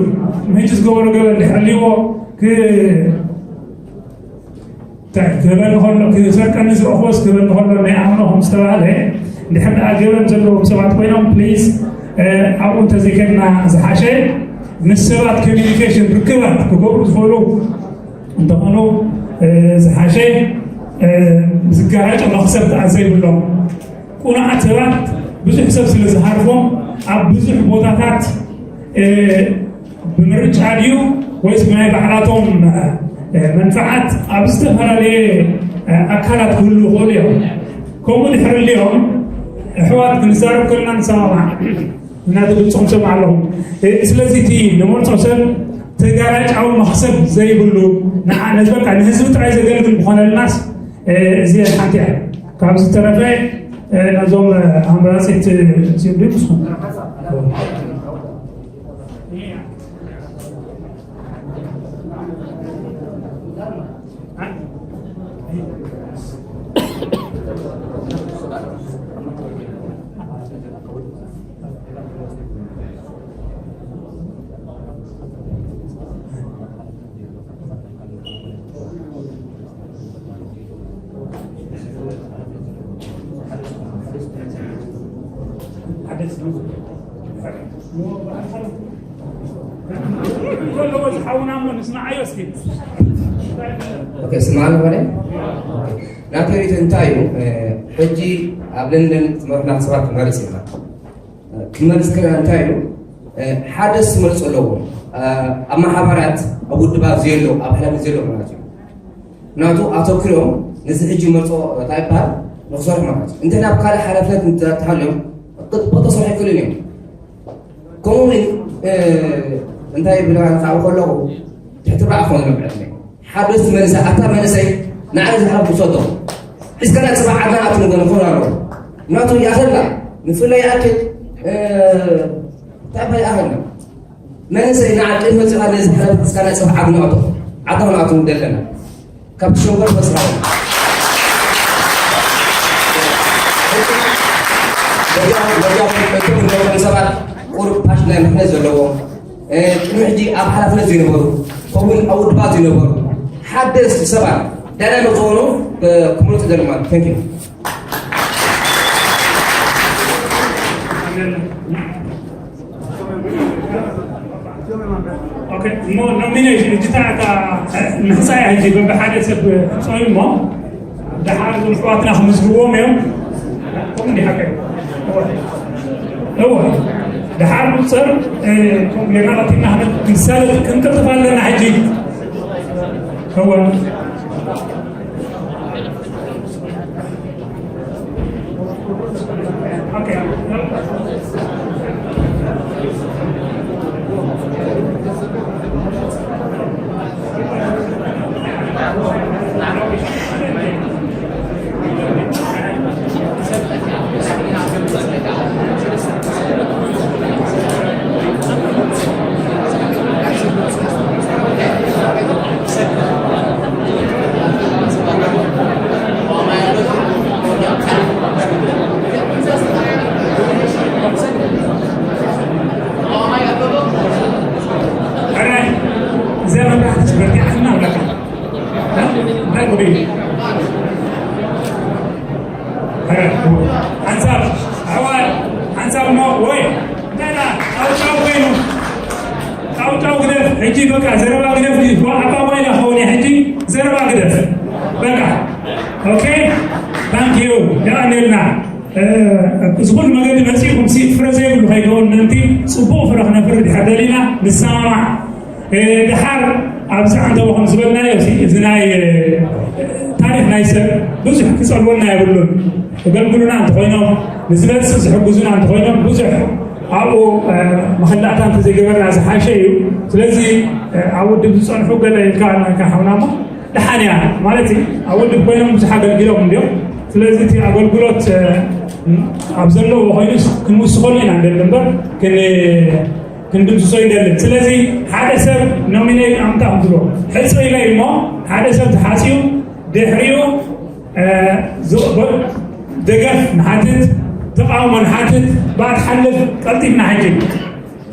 ምሕጂ ዝገበሮ ገበን ድሕሪ ህልዎ ክ-፣ ክህበኒ ከሎ፣ ክሰርቀኒ ዝረኽቦስ ክህበኒ ከሎ ናይ ኣምኖ ከም ዝተባህለ፣ እንድሕር ደኣ ገበን ዘለዎም ሰባት ኮይኖም፣ ፕሊዝ፣ ኣብኡ እንተዘይከድና ዝሓሸ። ምስ ሰባት ኮሚኒኬሽን፣ ርክባት ክገብሩ ዝኽእሉ እንተኾኑ፣ ዝሓሸ። ዝጋራጮ መኽሰብ ከኣ ዘይብሎም ቅኑዓት ሰባት፣ ብዙሕ ሰብ ስለ ዝሃርፎም፣ ኣብ ብዙሕ ቦታታት፣ እ፣ ብምርጫ ድዩ ወይስ ብናይ ባዕላቶም፣ እ፣ መንፍዓት ኣብ ዝተፈላለየ፣ እ፣ ኣካላት ክህልዉ ይኽእሉ እዮም። ከምኡ ድሕሪ ህልዮም፣ ኣሕዋት ክንዛረብ ከለና ንሰማማዕ፣ እናተገልጾም ሰማዕ ኣለኹም። እ፣ ስለዚ እቲ ንመርጾ ሰብ ተጋራጫዊ መኽሰብ ዘይብሉ፣ ንዓ-፣ ነዚ በቃ ንህዝቢ ጥራይ ዘገልግል ምኾነልናስ፣ እ፣ እዚ ሓንቲ እያ። ካብ ዝተረፈ፣ እ፣ ነዞም፣ እ፣ ኣምራጺት፣ እ፣ እዚኦም ድዩ ንስኹም? ኦኬ፣ ስምዓኒ በለ። ናተይ ርእይቶ እንታይ እዩ? እ፣ ሕጂ ኣብ ለንደን ዝመርሑና ሰባት ክንመርጽ ኢና። ክንመልስ ከለና እንታይ እዩ? እ፣ ሓደ ዝመርጾ ኣለዎ። እ፣ ኣብ ማሕበራት፣ ኣብ ውድባት ዘየሎ፣ ኣብ ሓላፍነት ዘየሎ ማለት እዩ። ምክንያቱ ኣተኩሮም ነዚ ሕጂ መርጾ እንታይ ይበሃል? ንክሰርሑ ማለት እዩ። እንተ ናብ ካልእ ሓላፍነት እንተተሃልዮም፣ ቅጥቦ ተሰርሑ ኣይክእሉን እዮም። ከምኡ እውን፣ እ፣ እንታይ ይብላ፣ ካብኡ ከለኹ ትሕቲ ባዕ ክኾኑ እዮም ዕድመ። ሓደስቲ መንእሰይ፣ ኣታ መንእሰይ፣ ንዓይ ዝሃብ ውሰዶ። ሒዝካና ጽባሕ ዓድና ኣቱ ንገ-፣ ንኾን ኣለዎ። ናቱ ይኣኸልና፣ ንፍለ ይኣክል፣ እ፣ እንታይ ይኣኸልና? መንእሰይ፣ ንዓ ቅድሚ መጺኻ ነዚ ሓላፍነት ሒዝካና ጽባሕ ዓድና ኣቱ። ዓድና ኣቱ ንደለና። ካብ ሸንኮር መስራዊ። በዚኣ፣ በዚኣ እቶም እንረኽቦም ሰባት ቁሩብ ፓሽን ናይ ምሕነት ዘለዎም፣ እ፣ ቅድሚ ሕጂ ኣብ ሓላፍነት ዘይነበሩ፣ ከምኡውን ኣብ ውድባት ዘይነበሩ፣ ሓደስቲ ሰባት ዳይናሚክ ዝኾኑ፣ እ፣ ክምረጹ ዘለዎም ማለት። Thank you። ኦኬ፣ እሞ ኖሚኔሽን፣ ሕጂ እታ፣ እታ፣ እ፣ ምሕጻይ ሕጂ በብሓደ ሰብ ጸዩ እሞ፣ ደሓር እዞም ኣሕዋትና ክምዝግብዎም እዮም። ከምኡ እንዲ ሓቀ። እወ። እወ። ደሓር ቁጽር፣ እ፣ ጌርና ቀልጢፍና ክንሳለጥ ክንቅልጥፍ ኣለና ሕጂ። እወ። ኦኬ። ሕራይ፣ እዛ መብራህቲ በርቲዓትና ኣለካ። እ? እንታይ ጉድ እዩ? ሕራይ፣ ሓንሳብ፣ ኣሕዋት፣ ሓንሳብ እሞ፣ ወይ፣ እንታይ ደኣ፣ ጫውጫው ኮይኑ፣ ጫውጫው ግደፍ፣ ሕጂ በቃ ዘረባ ግደፍ፣ ዓባ ጓይላ ኸውን እየ፣ ሕጂ ዘረባ ግደፍ። በቃ፣ ኦኬ፣ ታንክ ዩ፣ የቐንየልና። እ፣ እዚ ኩሉ መገዲ መጺኹም ሲ ፍረ ዘይብሉ ከይከውን ምእንቲ ጽቡቕ ፍረ ክነፍሪ ድሕር ደሊና ንሰማማዕ። እ፣ ደሓር ኣብዚ ዓንተቦ ከም ዝበልናዮ፣ እዚ፣ እዚ ናይ፣ እ፣ ታሪኽ ናይ ሰብ ብዙሕ ክጸልወና የብሉን። ዘገልግሉና እንተኾይኖም፣ ንዝመጽእ ዝሕግዙና እንተኾይኖም፣ ብዙሕ ኣብኡ፣ እ፣ መኸላእታ እንተዘይገበርና ዝሓሸ እዩ። ስለዚ፣ እ፣ ኣብ ውድብ ዝጸንሑ ገለ ኢልካ፣ ኢልካ ሓውና እሞ፣ ደሓን እያ ማለት እዩ። ኣብ ውድብ ኮይኖም ብዙሕ ኣገልጊሎም እንድዮም። ስለዚ እቲ ኣገልግሎት፣ እ፣ ኣብ ዘለዎ ኮይኑስ ክንውስኸሉ ኢና ንደሊ እምበር ክን-፣ ክንድምስሶ ይደልን። ስለዚ ሓደ ሰብ ኖሚኔት ኣምጣ ክትብሎ ሕጽ ኢለ እሞ ሓደ ሰብ ተሓጽዩ ድሕሪኡ፣ እ፣ ዝ-፣ ብ-፣ ደገፍ ንሓትት፣ ተቃውሞ ንሓትት፣ ብኣ ትሓልፍ ቀልጢፍና ሕጂ።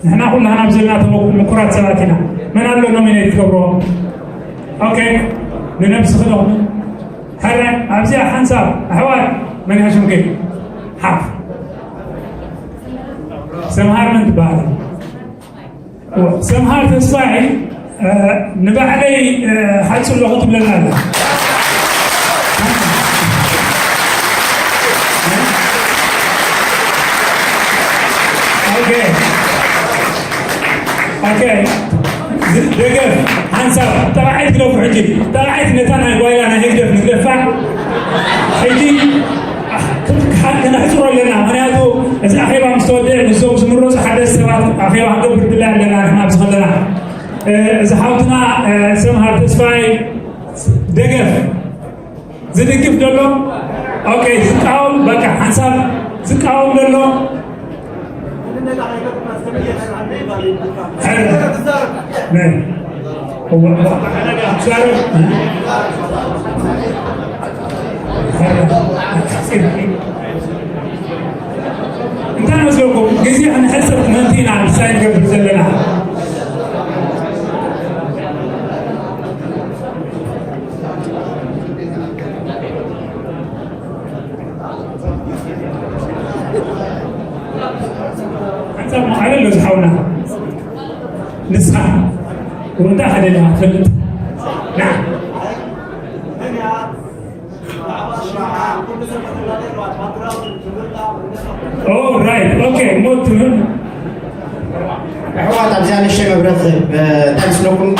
ንሕና ኩላህና ኣብ ዘለና ተመኩ-፣ ምኩራት ሰባት ኢና። መን ኣሎ ኖሚኔት ክገብሮ? ኦኬ፣ ንነብስኺ ዶ? ሕራይ ኣብዚኣ ሓንሳብ ኣሕዋት መን እያ ሽምኪ? ሓፍ ሰምሃር መን ትበሃል? ሰምሃር ተስፋይ ንባዕለይ ሓጹ ኣለኹ ትብለና ኣላ። ኦኬ ኦኬ፣ ደገፍ ሓንሳብ ጠቓዒት ግደፉ። ሕጂ ጠቓዒት ነታ ናይ ጓይላ ናይ ህግደፍ ንግደፋ። ሕጂ ከነሕጽሮ ኣለና። ምክንያቱ እዚ ኣኼባ ምስ ተወድአ ምስዞም ዝምረጹ ሓደስቲ ሰባት ኣኼባ ክንገብር ድላይ ኣለና። ንሕና ኣብዚ ከለና እዚ ሓውትና ሰምሃር ተስፋይ ደገፍ ዝድግፍ ዘሎ ኦኬ፣ ዝቃወም በቃ ሓንሳብ ዝቃወም ዘሎ እንታይ መስለኩም? ግዜ ክንሕስብ ምእንቲ ኢና ንሳይ ንገብር ዘለና። ሓንሳብ መቐለ ኣሎ ዝሓውና። ንስኻ ወንታ ሓደ ለኻ ትፈልጥ። ና። ኦ፣ ራይት። ኦኬ፣ እሞ ትምህር ኣሕዋት ኣብዚኣ ንእሽተይ መብረኽ እንታይ ምስለኩም?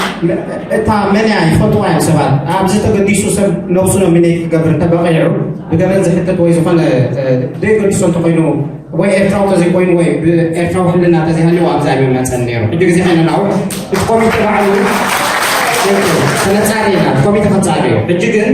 እታ መን እያ ይፈልጥዋ እዮም ሰባት። ኣብዚ ተገዲሱ ሰብ ነብሱ ኖሚኔት ክገብር እንተበቂዑ ብገበን ዝሕተት ወይ ዝኾነ ዘይገዲሶ እንተኮይኑ ወይ ኤርትራዊ ተዘይኮይኑ ወይ ብኤርትራዊ ሕልና ተዘይሃልዎ ኣብዛ ኣይመመፀን ነይሩ። ሕጂ ግዜ ከይነናውሕ እቲ ኮሚቴ ባዕሉ ተነፃሪ ኢና ኮሚቴ ከፃሪ እዩ። ሕጂ ግን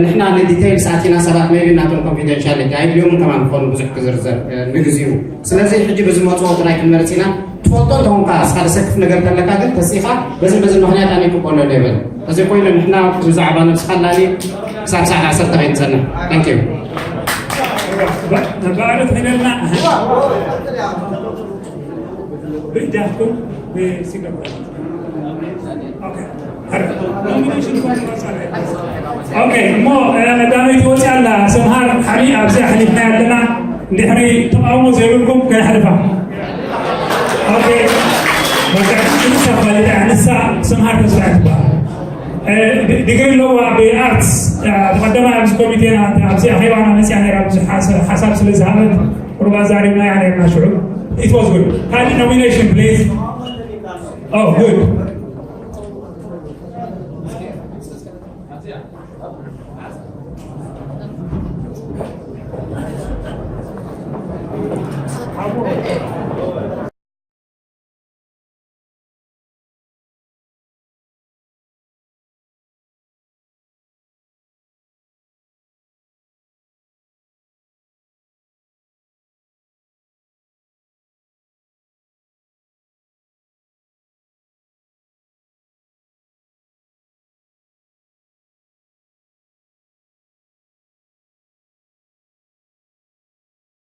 ንሕና ንዲቴይልስ ኣቲና ሰባት maybe ናቶም ኮንፊደንሻሊቲ ኣይድልዮምን ከማን ክኾኑ ብዙሕ ክዝርዘር ንግዚኡ። ስለዚ ሕጂ ብዝመፅኦ ጥራይ ክንመርፅ ኢና። ትፈልጦ እንተኾንካ እስኻ ዘሰክፍ ነገር ተለካ ግን ተሲኻ በዝን በዝን ምኽንያት ኣነ ክበሎ ይበል። እዚ ኮይኑ ንሕና ብዛዕባ ነብስኻ ኣላሊ ክሳብ ሰዓት ዓሰርተ ከይንጸንሕ። Thank you። ባዕሉ ትኽእለልና ብእጃኩም ብሲገባ ኦኬ። ኦኬ፣ እሞ ቀዳመይቲ ወፂኣ ኣላ። ሰምሃር ሓኒ ኣብዚ ኣሕሊፍና ኣለና። እንድሕሪ ተቃውሞ ዘይብልኩም ከነሕልፋ። ኦኬ፣ በቃ ንሳ ፋሊጣ ንሳ ሰምሃር ተስፋ ትበሃል። ዲግሪ ኣለዋ ብኣርትስ። ብቀደማ ኣብዚ ኮሚቴና ኣብዚ ኣኼባና መፅያ ነራ ብዙሕ ሓሳብ ስለ ዝሃበት ቁሩብ ኣዛሪብና እያ ነርና ሽዑ። It was good. Can I have a nomination, please? Oh, good.